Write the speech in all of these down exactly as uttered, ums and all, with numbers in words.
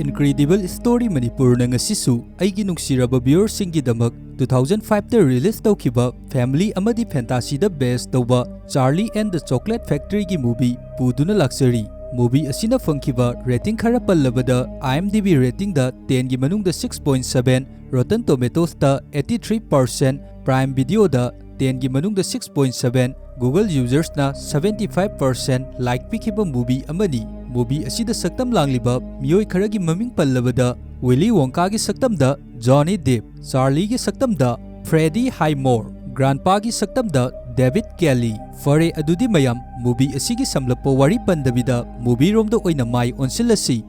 Incredible Story Manipurꯅ ꯉꯁꯤꯁꯨ ꯑꯩꯒꯤ ꯅꯨꯡꯁꯤꯔꯕ viewerꯁꯤꯡꯒꯤꯗꯃꯛ two thousand fiveꯇ release ꯇꯧꯈꯤꯕ family ꯑꯃꯗꯤ fantasyꯗ base ꯇꯧꯕ Charlie and the Chocolate Factoryꯒꯤ movie ꯄꯨꯗꯨꯅ ꯂꯥꯛꯆꯔꯤ꯫ Movie ꯑꯁꯤꯅ ꯐꯪꯈꯤꯕ rating ꯈꯔ ꯄꯜꯂꯕꯗ, IMDb ratingꯗ tenꯒꯤ ꯃꯅꯨꯡꯗ six point seven, Rotten Tomatoesꯇ eighty-three percent, Prime Videoꯗ tenꯒꯤ ꯃꯅꯨꯡꯗ six point seven, Google usersꯅ seventy-five percent like ꯄꯤꯈꯤꯕ movie ꯑꯃꯅꯤ꯫ Movie ꯑꯁꯤꯗ ꯁꯛꯇꯝ ꯂꯥꯡꯂꯤꯕ ꯃꯤꯑꯣꯏ ꯈꯔꯒꯤ ꯃꯃꯤꯡ ꯄꯜꯂꯕꯗ, Willy Wonkaꯒꯤ ꯁꯛꯇꯝꯗ Johnny Depp, Charlieꯒꯤ ꯁꯛꯇꯝꯗ Freddie Highmore, Grandpaꯒꯤ ꯁꯛꯇꯝꯗ David Kelley꯫ ꯐꯔꯦ, ꯑꯗꯨꯗꯤ ꯃꯌꯥꯝ, movie ꯑꯁꯤꯒꯤ ꯁꯝꯂꯞꯄ ꯋꯥꯔꯤ ꯄꯟꯗꯕꯤꯗ movieꯔꯣꯝꯗ ꯑꯣꯏꯅ ꯃꯥꯏ ꯑꯣꯟꯁꯤꯜꯂꯁꯤ꯫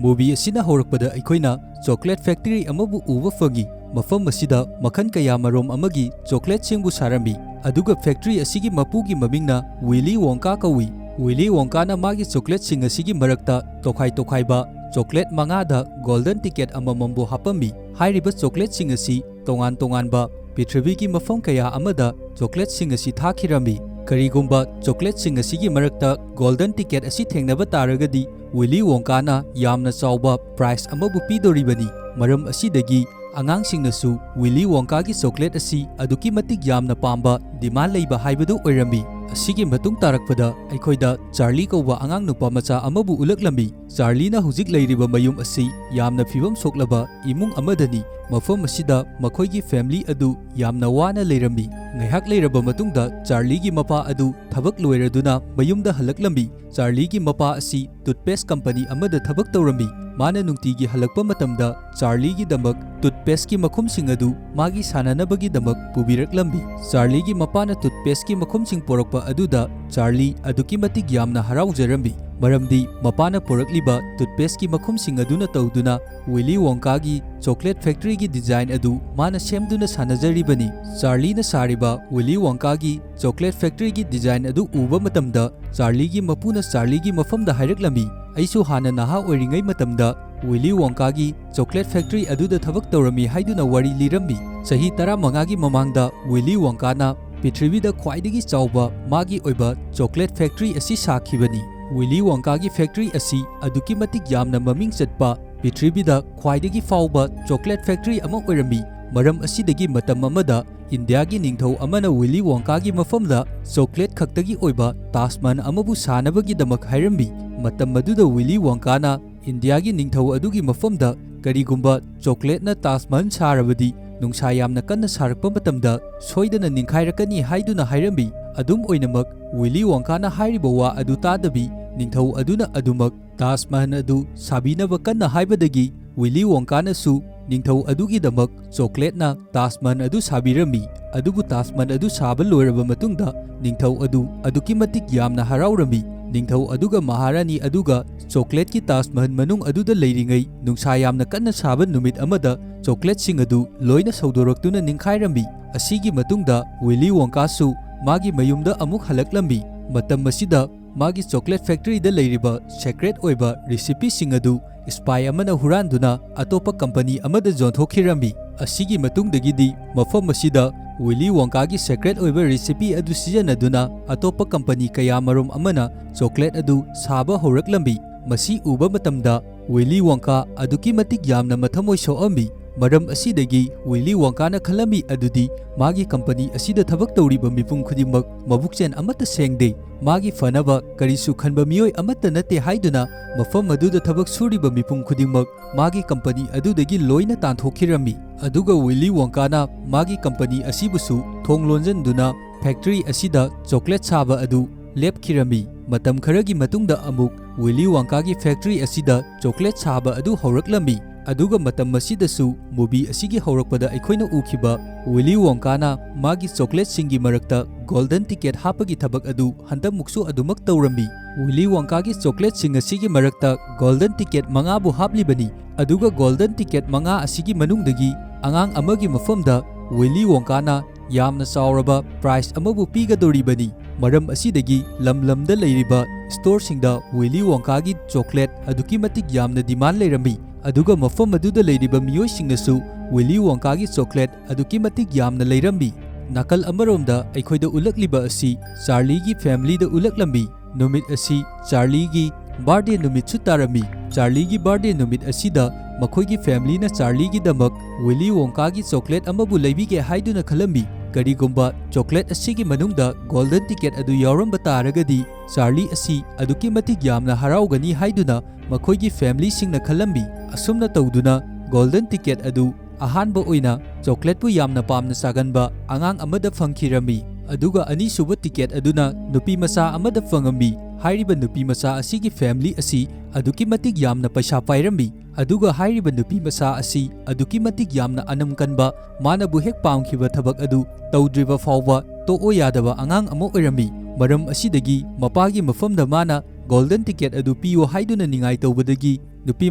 Movie ꯑꯁꯤꯅ ꯍꯧꯔꯛꯄꯗ ꯑꯩꯈꯣꯏꯅ chocolate factory ꯑꯃꯕꯨ ꯎꯕ ꯐꯪꯏ꯫ ꯃꯐꯝ ꯑꯁꯤꯗ ꯃꯈꯜ ꯀꯌꯥ ꯃꯔꯨꯝ ꯑꯃꯒꯤ chocolateꯁꯤꯡꯕꯨ ꯁꯥꯔꯝꯃꯤ, ꯑꯗꯨꯒ factory ꯑꯁꯤꯒꯤ ꯃꯄꯨꯒꯤ ꯃꯃꯤꯡꯅ Willy Wonka ꯀꯧꯏ꯫ Willy Wonkaꯅ ꯃꯥꯒꯤ chocolateꯁꯤꯡ ꯑꯁꯤꯒꯤ ꯃꯔꯛꯇ ꯇꯣꯈꯥꯏ ꯇꯣꯈꯥꯏꯕ chocolate ꯃꯉꯥꯗ golden ticket ꯑꯃꯃꯝꯕꯨ ꯍꯥꯞꯄꯝꯃꯤ꯫ ꯍꯥꯏꯔꯤꯕ chocolateꯁꯤꯡ ꯑꯁꯤ ꯇꯣꯉꯥꯟ ꯇꯣꯉꯥꯟꯕ ꯄ꯭ꯔꯤꯊꯤꯕꯤꯒꯤ ꯃꯐꯝ ꯀꯌꯥ ꯑꯃꯗ chocolateꯁꯤꯡ ꯑꯁꯤ ꯊꯥꯈꯤꯔꯝꯃꯤ꯫ ꯀꯔꯤꯒꯨꯝꯕ chocolateꯁꯤꯡ ꯑꯁꯤꯒꯤ ꯃꯔꯛꯇ golden ticket ꯑꯁꯤ ꯊꯦꯡꯅꯕ ꯇꯥꯔꯒꯗꯤ, Willy Wonkaꯅ ꯌꯥꯝꯅ ꯆꯥꯎꯕ prize ꯑꯃꯕꯨ ꯄꯤꯗꯣꯔꯤꯕꯅꯤ꯫ ꯃꯔꯝ ꯑꯁꯤꯗꯒꯤ ꯑꯉꯥꯡꯁꯤꯡꯅꯁꯨ Willy Wonkaꯒꯤ chocolate ꯑꯁꯤ ꯑꯗꯨꯛꯀꯤ ꯃꯇꯤꯛ ꯌꯥꯝꯅ ꯄꯥꯝꯕ, demand ꯂꯩꯕ ꯍꯥꯏꯕꯗꯨ ꯑꯣꯏꯔꯝꯃꯤ꯫ ꯑꯁꯤꯒꯤ ꯃꯇꯨꯡ ꯇꯥꯔꯛꯄꯗ ꯑꯩꯈꯣꯏꯗ Charlie ꯀꯧꯕ ꯑꯉꯥꯡ ꯅꯨꯄꯥ ꯃꯆꯥ ꯑꯃꯕꯨ ꯎꯠꯂꯛꯂꯝꯃꯤ꯫ Charlieꯅ ꯍꯧꯖꯤꯛ ꯂꯩꯔꯤꯕ ꯃꯌꯨꯝ ꯑꯁꯤ ꯌꯥꯝꯅ ꯐꯤꯕꯝ ꯁꯣꯛꯂꯕ ꯏꯃꯨꯡ ꯑꯃꯗꯅꯤ꯫ ꯃꯐꯝ ꯑꯁꯤꯗ ꯃꯈꯣꯏꯒꯤ family ꯑꯗꯨ ꯌꯥꯝꯅ ꯋꯥꯅ ꯂꯩꯔꯝꯃꯤ꯫ ꯉꯥꯏꯍꯥꯛ ꯂꯩꯔꯕ ꯃꯇꯨꯡꯗ Charlieꯒꯤ ꯃꯄꯥ ꯑꯗꯨ ꯊꯕꯛ ꯂꯣꯏꯔꯗꯨꯅ ꯃꯌꯨꯝꯗ ꯍꯜꯂꯛꯂꯝꯃꯤ꯫ Charlieꯒꯤ ꯃꯄꯥ ꯑꯁꯤ toothpaste company ꯑꯃꯗ ꯊꯕꯛ ꯇꯧꯔꯝꯃꯤ꯫ ꯃꯥꯅ ꯅꯨꯡꯇꯤꯒꯤ ꯍꯜꯂꯛꯄ ꯃꯇꯝꯗ Charlieꯒꯤꯗꯃꯛ toothpasteꯀꯤ ꯃꯈꯨꯝꯁꯤꯡ ꯑꯗꯨ ꯃꯥꯒꯤ ꯁꯥꯟꯅꯅꯕꯒꯤꯗꯃꯛ ꯄꯨꯕꯤꯔꯛꯂꯝꯃꯤ꯫ Charlieꯒꯤ ꯃꯄꯥꯅ toothpasteꯀꯤ ꯃꯈꯨꯝꯁꯤꯡ ꯄꯣꯔꯛꯄ ꯑꯗꯨꯗ Charlie ꯑꯗꯨꯛꯀꯤ ꯃꯇꯤꯛ ꯌꯥꯝꯅ ꯍꯔꯥꯎꯖꯔꯝꯃꯤ, ꯃꯔꯝꯗꯤ ꯃꯄꯥꯅ ꯄꯣꯔꯛꯂꯤꯕ toothpasteꯀꯤ ꯃꯈꯨꯝꯁꯤꯡ ꯑꯗꯨꯅ ꯇꯧꯗꯨꯅ Willy Wonkaꯒꯤ chocolate factoryꯒꯤ design ꯑꯗꯨ ꯃꯥꯅ ꯁꯦꯝꯗꯨꯅ ꯁꯥꯟꯅꯖꯔꯤꯕꯅꯤ꯫ Charlieꯅ ꯁꯥꯔꯤꯕ Willy Wonkaꯒꯤ chocolate factoryꯒꯤ design ꯑꯗꯨ ꯎꯕ ꯃꯇꯝꯗ, Charlieꯒꯤ ꯃꯄꯨꯅ Charlieꯒꯤ ꯃꯐꯝꯗ ꯍꯥꯏꯔꯛꯂꯝꯃꯤ, "ꯑꯩꯁꯨ ꯍꯥꯟꯅ ꯅꯍꯥ ꯑꯣꯏꯔꯤꯉꯩ ꯃꯇꯝꯗ Willy Wonkaꯒꯤ chocolate factory ꯑꯗꯨꯗ ꯊꯕꯛ ꯇꯧꯔꯝꯃꯤ" ꯍꯥꯏꯗꯨꯅ ꯋꯥꯔꯤ ꯂꯤꯔꯝꯃꯤ꯫ ꯆꯍꯤ ꯇꯔꯥꯃꯉꯥꯒꯤ ꯃꯃꯥꯡꯗ Willy Wonkaꯅ ꯄ꯭ꯔꯤꯊꯤꯕꯤꯗ ꯈ꯭ꯋꯥꯏꯗꯒꯤ ꯆꯥꯎꯕ ꯃꯥꯒꯤ ꯑꯣꯏꯕ chocolate factory ꯑꯁꯤ ꯁꯥꯈꯤꯕꯅꯤ꯫ ꯋꯤꯂꯤ ꯋꯣꯡꯀꯥꯒꯤ ꯐꯦꯛꯇꯔꯤ ꯑꯁꯤ ꯑꯗꯨꯛꯀꯤ ꯃꯇꯤꯛ ꯌꯥꯝꯅ ꯃꯃꯤꯡ ꯆꯠꯄ, ꯄ꯭ꯔꯤꯊꯤꯕꯤꯗ ꯈ꯭ꯋꯥꯏꯗꯒꯤ ꯐꯥꯎꯕ ꯆꯣꯀ꯭ꯂꯦꯠ ꯐꯦꯛꯇꯔꯤ ꯑꯃ ꯑꯣꯏꯔꯝꯃꯤ꯫ ꯃꯔꯝ ꯑꯁꯤꯗꯒꯤ ꯃꯇꯝ ꯑꯃꯗ ꯏꯟꯗꯤꯌꯥꯒꯤ ꯅꯤꯡꯊꯧ ꯑꯃꯅ ꯋꯤꯂꯤ ꯋꯣꯡꯀꯥꯒꯤ ꯃꯐꯝꯗ ꯆꯣꯀ꯭ꯂꯦꯠ ꯈꯛꯇꯒꯤ ꯑꯣꯏꯕ ꯇꯥꯖ ꯃꯍꯜ ꯑꯃꯕꯨ ꯁꯥꯅꯕꯒꯤꯗꯃꯛ ꯍꯥꯏꯔꯝꯃꯤ꯫ ꯃꯇꯝ ꯑꯗꯨꯗ ꯋꯤꯂꯤ ꯋꯣꯡꯀꯥꯅ ꯏꯟꯗꯤꯌꯥꯒꯤ ꯅꯤꯡꯊꯧ ꯑꯗꯨꯒꯤ ꯃꯐꯝꯗ ꯀꯔꯤꯒꯨꯝꯕ ꯆꯣꯀ꯭ꯂꯦꯠꯅ ꯇꯥꯖ ꯃꯍꯜ ꯁꯥꯔꯕꯗꯤ ꯅꯨꯡꯁꯥ ꯌꯥꯝꯅ ꯀꯟꯅ ꯁꯥꯔꯛꯄ ꯃꯇꯝꯗ ꯁꯣꯏꯗꯅ ꯅꯤꯡꯈꯥꯏꯔꯛꯀꯅꯤ ꯍꯥꯏꯗꯨꯅ ꯍꯥꯏꯔꯝꯃꯤ꯫ ꯑꯗꯨꯝ ꯑꯣꯏꯅꯃꯛ, ꯋꯤꯂꯤ ꯋꯣꯡꯀꯥꯅ ꯍꯥꯏꯔꯤꯕ ꯋꯥ ꯑꯗꯨ ꯇꯥꯗꯕꯤ ꯅꯤꯡꯊꯧ ꯑꯗꯨꯅ ꯑꯗꯨꯃꯛ ꯇꯥꯖ ꯃꯍꯜ ꯑꯗꯨ ꯁꯥꯕꯤꯅꯕ ꯀꯟꯅ ꯍꯥꯏꯕꯗꯒꯤ ꯋꯤꯂꯤ ꯋꯣꯡꯀꯥꯅꯁꯨ ꯅꯤꯡꯊꯧ ꯑꯗꯨꯒꯤꯗꯃꯛ ꯆꯣꯀ꯭ꯂꯦꯠꯅ ꯇꯥꯖ ꯃꯍꯜ ꯑꯗꯨ ꯁꯥꯕꯤꯔꯝꯃꯤ꯫ ꯑꯗꯨꯕꯨ ꯇꯥꯖ ꯃꯍꯜ ꯑꯗꯨ ꯁꯥꯕ ꯂꯣꯏꯔꯕ ꯃꯇꯨꯡꯗ ꯅꯤꯡꯊꯧ ꯑꯗꯨ ꯑꯗꯨꯛꯀꯤ ꯃꯇꯤꯛ ꯌꯥꯝꯅ ꯍꯔꯥꯎꯔꯝꯃꯤ꯫ ꯅꯤꯡꯊꯧ ꯑꯗꯨꯒ ꯃꯍꯥꯔꯥꯅꯤ ꯑꯗꯨꯒ ꯆꯣꯀ꯭ꯂꯦꯠꯀꯤ ꯇꯥꯖ ꯃꯍꯜ ꯃꯅꯨꯡ ꯑꯗꯨꯗ ꯂꯩꯔꯤꯉꯩ ꯅꯨꯡꯁꯥ ꯌꯥꯝꯅ ꯀꯟꯅ ꯁꯥꯕ ꯅꯨꯃꯤꯠ ꯑꯃꯗ ꯆꯣꯀ꯭ꯂꯦꯠꯁꯤꯡ ꯑꯗꯨ ꯂꯣꯏꯅ ꯁꯧꯗꯣꯔꯛꯇꯨꯅ ꯅꯤꯡꯈꯥꯏꯔꯝꯃꯤ꯫ ꯑꯁꯤꯒꯤ ꯃꯇꯨꯡꯗ ꯋꯤꯂꯤ ꯋꯣꯡꯀꯥꯁꯨ ꯃꯥꯒꯤ ꯃꯌꯨꯝꯗ ꯑꯃꯨꯛ ꯍꯜꯂꯛꯂꯝꯃꯤ꯫ ꯃꯇꯝ ꯑꯁꯤꯗ ꯃꯥꯒꯤ ꯆꯣꯀ꯭ꯂꯦꯠ ꯐꯦꯛꯇꯔꯤꯗ ꯂꯩꯔꯤꯕ ꯁꯦꯀ꯭ꯔꯦꯠ ꯑꯣꯏꯕ ꯔꯤꯁꯤꯄꯤꯁꯤꯡ ꯑꯗꯨ ꯁ꯭ꯄꯥꯏ ꯑꯃꯅ ꯍꯨꯔꯥꯟꯗꯨꯅ ꯑꯇꯣꯞꯄ ꯀꯝꯄꯅꯤ ꯑꯃꯗ ꯌꯣꯟꯊꯣꯛꯈꯤꯔꯝꯃꯤ꯫ ꯑꯁꯤꯒꯤ ꯃꯇꯨꯡꯗꯒꯤꯗꯤ ꯃꯐꯝ ꯑꯁꯤꯗ ꯋꯤꯂꯤ ꯋꯣꯡꯀꯥꯒꯤ ꯁꯦꯀ꯭ꯔꯦꯠ ꯑꯣꯏꯕ ꯔꯤꯁꯤꯄꯤ ꯑꯗꯨ ꯁꯤꯖꯤꯟꯅꯗꯨꯅ ꯑꯇꯣꯞꯄ ꯀꯝꯄꯅꯤ ꯀꯌꯥꯃꯔꯨꯝ ꯑꯃꯅ ꯆꯣꯀ꯭ꯂꯦꯠ ꯑꯗꯨ ꯁꯥꯕ ꯍꯧꯔꯛꯂꯝꯃꯤ꯫ ꯃꯁꯤ ꯎꯕ ꯃꯇꯝꯗ ꯋꯤꯂꯤ ꯋꯣꯡꯀꯥ ꯑꯗꯨꯛꯀꯤ ꯃꯇꯤꯛ ꯌꯥꯝꯅ ꯃꯊꯃꯣꯏ ꯁꯣꯛꯑꯝꯃꯤ꯫ ꯃꯔꯝ ꯑꯁꯤꯗꯒꯤ ꯋꯤꯂꯤ ꯋꯣꯡꯀꯥꯅ ꯈꯜꯂꯝꯃꯤ ꯑꯗꯨꯗꯤ ꯃꯥꯒꯤ ꯀꯝꯄꯅꯤ ꯑꯁꯤꯗ ꯊꯕꯛ ꯇꯧꯔꯤꯕ ꯃꯤꯄꯨꯝ ꯈꯨꯗꯤꯡꯃꯛ ꯃꯕꯨꯛꯆꯦꯜ ꯑꯃꯠꯇ ꯁꯦꯡꯗꯦ꯫ ꯃꯥꯒꯤ ꯐꯅꯕ ꯀꯔꯤꯁꯨ ꯈꯟꯕ ꯃꯤꯑꯣꯏ ꯑꯃꯠꯇ ꯅꯠꯇꯦ ꯍꯥꯏꯗꯨꯅ ꯃꯐꯝ ꯑꯗꯨꯗ ꯊꯕꯛ ꯁꯨꯔꯤꯕ ꯃꯤꯄꯨꯝ ꯈꯨꯗꯤꯡꯃꯛ ꯃꯥꯒꯤ ꯀꯝꯄꯅꯤ ꯑꯗꯨꯗꯒꯤ ꯂꯣꯏꯅ ꯇꯥꯟꯊꯣꯛꯈꯤꯔꯝꯃꯤ꯫ ꯑꯗꯨꯒ ꯋꯤꯂꯤ ꯋꯣꯡꯀꯥꯅ ꯃꯥꯒꯤ ꯀꯝꯄꯅꯤ ꯑꯁꯤꯕꯨꯁꯨ ꯊꯣꯡ ꯂꯣꯟꯖꯟꯗꯨꯅ ꯐꯦꯛꯇꯔꯤ ꯑꯁꯤꯗ ꯆꯣꯀ꯭ꯂꯦꯠ ꯁꯥꯕ ꯑꯗꯨ ꯂꯦꯞꯈꯤꯔꯝꯃꯤ꯫ ꯃꯇꯝ ꯈꯔꯒꯤ ꯃꯇꯨꯡꯗ ꯑꯃꯨꯛ ꯋꯤꯂꯤ ꯋꯣꯡꯀꯥꯒꯤ ꯐꯦꯛꯇꯔꯤ ꯑꯁꯤꯗ ꯆꯣꯀ꯭ꯂꯦꯠ ꯁꯥꯕ ꯑꯗꯨ ꯍꯧꯔꯛꯂꯝꯃꯤ꯫ ꯑꯗꯨꯒ ꯃꯇꯝ ꯑꯁꯤꯗꯁꯨ ꯃꯨꯚꯤ ꯑꯁꯤꯒꯤ ꯍꯧꯔꯛꯄꯗ ꯑꯩꯈꯣꯏꯅ ꯎꯈꯤꯕ ꯋꯤꯂꯤ ꯋꯣꯡꯀꯥꯅ ꯃꯥꯒꯤ ꯆꯣꯀ꯭ꯂꯦꯠꯁꯤꯡꯒꯤ ꯃꯔꯛꯇ ꯒꯣꯜꯗꯟ ꯇꯤꯀꯦꯠ ꯍꯥꯞꯄꯒꯤ ꯊꯕꯛ ꯑꯗꯨ ꯍꯟꯗꯛꯃꯨꯛꯁꯨ ꯑꯗꯨꯃꯛ ꯇꯧꯔꯝꯃꯤ꯫ ꯋꯤꯂꯤ ꯋꯣꯡꯀꯥꯒꯤ ꯆꯣꯀ꯭ꯂꯦꯠꯁꯤꯡ ꯑꯁꯤꯒꯤ ꯃꯔꯛꯇ ꯒꯣꯜꯗꯟ ꯇꯤꯀꯦꯠ ꯃꯉꯥꯕꯨ ꯍꯥꯞꯂꯤꯕꯅꯤ꯫ ꯑꯗꯨꯒ ꯒꯣꯜꯗꯟ ꯇꯤꯀꯦꯠ ꯃꯉꯥ ꯑꯁꯤꯒꯤ ꯃꯅꯨꯡꯗꯒꯤ ꯑꯉꯥꯡ ꯑꯃꯒꯤ ꯃꯐꯝꯗ ꯋꯤꯂꯤ ꯋꯣꯡꯀꯥꯅ ꯌꯥꯝꯅ ꯆꯥꯎꯔꯕ ꯄ꯭ꯔꯥꯏꯖ ꯑꯃꯕꯨ ꯄꯤꯒꯗꯧꯔꯤꯕꯅꯤ꯫ ꯃꯔꯝ ꯑꯁꯤꯗꯒꯤ ꯂꯝ ꯂꯝꯗ ꯂꯩꯔꯤꯕ ꯁ꯭ꯇꯣꯔꯁꯤꯡꯗ ꯋꯤꯂꯤ ꯋꯣꯡꯀꯥꯒꯤ ꯆꯣꯀ꯭ꯂꯦꯠ ꯑꯗꯨꯛꯀꯤ ꯃꯇꯤꯛ ꯌꯥꯝꯅ ꯗꯤꯃꯥꯟ ꯂꯩꯔꯝꯃꯤ꯫ ꯑꯗꯨꯒ ꯃꯐꯝ ꯑꯗꯨꯗ ꯂꯩꯔꯤꯕ ꯃꯤꯑꯣꯏꯁꯤꯡꯅꯁꯨ ꯋꯤꯂꯤ ꯋꯣꯡꯀꯥꯒꯤ ꯆꯣꯀ꯭ꯂꯦꯠ ꯑꯗꯨꯛꯀꯤ ꯃꯇꯤꯛ ꯌꯥꯝꯅ ꯂꯩꯔꯝꯃꯤ꯫ ꯅꯥꯀꯜ ꯑꯃꯔꯣꯝꯗ ꯑꯩꯈꯣꯏꯗ ꯎꯠꯂꯛꯂꯤꯕ ꯑꯁꯤ ꯆꯥꯔꯂꯤꯒꯤ ꯐꯦꯃꯤꯂꯤꯗ ꯎꯠꯂꯛꯂꯝꯃꯤ꯫ ꯅꯨꯃꯤꯠ ꯑꯁꯤ ꯆꯥꯔꯂꯤꯒꯤ ꯕꯥꯔꯗꯦ ꯅꯨꯃꯤꯠꯁꯨ ꯇꯥꯔꯝꯃꯤ꯫ ꯆꯥꯔꯂꯤꯒꯤ ꯕꯥꯔꯗꯦ ꯅꯨꯃꯤꯠ ꯑꯁꯤꯗ ꯃꯈꯣꯏꯒꯤ ꯐꯦꯃꯤꯂꯤꯅ ꯆꯥꯔꯂꯤꯒꯤꯗꯃꯛ ꯋꯤꯂꯤ ꯋꯣꯡꯀꯥꯒꯤ ꯆꯣꯀ꯭ꯂꯦꯠ ꯑꯃꯕꯨ ꯂꯩꯕꯤꯒꯦ ꯍꯥꯏꯗꯨꯅ ꯈꯜꯂꯝꯃꯤ꯫ ꯀꯔꯤꯒꯨꯝꯕ ꯆꯣꯀ꯭ꯂꯦꯠ ꯑꯁꯤꯒꯤ ꯃꯅꯨꯡꯗ ꯒꯣꯜꯗꯟ ꯇꯤꯀꯦꯠ ꯑꯗꯨ ꯌꯥꯎꯔꯝꯕ ꯇꯥꯔꯒꯗꯤ, ꯆꯥꯔꯂꯤ ꯑꯁꯤ ꯑꯗꯨꯛꯀꯤ ꯃꯇꯤꯛ ꯌꯥꯝꯅ ꯍꯔꯥꯎꯒꯅꯤ ꯍꯥꯏꯗꯨꯅ ꯃꯈꯣꯏꯒꯤ ꯐꯦꯃꯤꯂꯤꯁꯤꯡꯅ ꯈꯜꯂꯝꯃꯤ꯫ ꯑꯁꯨꯝꯅ ꯇꯧꯗꯨꯅ ꯒꯣꯜꯗꯟ ꯇꯤꯀꯦꯠ ꯑꯗꯨ ꯑꯍꯥꯟꯕ ꯑꯣꯏꯅ ꯆꯣꯀ꯭ꯂꯦꯠꯄꯨ ꯌꯥꯝꯅ ꯄꯥꯝꯅ ꯆꯥꯒꯟꯕ ꯑꯉꯥꯡ ꯑꯃꯗ ꯐꯪꯈꯤꯔꯝꯃꯤ, ꯑꯗꯨꯒ ꯑꯅꯤꯁꯨꯕ ꯇꯤꯀꯦꯠ ꯑꯗꯨꯅ ꯅꯨꯄꯤ ꯃꯆꯥ ꯑꯃꯗ ꯐꯪꯉꯝꯃꯤ꯫ ꯍꯥꯏꯔꯤꯕ ꯅꯨꯄꯤ ꯃꯆꯥ ꯑꯁꯤꯒꯤ ꯐꯦꯃꯤꯂꯤ ꯑꯁꯤ ꯑꯗꯨꯛꯀꯤ ꯃꯇꯤꯛ ꯌꯥꯝꯅ ꯄꯩꯁꯥ ꯄꯥꯏꯔꯝꯃꯤ, ꯑꯗꯨꯒ ꯍꯥꯏꯔꯤꯕ ꯅꯨꯄꯤ ꯃꯆꯥ ꯑꯁꯤ ꯑꯗꯨꯛꯀꯤ ꯃꯇꯤꯛ ꯌꯥꯝꯅ ꯑꯅꯝ ꯀꯟꯕ, ꯃꯥꯅꯕꯨ ꯍꯦꯛ ꯄꯥꯝꯈꯤꯕ ꯊꯕꯛ ꯑꯗꯨ ꯇꯧꯗ꯭ꯔꯤꯕ ꯐꯥꯎꯕ ꯇꯣꯛꯑꯣ ꯌꯥꯗꯕ ꯑꯉꯥꯡ ꯑꯃ ꯑꯣꯏꯔꯝꯃꯤ꯫ ꯃꯔꯝ ꯑꯁꯤꯗꯒꯤ ꯃꯄꯥꯒꯤ ꯃꯐꯝꯗ ꯃꯥꯅ ꯒꯣꯜꯗꯟ ꯇꯤꯀꯦꯠ ꯑꯗꯨ ꯄꯤꯌꯨ ꯍꯥꯏꯗꯨꯅ ꯅꯤꯡꯉꯥꯏ ꯇꯧꯕꯗꯒꯤ ꯅꯨꯄꯤ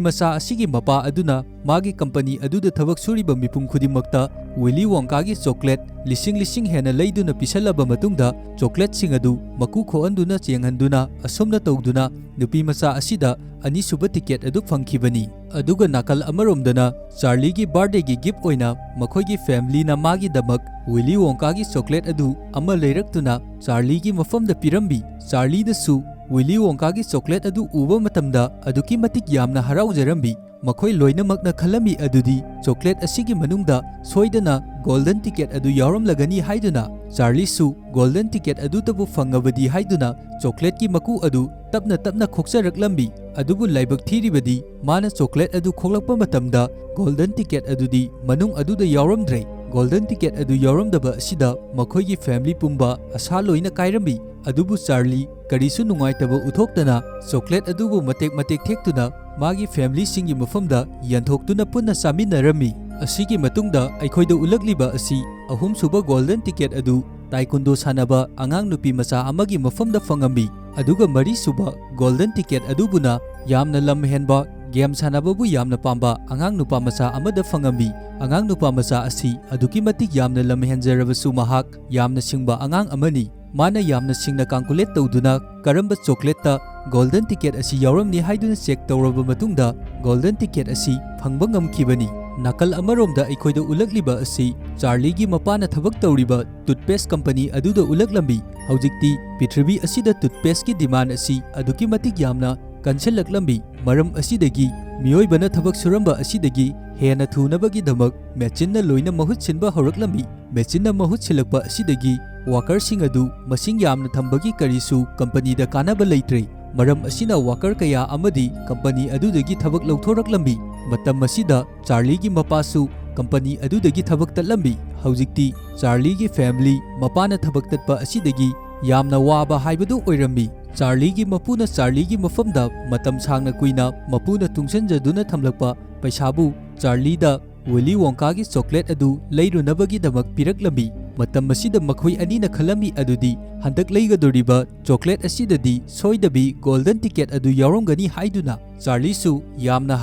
ꯃꯆꯥ ꯑꯁꯤꯒꯤ ꯃꯄꯥ ꯑꯗꯨꯅ ꯃꯥꯒꯤ ꯀꯝꯄꯅꯤ ꯑꯗꯨꯗ ꯊꯕꯛ ꯁꯨꯔꯤꯕ ꯃꯤꯄꯨꯝ ꯈꯨꯗꯤꯡꯃꯛꯇ ꯋꯤꯂꯤ ꯋꯣꯡꯀꯥꯒꯤ ꯆꯣꯀ꯭ꯂꯦꯠ ꯂꯤꯁꯤꯡ ꯂꯤꯁꯤꯡ ꯍꯦꯟꯅ ꯂꯩꯗꯨꯅ ꯄꯤꯁꯜꯂꯕ ꯃꯇꯨꯡꯗ, ꯆꯣꯀ꯭ꯂꯦꯠꯁꯤꯡ ꯑꯗꯨ ꯃꯀꯨ ꯈꯣꯛꯍꯟꯗꯨꯅ ꯆꯦꯡꯍꯟꯗꯨꯅ, ꯑꯁꯨꯝꯅ ꯇꯧꯗꯨꯅ ꯅꯨꯄꯤ ꯃꯆꯥ ꯑꯁꯤꯗ ꯑꯅꯤꯁꯨꯕ ꯇꯤꯀꯦꯠ ꯑꯗꯨ ꯐꯪꯈꯤꯕꯅꯤ꯫ ꯑꯗꯨꯒ ꯅꯥꯀꯜ ꯑꯃꯔꯣꯝꯗꯅ ꯆꯥꯔꯂꯤꯒꯤ ꯕꯥꯔꯗꯦꯒꯤ ꯒꯤꯐ ꯑꯣꯏꯅ ꯃꯈꯣꯏꯒꯤ ꯐꯦꯃꯤꯂꯤꯅ ꯃꯥꯒꯤꯗꯃꯛ ꯋꯤꯂꯤ ꯋꯣꯡꯀꯥꯒꯤ ꯆꯣꯀ꯭ꯂꯦꯠ ꯑꯗꯨ ꯑꯃ ꯂꯩꯔꯛꯇꯨꯅ ꯆꯥꯔꯂꯤꯒꯤ ꯃꯐꯝꯗ ꯄꯤꯔꯝꯃꯤ꯫ ꯆꯥꯔꯂꯤꯅꯁꯨ ꯋꯤꯂꯤ ꯋꯣꯡꯀꯥꯒꯤ ꯆꯣꯀ꯭ꯂꯦꯠ ꯑꯗꯨ ꯎꯕ ꯃꯇꯝꯗ ꯑꯗꯨꯛꯀꯤ ꯃꯇꯤꯛ ꯌꯥꯝꯅ ꯍꯔꯥꯎꯖꯔꯝꯃꯤ꯫ ꯃꯈꯣꯏ ꯂꯣꯏꯅꯃꯛꯅ ꯈꯜꯂꯝꯃꯤ ꯑꯗꯨꯗꯤ ꯆꯣꯀ꯭ꯂꯦꯠ ꯑꯁꯤꯒꯤ ꯃꯅꯨꯡꯗ ꯁꯣꯏꯗꯅ ꯒꯣꯜꯗꯟ ꯇꯤꯀꯦꯠ ꯑꯗꯨ ꯌꯥꯎꯔꯝꯂꯒꯅꯤ ꯍꯥꯏꯗꯨꯅ꯫ ꯆꯥꯔꯂꯤꯁꯨ ꯒꯣꯜꯗꯟ ꯇꯤꯀꯦꯠ ꯑꯗꯨꯇꯕꯨ ꯐꯪꯉꯕꯗꯤ ꯍꯥꯏꯗꯨꯅ ꯆꯣꯀ꯭ꯂꯦꯠꯀꯤ ꯃꯀꯨ ꯑꯗꯨ ꯇꯞꯅ ꯇꯞꯅ ꯈꯣꯛꯆꯔꯛꯂꯝꯃꯤ꯫ ꯑꯗꯨꯕꯨ ꯂꯥꯏꯕꯛ ꯊꯤꯔꯤꯕꯗꯤ ꯃꯥꯅ ꯆꯣꯀ꯭ꯂꯦꯠ ꯑꯗꯨ ꯈꯣꯛꯂꯛꯄ ꯃꯇꯝꯗ ꯒꯣꯜꯗꯟ ꯇꯤꯀꯦꯠ ꯑꯗꯨꯗꯤ ꯃꯅꯨꯡ ꯑꯗꯨꯗ ꯌꯥꯎꯔꯝꯗ꯭ꯔꯦ꯫ ꯒꯣꯜꯗꯟ ꯇꯤꯀꯦꯠ ꯑꯗꯨ ꯌꯥꯎꯔꯝꯗꯕ ꯑꯁꯤꯗ ꯃꯈꯣꯏꯒꯤ ꯐꯦꯃꯤꯂꯤ ꯄꯨꯝꯕ ꯑꯁꯥ ꯂꯣꯏꯅ ꯀꯥꯏꯔꯝꯃꯤ꯫ ꯑꯗꯨꯕꯨ ꯆꯥꯔꯂꯤ ꯀꯔꯤꯁꯨ ꯅꯨꯡꯉꯥꯏꯇꯕ ꯎꯠꯊꯣꯛꯇꯅ ꯆꯣꯀ꯭ꯂꯦꯠ ꯑꯗꯨꯕꯨ ꯃꯇꯦꯛ ꯃꯇꯦꯛ ꯊꯦꯛꯇꯨꯅ ꯃꯥꯒꯤ ꯐꯦꯃꯤꯂꯤꯁꯤꯡꯒꯤ ꯃꯐꯝꯗ ꯌꯦꯟꯊꯣꯛꯇꯨꯅ ꯄꯨꯟꯅ ꯆꯥꯃꯤꯟꯅꯔꯝꯃꯤ꯫ ꯑꯁꯤꯒꯤ ꯃꯇꯨꯡꯗ ꯑꯩꯈꯣꯏꯗ ꯎꯠꯂꯛꯂꯤꯕ ꯑꯁꯤ ꯑꯍꯨꯝꯁꯨꯕ ꯒꯣꯜꯗꯟ ꯇꯤꯀꯦꯠ ꯑꯗꯨ ꯇꯥꯏꯀꯨꯟꯗꯣ ꯁꯥꯟꯅꯕ ꯑꯉꯥꯡ ꯅꯨꯄꯤ ꯃꯆꯥ ꯑꯃꯒꯤ ꯃꯐꯝꯗ ꯐꯪꯉꯝꯃꯤ꯫ ꯑꯗꯨꯒ ꯃꯔꯤꯁꯨꯕ ꯒꯣꯜꯗꯟ ꯇꯤꯀꯦꯠ ꯑꯗꯨꯕꯨꯅ ꯌꯥꯝꯅ ꯂꯝ ꯍꯦꯟꯕ, ꯒꯦꯝ ꯁꯥꯟꯅꯕꯕꯨ ꯌꯥꯝꯅ ꯄꯥꯝꯕ ꯑꯉꯥꯡ ꯅꯨꯄꯥ ꯃꯆꯥ ꯑꯃꯗ ꯐꯪꯉꯝꯃꯤ꯫ ꯑꯉꯥꯡ ꯅꯨꯄꯥ ꯃꯆꯥ ꯑꯁꯤ ꯑꯗꯨꯛꯀꯤ ꯃꯇꯤꯛ ꯌꯥꯝꯅ ꯂꯝ ꯍꯦꯟꯖꯔꯕꯁꯨ ꯃꯍꯥꯛ ꯌꯥꯝꯅ ꯁꯤꯡꯕ ꯑꯉꯥꯡ ꯑꯃꯅꯤ꯫ ꯃꯥꯅ ꯌꯥꯝꯅ ꯁꯤꯡꯅ ꯀꯥꯜꯀꯨꯂꯦꯠ ꯇꯧꯗꯨꯅ ꯀꯔꯝꯕ ꯆꯣꯀ꯭ꯂꯦꯠꯇ ꯒꯣꯜꯗꯟ ꯇꯤꯀꯦꯠ ꯑꯁꯤ ꯌꯥꯎꯔꯝꯅꯤ ꯍꯥꯏꯗꯨꯅ ꯆꯦꯛ ꯇꯧꯔꯕ ꯃꯇꯨꯡꯗ ꯒꯣꯜꯗꯟ ꯇꯤꯀꯦꯠ ꯑꯁꯤ ꯐꯪꯕ ꯉꯝꯈꯤꯕꯅꯤ꯫ ꯅꯥꯀꯜ ꯑꯃꯔꯣꯝꯗ ꯑꯩꯈꯣꯏꯗ ꯎꯠꯂꯛꯂꯤꯕ ꯑꯁꯤ ꯆꯥꯔꯂꯤꯒꯤ ꯃꯄꯥꯅ ꯊꯕꯛ ꯇꯧꯔꯤꯕ ꯇꯨꯠꯄꯦꯁ ꯀꯝꯄꯅꯤ ꯑꯗꯨꯗ ꯎꯠꯂꯛꯂꯝꯃꯤ꯫ ꯍꯧꯖꯤꯛꯇꯤ ꯄ꯭ꯔꯤꯊꯤꯕꯤ ꯑꯁꯤꯗ ꯇꯨꯠꯄꯦꯁꯀꯤ ꯗꯤꯃꯥꯟ ꯑꯁꯤ ꯑꯗꯨꯛꯀꯤ ꯃꯇꯤꯛ ꯌꯥꯝꯅ ꯀꯟꯁꯤꯜꯂꯛꯂꯝꯃꯤ꯫ ꯃꯔꯝ ꯑꯁꯤꯗꯒꯤ ꯃꯤꯑꯣꯏꯕꯅ ꯊꯕꯛ ꯁꯨꯔꯝꯕ ꯑꯁꯤꯗꯒꯤ ꯍꯦꯟꯅ ꯊꯨꯅꯕꯒꯤꯗꯃꯛ ꯃꯦꯆꯤꯟꯅ ꯂꯣꯏꯅ ꯃꯍꯨꯠ ꯁꯤꯟꯕ ꯍꯧꯔꯛꯂꯝꯃꯤ꯫ ꯃꯦꯆꯤꯟꯅ ꯃꯍꯨꯠ ꯁꯤꯜꯂꯛꯄ ꯑꯁꯤꯗꯒꯤ ꯋꯥꯀꯔꯁꯤꯡ ꯑꯗꯨ ꯃꯁꯤꯡ ꯌꯥꯝꯅ ꯊꯝꯕꯒꯤ ꯀꯔꯤꯁꯨ ꯀꯝꯄꯅꯤꯗ ꯀꯥꯟꯅꯕ ꯂꯩꯇ꯭ꯔꯦ꯫ ꯃꯔꯝ ꯑꯁꯤꯅ ꯋꯥꯀꯔ ꯀꯌꯥ ꯑꯃꯗꯤ ꯀꯝꯄꯅꯤ ꯑꯗꯨꯗꯒꯤ ꯊꯕꯛ ꯂꯧꯊꯣꯔꯛꯂꯝꯃꯤ꯫ ꯃꯇꯝ ꯑꯁꯤꯗ ꯆꯥꯔꯂꯤꯒꯤ ꯃꯄꯥꯁꯨ ꯀꯝꯄꯅꯤ ꯑꯗꯨꯗꯒꯤ ꯊꯕꯛ ꯇꯠꯂꯝꯃꯤ꯫ ꯍꯧꯖꯤꯛꯇꯤ ꯆꯥꯔꯂꯤꯒꯤ ꯐꯦꯃꯤꯂꯤ ꯃꯄꯥꯅ ꯊꯕꯛ ꯇꯠꯄ ꯑꯁꯤꯗꯒꯤ ꯌꯥꯝꯅ ꯋꯥꯕ ꯍꯥꯏꯕꯗꯨ ꯑꯣꯏꯔꯝꯃꯤ꯫ ꯆꯥꯔꯂꯤꯒꯤ ꯃꯄꯨꯅ ꯆꯥꯔꯂꯤꯒꯤ ꯃꯐꯝꯗ ꯃꯇꯝ ꯁꯥꯡꯅ ꯀꯨꯏꯅ ꯃꯄꯨꯅ ꯇꯨꯡꯁꯤꯟꯖꯗꯨꯅ ꯊꯝꯂꯛꯄ ꯄꯩꯁꯥꯕꯨ ꯆꯥꯔꯂꯤꯗ ꯋꯤꯂꯤ ꯋꯣꯡꯀꯥꯒꯤ ꯆꯣꯀ꯭ꯂꯦꯠ ꯑꯗꯨ ꯂꯩꯔꯨꯅꯕꯒꯤꯗꯃꯛ ꯄꯤꯔꯛꯂꯝꯃꯤ꯫ ꯃꯇꯝ ꯑꯁꯤꯗ ꯃꯈꯣꯏ ꯑꯅꯤꯅ ꯈꯜꯂꯝꯃꯤ ꯑꯗꯨꯗꯤ ꯍꯟꯗꯛ ꯂꯩꯒꯗꯧꯔꯤꯕ ꯆꯣꯀ꯭ꯂꯦꯠ ꯑꯁꯤꯗꯗꯤ ꯁꯣꯏꯗꯕꯤ ꯒꯣꯜꯗꯟ ꯇꯤꯀꯦꯠ ꯑꯗꯨ ꯌꯥꯎꯔꯝꯒꯅꯤ ꯍꯥꯏꯗꯨꯅ꯫ ꯆꯥꯔꯂꯤꯁꯨ ꯌꯥꯝꯅ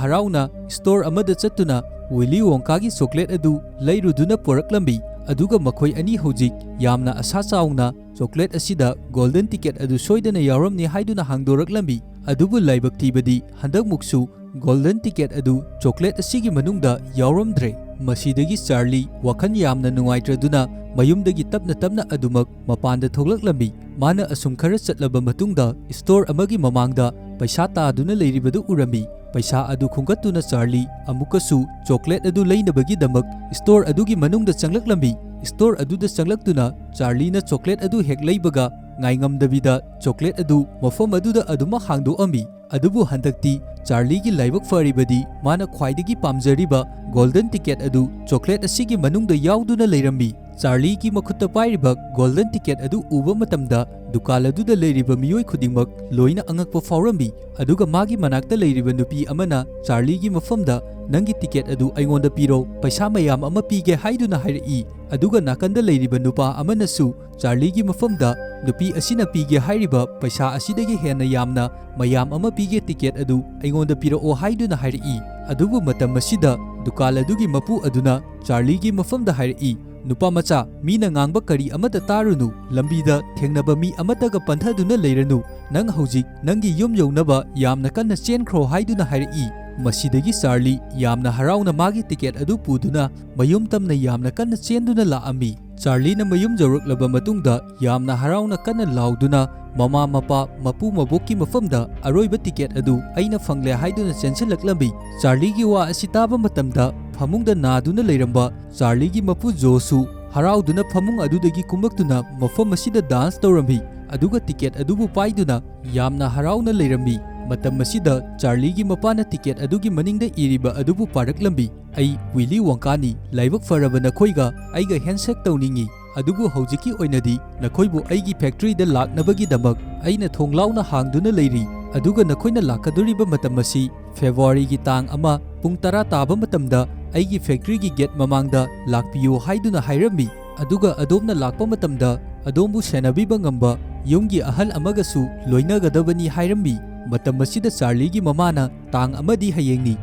ꯍꯔꯥꯎꯅ ꯁ꯭ꯇꯣꯔ ꯑꯃꯗ ꯆꯠꯇꯨꯅ ꯋꯤꯂꯤ ꯋꯣꯡꯀꯥꯒꯤ ꯆꯣꯀ꯭ꯂꯦꯠ ꯑꯗꯨ ꯂꯩꯔꯨꯗꯨꯅ ꯄꯨꯔꯛꯂꯝꯃꯤ꯫ ꯑꯗꯨꯒ ꯃꯈꯣꯏ ꯑꯅꯤ ꯍꯧꯖꯤꯛ ꯌꯥꯝꯅ ꯑꯁꯥ ꯆꯥꯎꯅ ꯆꯣꯀ꯭ꯂꯦꯠ ꯑꯁꯤꯗ ꯒꯣꯜꯗꯟ ꯇꯤꯀꯦꯠ ꯑꯗꯨ ꯁꯣꯏꯗꯅ ꯌꯥꯎꯔꯝꯅꯤ ꯍꯥꯏꯗꯨꯅ ꯍꯥꯡꯗꯣꯔꯛꯂꯝꯃꯤ꯫ ꯑꯗꯨꯕꯨ ꯂꯥꯏꯕꯛ ꯊꯤꯕꯗꯤ ꯍꯟꯗꯛꯃꯨꯛꯁꯨ ꯒꯣꯜꯗꯟ ꯇꯤꯀꯦꯠ ꯑꯗꯨ ꯆꯣꯀ꯭ꯂꯦꯠ ꯑꯁꯤꯒꯤ ꯃꯅꯨꯡꯗ ꯌꯥꯎꯔꯝꯗ꯭ꯔꯦ꯫ ꯃꯁꯤꯗꯒꯤ ꯆꯥꯔꯂꯤ ꯋꯥꯈꯜ ꯌꯥꯝꯅ ꯅꯨꯡꯉꯥꯏꯇ꯭ꯔꯗꯨꯅ ꯃꯌꯨꯝꯗꯒꯤ ꯇꯞꯅ ꯇꯞꯅ ꯑꯗꯨꯃꯛ ꯃꯄꯥꯟꯗ ꯊꯣꯛꯂꯛꯂꯝꯃꯤ꯫ ꯃꯥꯅ ꯑꯁꯨꯝ ꯈꯔ ꯆꯠꯂꯕ ꯃꯇꯨꯡꯗ ꯁ꯭ꯇꯣꯔ ꯑꯃꯒꯤ ꯃꯃꯥꯡꯗ ꯄꯩꯁꯥ ꯇꯥꯗꯨꯅ ꯂꯩꯔꯤꯕꯗꯨ ꯎꯔꯝꯃꯤ꯫ ꯄꯩꯁꯥ ꯑꯗꯨ ꯈꯨꯝꯒꯠꯇꯨꯅ ꯆꯥꯔꯂꯤ ꯑꯃꯨꯛꯀꯁꯨ ꯆꯣꯀ꯭ꯂꯦꯠ ꯑꯗꯨ ꯂꯩꯅꯕꯒꯤꯗꯃꯛ ꯁ꯭ꯇꯣꯔ ꯑꯗꯨꯒꯤ ꯃꯅꯨꯡꯗ ꯆꯪꯂꯛꯂꯝꯃꯤ꯫ ꯁ꯭ꯇꯣꯔ ꯑꯗꯨꯗ ꯆꯪꯂꯛꯇꯨꯅ ꯆꯥꯔꯂꯤꯅ ꯆꯣꯀ꯭ꯂꯦꯠ ꯑꯗꯨ ꯍꯦꯛ ꯂꯩꯕꯒ ꯉꯥꯏꯉꯝꯗꯕꯤꯗ ꯆꯣꯀ꯭ꯂꯦꯠ ꯑꯗꯨ ꯃꯐꯝ ꯑꯗꯨꯗ ꯑꯗꯨꯃꯛ ꯍꯥꯡꯗꯣꯛꯑꯝꯃꯤ꯫ ꯑꯗꯨꯕꯨ ꯍꯟꯗꯛꯇꯤ ꯆꯥꯔꯂꯤꯒꯤ ꯂꯥꯏꯕꯛ ꯐꯔꯤꯕꯗꯤ ꯃꯥꯅ ꯈ꯭ꯋꯥꯏꯗꯒꯤ ꯄꯥꯝꯖꯔꯤꯕ ꯒꯣꯜꯗꯟ ꯇꯤꯀꯦꯠ ꯑꯗꯨ ꯆꯣꯀ꯭ꯂꯦꯠ ꯑꯁꯤꯒꯤ ꯃꯅꯨꯡꯗ ꯌꯥꯎꯗꯨꯅ ꯂꯩꯔꯝꯃꯤ꯫ ꯆꯥꯔꯂꯤꯒꯤ ꯃꯈꯨꯠꯇ ꯄꯥꯏꯔꯤꯕ ꯒꯣꯜꯗꯟ ꯇꯤꯀꯦꯠ ꯑꯗꯨ ꯎꯕ ꯃꯇꯝꯗ ꯗꯨꯀꯥꯟ ꯑꯗꯨꯗ ꯂꯩꯔꯤꯕ ꯃꯤꯑꯣꯏ ꯈꯨꯗꯤꯡꯃꯛ ꯂꯣꯏꯅ ꯑꯉꯛꯄ ꯐꯥꯎꯔꯝꯃꯤ꯫ ꯑꯗꯨꯒ ꯃꯥꯒꯤ ꯃꯅꯥꯛꯇ ꯂꯩꯔꯤꯕ ꯅꯨꯄꯤ ꯑꯃꯅ ꯆꯥꯔꯂꯤꯒꯤ ꯃꯐꯝꯗ, "ꯅꯪꯒꯤ ꯇꯤꯀꯦꯠ ꯑꯗꯨ ꯑꯩꯉꯣꯟꯗ ꯄꯤꯔꯣ, ꯄꯩꯁꯥ ꯃꯌꯥꯝ ꯑꯃ ꯄꯤꯒꯦ" ꯍꯥꯏꯗꯨꯅ ꯍꯥꯏꯔꯛꯏ꯫ ꯑꯗꯨꯒ ꯅꯥꯀꯟꯗ ꯂꯩꯔꯤꯕ ꯅꯨꯄꯥ ꯑꯃꯅꯁꯨ ꯆꯥꯔꯂꯤꯒꯤ ꯃꯐꯝꯗ, "ꯅꯨꯄꯤ ꯑꯁꯤꯅ ꯄꯤꯒꯦ ꯍꯥꯏꯔꯤꯕ ꯄꯩꯁꯥ ꯑꯁꯤꯗꯒꯤ ꯍꯦꯟꯅ ꯌꯥꯝꯅ ꯃꯌꯥꯝ ꯑꯃ ꯄꯤꯒꯦ, ꯇꯤꯀꯦꯠ ꯑꯗꯨ ꯑꯩꯉꯣꯟꯗ ꯄꯤꯔꯛꯑꯣ" ꯍꯥꯏꯗꯨꯅ ꯍꯥꯏꯔꯛꯏ꯫ ꯑꯗꯨꯕꯨ ꯃꯇꯝ ꯑꯁꯤꯗ ꯗꯨꯀꯥꯟ ꯑꯗꯨꯒꯤ ꯃꯄꯨ ꯑꯗꯨꯅ ꯆꯥꯔꯂꯤꯒꯤ ꯃꯐꯝꯗ ꯍꯥꯏꯔꯛꯏ, "ꯅꯨꯄꯥ ꯃꯆꯥ, ꯃꯤꯅ ꯉꯥꯡꯕ ꯀꯔꯤ ꯑꯃꯠꯇ ꯇꯥꯔꯨꯅꯨ, ꯂꯝꯕꯤꯗ ꯊꯦꯡꯅꯕ ꯃꯤ ꯑꯃꯠꯇꯒ ꯄꯟꯊꯗꯨꯅ ꯂꯩꯔꯅꯨ, ꯅꯪ ꯍꯧꯖꯤꯛ ꯅꯪꯒꯤ ꯌꯨꯝ ꯌꯧꯅꯕ ꯌꯥꯝꯅ ꯀꯟꯅ ꯆꯦꯟꯈ꯭ꯔꯣ" ꯍꯥꯏꯗꯨꯅ ꯍꯥꯏꯔꯛꯏ꯫ ꯃꯁꯤꯗꯒꯤ ꯆꯥꯔꯂꯤ ꯌꯥꯝꯅ ꯍꯔꯥꯎꯅ ꯃꯥꯒꯤ ꯇꯤꯀꯦꯠ ꯑꯗꯨ ꯄꯨꯗꯨꯅ ꯃꯌꯨꯝ ꯇꯝꯅ ꯌꯥꯝꯅ ꯀꯟꯅ ꯆꯦꯟꯗꯨꯅ ꯂꯥꯛꯑꯝꯃꯤ꯫ ꯆꯥꯔꯂꯤꯅ ꯃꯌꯨꯝ ꯌꯧꯔꯛꯂꯕ ꯃꯇꯨꯡꯗ ꯌꯥꯝꯅ ꯍꯔꯥꯎꯅ ꯀꯟꯅ ꯂꯥꯎꯗꯨꯅ ꯃꯃꯥ ꯃꯄꯥ ꯃꯄꯨ ꯃꯕꯣꯛꯀꯤ ꯃꯐꯝꯗ ꯑꯔꯣꯏꯕ ꯇꯤꯀꯦꯠ ꯑꯗꯨ ꯑꯩꯅ ꯐꯪꯂꯦ ꯍꯥꯏꯗꯨꯅ ꯆꯦꯟꯁꯤꯜꯂꯛꯂꯝꯃꯤ꯫ ꯆꯥꯔꯂꯤꯒꯤ ꯋꯥ ꯑꯁꯤ ꯇꯥꯕ ꯃꯇꯝꯗ ꯐꯃꯨꯡꯗ ꯅꯥꯗꯨꯅ ꯂꯩꯔꯝꯕ ꯆꯥꯔꯂꯤꯒꯤ ꯃꯄꯨ ꯖꯣꯁꯨ ꯍꯔꯥꯎꯗꯨꯅ ꯐꯃꯨꯡ ꯑꯗꯨꯗꯒꯤ ꯀꯨꯝꯂꯛꯇꯨꯅ ꯃꯐꯝ ꯑꯁꯤꯗ ꯗꯥꯟꯁ ꯇꯧꯔꯝꯃꯤ, ꯑꯗꯨꯒ ꯇꯤꯀꯦꯠ ꯑꯗꯨꯕꯨ ꯄꯥꯏꯗꯨꯅ ꯌꯥꯝꯅ ꯍꯔꯥꯎꯅ ꯂꯩꯔꯝꯃꯤ꯫ ꯃꯇꯝ ꯑꯁꯤꯗ ꯆꯥꯔꯂꯤꯒꯤ ꯃꯄꯥꯅ ꯇꯤꯀꯦꯠ ꯑꯗꯨꯒꯤ ꯃꯅꯤꯡꯗ ꯏꯔꯤꯕ ꯑꯗꯨꯕꯨ ꯄꯥꯔꯛꯂꯝꯃꯤ, "ꯑꯩ ꯋꯤꯂꯤ ꯋꯣꯡꯀꯥꯅꯤ, ꯂꯥꯏꯕꯛ ꯐꯔꯕ ꯅꯈꯣꯏꯒ ꯑꯩꯒ ꯍꯦꯟꯁꯦꯛ ꯇꯧꯅꯤꯡꯏ, ꯑꯗꯨꯕꯨ ꯍꯧꯖꯤꯛꯀꯤ ꯑꯣꯏꯅꯗꯤ ꯅꯈꯣꯏꯕꯨ ꯑꯩꯒꯤ ꯐꯦꯛꯇꯔꯤꯗ ꯂꯥꯛꯅꯕꯒꯤꯗꯃꯛ ꯑꯩꯅ ꯊꯣꯡ ꯂꯥꯎꯅ ꯍꯥꯡꯗꯨꯅ ꯂꯩꯔꯤ, ꯑꯗꯨꯒ ꯅꯈꯣꯏꯅ ꯂꯥꯛꯀꯗꯧꯔꯤꯕ ꯃꯇꯝ ꯑꯁꯤ ꯐꯦꯕ꯭ꯔꯨꯋꯥꯔꯤꯒꯤ ꯇꯥꯡ ꯑꯃ ꯄꯨꯡ ꯇꯔꯥ ꯇꯥꯕ ꯃꯇꯝꯗ ꯑꯩꯒꯤ ꯐꯦꯛꯇꯔꯤꯒꯤ ꯒꯦꯠ ꯃꯃꯥꯡꯗ ꯂꯥꯛꯄꯤꯌꯨ" ꯍꯥꯏꯗꯨꯅ ꯍꯥꯏꯔꯝꯃꯤ꯫ ꯑꯗꯨꯒ ꯑꯗꯣꯝꯅ ꯂꯥꯛꯄ ꯃꯇꯝꯗ ꯑꯗꯣꯝꯕꯨ ꯁꯦꯟꯅꯕꯤꯕ ꯉꯝꯕ ꯌꯨꯝꯒꯤ ꯑꯍꯜ ꯑꯃꯒꯁꯨ ꯂꯣꯏꯅꯒꯗꯕꯅꯤ ꯍꯥꯏꯔꯝꯃꯤ꯫ ꯃꯇꯝ ꯑꯁꯤꯗ ꯆꯥꯔꯂꯤꯒꯤ ꯃꯃꯥꯅ, "ꯇꯥꯡ ꯑꯃꯗꯤ ꯍꯌꯦꯡꯅꯤ,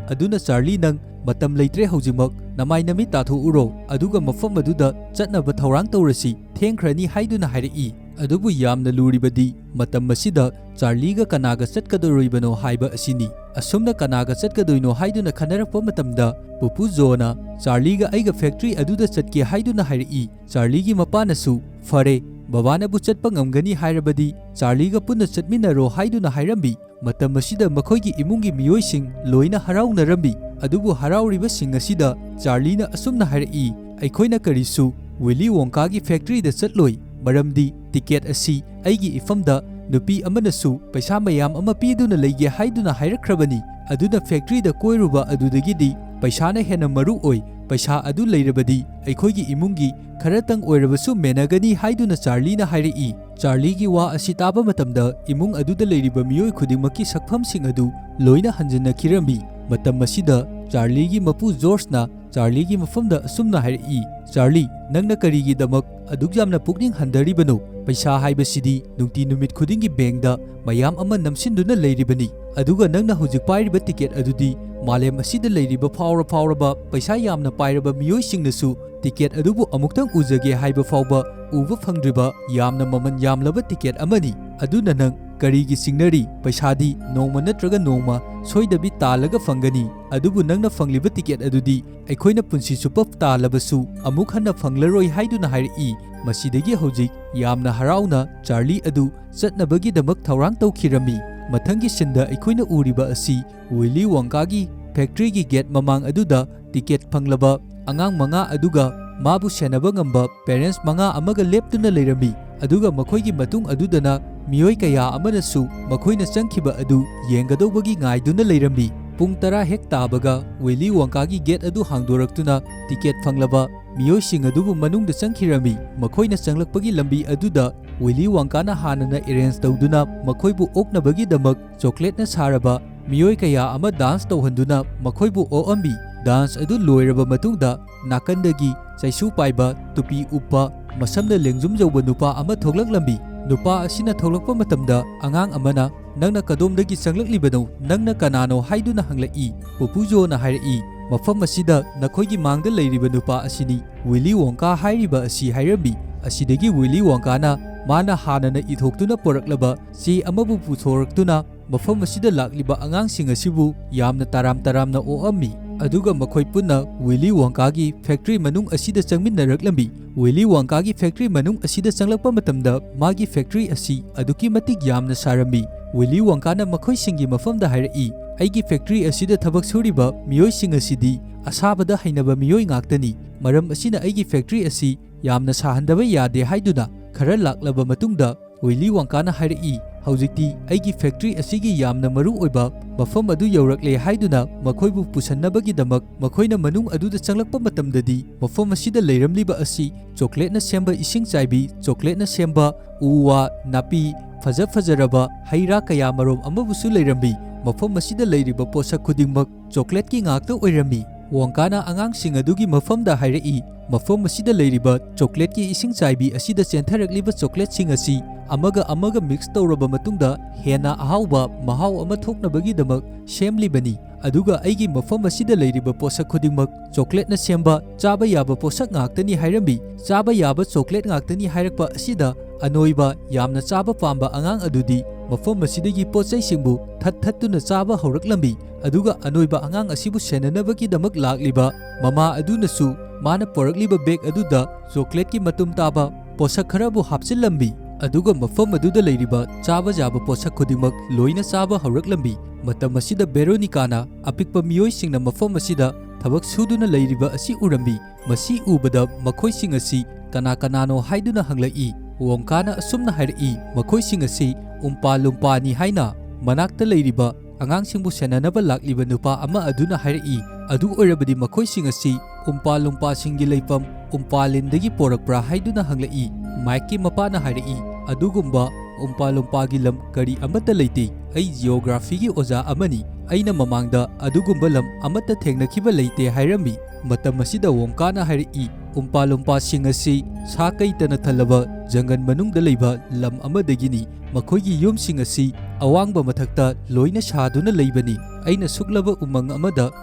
ꯑꯗꯨꯅ ꯆꯥꯔꯂꯤ, ꯅꯪ ꯃꯇꯝ ꯂꯩꯇ꯭ꯔꯦ ꯍꯧꯖꯤꯛꯃꯛ, ꯅꯃꯥꯏ ꯅꯃꯤꯠ ꯇꯥꯊꯣꯛꯎꯔꯣ, ꯑꯗꯨꯒ ꯃꯐꯝ ꯑꯗꯨꯗ ꯆꯠꯅꯕ ꯊꯧꯔꯥꯡ ꯇꯧꯔꯁꯤ, ꯊꯦꯡꯈ꯭ꯔꯅꯤ" ꯍꯥꯏꯗꯨꯅ ꯍꯥꯏꯔꯛꯏ꯫ ꯑꯗꯨꯕꯨ ꯌꯥꯝꯅ ꯂꯨꯔꯤꯕꯗꯤ ꯃꯇꯝ ꯑꯁꯤꯗ ꯆꯥꯔꯂꯤꯒ ꯀꯅꯥꯒ ꯆꯠꯀꯗꯧꯔꯤꯕꯅꯣ ꯍꯥꯏꯕ ꯑꯁꯤꯅꯤ꯫ ꯑꯁꯨꯝꯅ ꯀꯅꯥꯒ ꯆꯠꯀꯗꯣꯏꯅꯣ ꯍꯥꯏꯗꯨꯅ ꯈꯟꯅꯔꯛꯄ ꯃꯇꯝꯗ ꯄꯨꯄꯨ ꯖꯣꯅ ꯆꯥꯔꯂꯤꯒ ꯑꯩꯒ ꯐꯦꯛꯇꯔꯤ ꯑꯗꯨꯗ ꯆꯠꯀꯦ ꯍꯥꯏꯗꯨꯅ ꯍꯥꯏꯔꯛꯏ꯫ ꯆꯥꯔꯂꯤꯒꯤ ꯃꯄꯥꯅꯁꯨ, "ꯐꯔꯦ, ꯕꯕꯥꯅꯕꯨ ꯆꯠꯄ ꯉꯝꯒꯅꯤ ꯍꯥꯏꯔꯕꯗꯤ ꯆꯥꯔꯂꯤꯒ ꯄꯨꯟꯅ ꯆꯠꯃꯤꯟꯅꯔꯣ" ꯍꯥꯏꯗꯨꯅ ꯍꯥꯏꯔꯝꯃꯤ꯫ ꯃꯇꯝ ꯑꯁꯤꯗ ꯃꯈꯣꯏꯒꯤ ꯏꯃꯨꯡꯒꯤ ꯃꯤꯑꯣꯏꯁꯤꯡ ꯂꯣꯏꯅ ꯍꯔꯥꯎꯅꯔꯝꯃꯤ꯫ ꯑꯗꯨꯕꯨ ꯍꯔꯥꯎꯔꯤꯕꯁꯤꯡ ꯑꯁꯤꯗ ꯆꯥꯔꯂꯤꯅ ꯑꯁꯨꯝꯅ ꯍꯥꯏꯔꯛꯏ, "ꯑꯩꯈꯣꯏꯅ ꯀꯔꯤꯁꯨ ꯋꯤꯂꯤ ꯋꯣꯡꯀꯥꯒꯤ ꯐꯦꯛꯇꯔꯤꯗ ꯆꯠꯂꯣꯏ, ꯃꯔꯝꯗꯤ ꯇꯤꯀꯦꯠ ꯑꯁꯤ ꯑꯩꯒꯤ ꯏꯐꯝꯗ ꯅꯨꯄꯤ ꯑꯃꯅꯁꯨ ꯄꯩꯁꯥ ꯃꯌꯥꯝ ꯑꯃ ꯄꯤꯗꯨꯅ ꯂꯩꯒꯦ ꯍꯥꯏꯗꯨꯅ ꯍꯥꯏꯔꯛꯈ꯭ꯔꯕꯅꯤ꯫ ꯑꯗꯨꯅ ꯐꯦꯛꯇꯔꯤꯗ ꯀꯣꯏꯔꯨꯕ ꯑꯗꯨꯗꯒꯤꯗꯤ ꯄꯩꯁꯥꯅ ꯍꯦꯟꯅ ꯃꯔꯨ ꯑꯣꯏ꯫ ꯄꯩꯁꯥ ꯑꯗꯨ ꯂꯩꯔꯕꯗꯤ ꯑꯩꯈꯣꯏꯒꯤ ꯏꯃꯨꯡꯒꯤ ꯈꯔꯇꯪ ꯑꯣꯏꯔꯕꯁꯨ ꯃꯦꯟꯅꯒꯅꯤ" ꯍꯥꯏꯗꯨꯅ ꯆꯥꯔꯂꯤꯅ ꯍꯥꯏꯔꯛꯏ꯫ ꯆꯥꯔꯂꯤꯒꯤ ꯋꯥ ꯑꯁꯤ ꯇꯥꯕ ꯃꯇꯝꯗ ꯏꯃꯨꯡ ꯑꯗꯨꯗ ꯂꯩꯔꯤꯕ ꯃꯤꯑꯣꯏ ꯈꯨꯗꯤꯡꯃꯛꯀꯤ ꯁꯛꯐꯝꯁꯤꯡ ꯑꯗꯨ ꯂꯣꯏꯅ ꯍꯟꯖꯤꯟꯅꯈꯤꯔꯝꯃꯤ꯫ ꯃꯇꯝ ꯑꯁꯤꯗ ꯆꯥꯔꯂꯤꯒꯤ ꯃꯄꯨ ꯖꯣꯔꯖꯅ ꯆꯥꯔꯂꯤꯒꯤ ꯃꯐꯝꯗ ꯑꯁꯨꯝꯅ ꯍꯥꯏꯔꯛꯏ, "ꯆꯥꯔꯂꯤ, ꯅꯪꯅ ꯀꯔꯤꯒꯤꯗꯃꯛ ꯑꯗꯨꯛ ꯌꯥꯝꯅ ꯄꯨꯛꯅꯤꯡ ꯍꯟꯊꯔꯤꯕꯅꯣ? ꯄꯩꯁꯥ ꯍꯥꯏꯕꯁꯤꯗꯤ ꯅꯨꯡꯇꯤ ꯅꯨꯃꯤꯠ ꯈꯨꯗꯤꯡꯒꯤ ꯕꯦꯡꯗ ꯃꯌꯥꯝ ꯑꯃ ꯅꯝꯁꯤꯟꯗꯨꯅ ꯂꯩꯔꯤꯕꯅꯤ꯫ ꯑꯗꯨꯒ ꯅꯪꯅ ꯍꯧꯖꯤꯛ ꯄꯥꯏꯔꯤꯕ ꯇꯤꯀꯦꯠ ꯑꯗꯨꯗꯤ ꯃꯥꯂꯦꯝ ꯑꯁꯤꯗ ꯂꯩꯔꯤꯕ ꯐꯥꯎꯔ ꯐꯥꯎꯔꯕ ꯄꯩꯁꯥ ꯌꯥꯝꯅ ꯄꯥꯏꯔꯕ ꯃꯤꯑꯣꯏꯁꯤꯡꯅꯁꯨ ꯇꯤꯀꯦꯠ ꯑꯗꯨꯕꯨ ꯑꯃꯨꯛꯇꯪ ꯎꯖꯒꯦ ꯍꯥꯏꯕ ꯐꯥꯎꯕ ꯎꯕ ꯐꯪꯗ꯭ꯔꯤꯕ ꯌꯥꯝꯅ ꯃꯃꯜ ꯌꯥꯝꯂꯕ ꯇꯤꯀꯦꯠ ꯑꯃꯅꯤ꯫ ꯑꯗꯨꯅ ꯅꯪ ꯀꯔꯤꯒꯤ ꯆꯤꯡꯅꯔꯤ? ꯄꯩꯁꯥꯗꯤ ꯅꯣꯡꯃ ꯅꯠꯇ꯭ꯔꯒ ꯅꯣꯡꯃ ꯁꯣꯏꯗꯕꯤ ꯇꯥꯜꯂꯒ ꯐꯪꯒꯅꯤ, ꯑꯗꯨꯕꯨ ꯅꯪꯅ ꯐꯪꯂꯤꯕ ꯇꯤꯀꯦꯠ ꯑꯗꯨꯗꯤ ꯑꯩꯈꯣꯏꯅ ꯄꯨꯟꯁꯤ ꯆꯨꯞꯄ ꯇꯥꯜꯂꯕꯁꯨ ꯑꯃꯨꯛ ꯍꯟꯅ ꯐꯪꯂꯔꯣꯏ" ꯍꯥꯏꯗꯨꯅ ꯍꯥꯏꯔꯛꯏ꯫ ꯃꯁꯤꯗꯒꯤ ꯍꯧꯖꯤꯛ ꯌꯥꯝꯅ ꯍꯔꯥꯎꯅ ꯆꯥꯔꯂꯤ ꯑꯗꯨ ꯆꯠꯅꯕꯒꯤꯗꯃꯛ ꯊꯧꯔꯥꯡ ꯇꯧꯈꯤꯔꯝꯃꯤ꯫ ꯃꯊꯪꯒꯤ ꯁꯤꯟꯗ ꯑꯩꯈꯣꯏꯅ ꯎꯔꯤꯕ ꯑꯁꯤ ꯋꯤꯂꯤ ꯋꯣꯡꯀꯥꯒꯤ ꯐꯦꯛꯇ꯭ꯔꯤꯒꯤ ꯒꯦꯠ ꯃꯃꯥꯡ ꯑꯗꯨꯗ ꯇꯤꯀꯦꯠ ꯐꯪꯂꯕ ꯑꯉꯥꯡ ꯃꯉꯥ ꯑꯗꯨꯒ ꯃꯥꯕꯨ ꯁꯦꯟꯅꯕ ꯉꯝꯕ ꯄꯦꯔꯦꯟꯠꯁ ꯃꯉꯥ ꯑꯃꯒ ꯂꯦꯞꯇꯨꯅ ꯂꯩꯔꯝꯃꯤ꯫ ꯑꯗꯨꯒ ꯃꯈꯣꯏꯒꯤ ꯃꯇꯨꯡ ꯑꯗꯨꯗꯅ ꯃꯤꯑꯣꯏ ꯀꯌꯥ ꯑꯃꯅꯁꯨ ꯃꯈꯣꯏꯅ ꯆꯪꯈꯤꯕ ꯑꯗꯨ ꯌꯦꯡꯒꯗꯧꯕꯒꯤ ꯉꯥꯏꯗꯨꯅ ꯂꯩꯔꯝꯃꯤ꯫ ꯄꯨꯡ ꯇꯔꯥ ꯍꯦꯛ ꯇꯥꯕꯒ ꯋꯤꯂꯤ ꯋꯣꯡꯀꯥꯒꯤ ꯒꯦꯠ ꯑꯗꯨ ꯍꯥꯡꯗꯣꯔꯛꯇꯨꯅ ꯇꯤꯀꯦꯠ ꯐꯪꯂꯕ ꯃꯤꯑꯣꯏꯁꯤꯡ ꯑꯗꯨꯕꯨ ꯃꯅꯨꯡꯗ ꯆꯪꯈꯤꯔꯝꯃꯤ꯫ ꯃꯈꯣꯏꯅ ꯆꯪꯂꯛꯄꯒꯤ ꯂꯝꯕꯤ ꯑꯗꯨꯗ ꯋꯤꯂꯤ ꯋꯣꯡꯀꯥꯅ ꯍꯥꯟꯅꯅ ꯑꯦꯔꯦꯟꯖ ꯇꯧꯗꯨꯅ ꯃꯈꯣꯏꯕꯨ ꯑꯣꯛꯅꯕꯒꯤꯗꯃꯛ ꯆꯣꯀ꯭ꯂꯦꯠꯅ ꯁꯥꯔꯕ ꯃꯤꯑꯣꯏ ꯀꯌꯥ ꯑꯃ ꯗꯥꯟꯁ ꯇꯧꯍꯟꯗꯨꯅ ꯃꯈꯣꯏꯕꯨ ꯑꯣꯛꯑꯝꯃꯤ꯫ ꯗꯥꯟꯁ ꯑꯗꯨ ꯂꯣꯏꯔꯕ ꯃꯇꯨꯡꯗ ꯅꯥꯀꯟꯗꯒꯤ ꯆꯩꯁꯨ ꯄꯥꯏꯕ, ꯇꯨꯄꯤ ꯎꯞꯄ, ꯃꯁꯝꯅ ꯂꯦꯡꯖꯨꯝ ꯌꯧꯕ ꯅꯨꯄꯥ ꯑꯃ ꯊꯣꯛꯂꯛꯂꯝꯃꯤ꯫ ꯅꯨꯄꯥ ꯑꯁꯤꯅ ꯊꯣꯛꯂꯛꯄ ꯃꯇꯝꯗ ꯑꯉꯥꯡ ꯑꯃꯅ, "ꯅꯪꯅ ꯀꯗꯣꯝꯗꯒꯤ ꯆꯪꯂꯛꯂꯤꯕꯅꯣ? ꯅꯪꯅ ꯀꯅꯥꯅꯣ?" ꯍꯥꯏꯗꯨꯅ ꯍꯪꯂꯛꯏ꯫ ꯄꯨꯄꯨ ꯖꯣꯅ ꯍꯥꯏꯔꯛꯏ, "ꯃꯐꯝ ꯑꯁꯤꯗ ꯅꯈꯣꯏꯒꯤ ꯃꯥꯡꯗ ꯂꯩꯔꯤꯕ ꯅꯨꯄꯥ ꯑꯁꯤꯅꯤ, ꯋꯤꯂꯤ ꯋꯣꯡꯀꯥ ꯍꯥꯏꯔꯤꯕ ꯑꯁꯤ" ꯍꯥꯏꯔꯝꯃꯤ꯫ ꯑꯁꯤꯗꯒꯤ ꯋꯤꯂꯤ ꯋꯣꯡꯀꯥꯅ ꯃꯥꯅ ꯍꯥꯟꯅꯅ ꯏꯊꯣꯛꯇꯨꯅ ꯄꯨꯔꯛꯂꯕ ꯆꯦ ꯑꯃꯕꯨ ꯄꯨꯊꯣꯔꯛꯇꯨꯅ ꯃꯐꯝ ꯑꯁꯤꯗ ꯂꯥꯛꯂꯤꯕ ꯑꯉꯥꯡꯁꯤꯡ ꯑꯁꯤꯕꯨ ꯌꯥꯝꯅ ꯇꯔꯥꯝ ꯇꯔꯥꯝꯅ ꯑꯣꯛꯑꯝꯃꯤ꯫ ꯑꯗꯨꯒ ꯃꯈꯣꯏ ꯄꯨꯟꯅ ꯋꯤꯂꯤ ꯋꯣꯡꯀꯥꯒꯤ ꯐꯦꯛꯇ꯭ꯔꯤ ꯃꯅꯨꯡ ꯑꯁꯤꯗ ꯆꯪꯃꯤꯟꯅꯔꯛꯂꯝꯃꯤ꯫ ꯋꯤꯂꯤ ꯋꯣꯡꯀꯥꯒꯤ ꯐꯦꯛꯇ꯭ꯔꯤ ꯃꯅꯨꯡ ꯑꯁꯤꯗ ꯆꯪꯂꯛꯄ ꯃꯇꯝꯗ ꯃꯥꯒꯤ ꯐꯦꯛꯇ꯭ꯔꯤ ꯑꯁꯤ ꯑꯗꯨꯛꯀꯤ ꯃꯇꯤꯛ ꯌꯥꯝꯅ ꯁꯥꯔꯝꯃꯤ꯫ ꯋꯤꯂꯤ ꯋꯣꯡꯀꯥꯅ ꯃꯈꯣꯏꯁꯤꯡꯒꯤ ꯃꯐꯝꯗ ꯍꯥꯏꯔꯛꯏ, "ꯑꯩꯒꯤ ꯐꯦꯛꯇ꯭ꯔꯤ ꯑꯁꯤꯗ ꯊꯕꯛ ꯁꯨꯔꯤꯕ ꯃꯤꯑꯣꯏꯁꯤꯡ ꯑꯁꯤꯗꯤ ꯑꯁꯥꯕꯗ ꯍꯩꯅꯕ ꯃꯤꯑꯣꯏ ꯉꯥꯛꯇꯅꯤ꯫ ꯃꯔꯝ ꯑꯁꯤꯅ ꯑꯩꯒꯤ ꯐꯦꯛꯇ꯭ꯔꯤ ꯑꯁꯤ ꯌꯥꯝꯅ ꯁꯥꯍꯟꯗꯕ ꯌꯥꯗꯦ" ꯍꯥꯏꯗꯨꯅ ꯈꯔ ꯂꯥꯛꯂꯕ ꯃꯇꯨꯡꯗ ꯋꯤꯂꯤ ꯋꯣꯡꯀꯥꯅ ꯍꯥꯏꯔꯛꯏ, "ꯍꯧꯖꯤꯛꯇꯤ ꯑꯩꯒꯤ ꯐꯦꯛꯇ꯭ꯔꯤ ꯑꯁꯤꯒꯤ ꯌꯥꯝꯅ ꯃꯔꯨ ꯑꯣꯏꯕ ꯃꯐꯝ ꯑꯗꯨ ꯌꯧꯔꯛꯂꯦ" ꯍꯥꯏꯗꯨꯅ ꯃꯈꯣꯏꯕꯨ ꯄꯨꯁꯟꯅꯕꯒꯤꯗꯃꯛ ꯃꯈꯣꯏꯅ ꯃꯅꯨꯡ ꯑꯗꯨꯗ ꯆꯪꯂꯛꯄ ꯃꯇꯝꯗꯗꯤ ꯃꯐꯝ ꯑꯁꯤꯗ ꯂꯩꯔꯝꯂꯤꯕ ꯑꯁꯤ ꯆꯣꯀ꯭ꯂꯦꯠꯅ ꯁꯦꯝꯕ ꯏꯁꯤꯡ ꯆꯥꯏꯕꯤ, ꯆꯣꯀ꯭ꯂꯦꯠꯅ ꯁꯦꯝꯕ ꯎ ꯋꯥ, ꯅꯥꯄꯤ, ꯐꯖ ꯐꯖꯔꯕ ꯍꯩ ꯔꯥ ꯀꯌꯥ ꯃꯔꯨꯝ ꯑꯃꯕꯨꯁꯨ ꯂꯩꯔꯝꯃꯤ꯫ ꯃꯐꯝ ꯑꯁꯤꯗ ꯂꯩꯔꯤꯕ ꯄꯣꯠꯁꯛ ꯈꯨꯗꯤꯡꯃꯛ ꯆꯣꯀ꯭ꯂꯦꯠꯀꯤ ꯉꯥꯛꯇ ꯑꯣꯏꯔꯝꯃꯤ꯫ ꯋꯣꯡꯀꯥꯅ ꯑꯉꯥꯡꯁꯤꯡ ꯑꯗꯨꯒꯤ ꯃꯐꯝꯗ ꯍꯥꯏꯔꯛꯏ, "ꯃꯐꯝ ꯑꯁꯤꯗ ꯂꯩꯔꯤꯕ ꯆꯣꯀ꯭ꯂꯦꯠꯀꯤ ꯏꯁꯤꯡ ꯆꯥꯏꯕꯤ ꯑꯁꯤꯗ ꯆꯦꯟꯊꯔꯛꯂꯤꯕ ꯆꯣꯀ꯭ꯂꯦꯠꯁꯤꯡ ꯑꯁꯤ ꯑꯃꯒ ꯑꯃꯒ ꯃꯤꯛꯁ ꯇꯧꯔꯕ ꯃꯇꯨꯡꯗ ꯍꯦꯟꯅ ꯑꯍꯥꯎꯕ ꯃꯍꯥꯎ ꯑꯃ ꯊꯣꯛꯅꯕꯒꯤꯗꯃꯛ ꯁꯦꯝꯂꯤꯕꯅꯤ꯫ ꯑꯗꯨꯒ ꯑꯩꯒꯤ ꯃꯐꯝ ꯑꯁꯤꯗ ꯂꯩꯔꯤꯕ ꯄꯣꯠꯁꯛ ꯈꯨꯗꯤꯡꯃꯛ ꯆꯣꯀ꯭ꯂꯦꯠꯅ ꯁꯦꯝꯕ, ꯆꯥꯕ ꯌꯥꯕ ꯄꯣꯠꯁꯛ ꯉꯥꯛꯇꯅꯤ" ꯍꯥꯏꯔꯝꯃꯤ꯫ ꯆꯥꯕ ꯌꯥꯕ ꯆꯣꯀ꯭ꯂꯦꯠ ꯉꯥꯛꯇꯅꯤ ꯍꯥꯏꯔꯛꯄ ꯑꯁꯤꯗ ꯑꯅꯣꯏꯕ, ꯌꯥꯝꯅ ꯆꯥꯕ ꯄꯥꯝꯕ ꯑꯉꯥꯡ ꯑꯗꯨꯗꯤ ꯃꯐꯝ ꯑꯁꯤꯗꯒꯤ ꯄꯣꯠ ꯆꯩꯁꯤꯡꯕꯨ ꯊꯠ ꯊꯠꯇꯨꯅ ꯆꯥꯕ ꯍꯧꯔꯛꯂꯝꯃꯤ꯫ ꯑꯗꯨꯒ ꯑꯅꯣꯏꯕ ꯑꯉꯥꯡ ꯑꯁꯤꯕꯨ ꯁꯦꯟꯅꯅꯕꯒꯤꯗꯃꯛ ꯂꯥꯛꯂꯤꯕ ꯃꯃꯥ ꯑꯗꯨꯅꯁꯨ ꯃꯥꯅ ꯄꯣꯔꯛꯂꯤꯕ ꯕꯦꯒ ꯑꯗꯨꯗ ꯆꯣꯀ꯭ꯂꯦꯠꯀꯤ ꯃꯇꯨꯝ ꯇꯥꯕ ꯄꯣꯠꯁꯛ ꯈꯔꯕꯨ ꯍꯥꯞꯆꯤꯜꯂꯝꯃꯤ꯫ ꯑꯗꯨꯒ ꯃꯐꯝ ꯑꯗꯨꯗ ꯂꯩꯔꯤꯕ ꯆꯥꯕ ꯌꯥꯕ ꯄꯣꯠꯁꯛ ꯈꯨꯗꯤꯡꯃꯛ ꯂꯣꯏꯅ ꯆꯥꯕ ꯍꯧꯔꯛꯂꯝꯃꯤ꯫ ꯃꯇꯝ ꯑꯁꯤꯗ ꯚꯦꯔꯣꯅꯤꯀꯥꯅ ꯑꯄꯤꯛꯄ ꯃꯤꯑꯣꯏꯁꯤꯡꯅ ꯃꯐꯝ ꯑꯁꯤꯗ ꯊꯕꯛ ꯁꯨꯗꯨꯅ ꯂꯩꯔꯤꯕ ꯑꯁꯤ ꯎꯔꯝꯃꯤ꯫ ꯃꯁꯤ ꯎꯕꯗ ꯃꯈꯣꯏꯁꯤꯡ ꯑꯁꯤ ꯀꯅꯥ ꯀꯅꯥꯅꯣ ꯍꯥꯏꯗꯨꯅ ꯍꯪꯂꯛꯏ꯫ ꯋꯣꯡꯀꯥꯅ ꯑꯁꯨꯝꯅ ꯍꯥꯏꯔꯛꯏ, "ꯃꯈꯣꯏꯁꯤꯡ ꯑꯁꯤ ꯎꯝꯄꯥ ꯂꯨꯝꯄꯥꯅꯤ" ꯍꯥꯏꯅ ꯃꯅꯥꯛꯇ ꯂꯩꯔꯤꯕ ꯑꯉꯥꯡꯁꯤꯡꯕꯨ ꯁꯦꯟꯅꯅꯕ ꯂꯥꯛꯂꯤꯕ ꯅꯨꯄꯥ ꯑꯃ ꯑꯗꯨꯅ ꯍꯥꯏꯔꯛꯏ꯫ ꯑꯗꯨ ꯑꯣꯏꯔꯕꯗꯤ ꯃꯈꯣꯏꯁꯤꯡ ꯑꯁꯤ ꯎꯝꯄꯥ ꯂꯨꯝꯄꯥꯁꯤꯡꯒꯤ ꯂꯩꯐꯝ ꯎꯝꯄꯥꯂꯤꯟꯗꯒꯤ ꯄꯣꯔꯛꯄ꯭ꯔꯥ ꯍꯥꯏꯗꯨꯅ ꯍꯪꯂꯛꯏ꯫ ꯃꯥꯏꯛꯀꯤ ꯃꯄꯥꯅ ꯍꯥꯏꯔꯛꯏ, "ꯑꯗꯨꯒꯨꯝꯕ ꯎꯝꯄꯥ ꯂꯨꯝꯄꯥꯒꯤ ꯂꯝ ꯀꯔꯤ ꯑꯃꯠꯇ ꯂꯩꯇꯦ꯫ ꯑꯩ ꯖꯤꯑꯣꯒ꯭ꯔꯥꯐꯤꯒꯤ ꯑꯣꯖꯥ ꯑꯃꯅꯤ꯫ ꯑꯩꯅ ꯃꯃꯥꯡꯗ ꯑꯗꯨꯒꯨꯝꯕ ꯂꯝ ꯑꯃꯠꯇ ꯊꯦꯡꯅꯈꯤꯕ ꯂꯩꯇꯦ" ꯍꯥꯏꯔꯝꯃꯤ꯫ ꯃꯇꯝ ꯑꯁꯤꯗ ꯋꯣꯡꯀꯥꯅ ꯍꯥꯏꯔꯛꯏ, "ꯎꯝꯄꯥ ꯂꯨꯝꯄꯥꯁꯤꯡ ꯑꯁꯤ ꯁꯥ ꯀꯩꯇꯅ ꯊꯜꯂꯕ ꯖꯪꯒꯜ ꯃꯅꯨꯡꯗ ꯂꯩꯕ ꯂꯝ ꯑꯃꯗꯒꯤꯅꯤ꯫ ꯃꯈꯣꯏꯒꯤ ꯌꯨꯝꯁꯤꯡ ꯑꯁꯤ ꯑꯋꯥꯡꯕ ꯃꯊꯛꯇ ꯂꯣꯏꯅ ꯁꯥꯗꯨꯅ ꯂꯩꯕꯅꯤ꯫ ꯑꯩꯅ ꯁꯨꯛꯂꯕ ꯎꯃꯪ ꯑꯃꯗ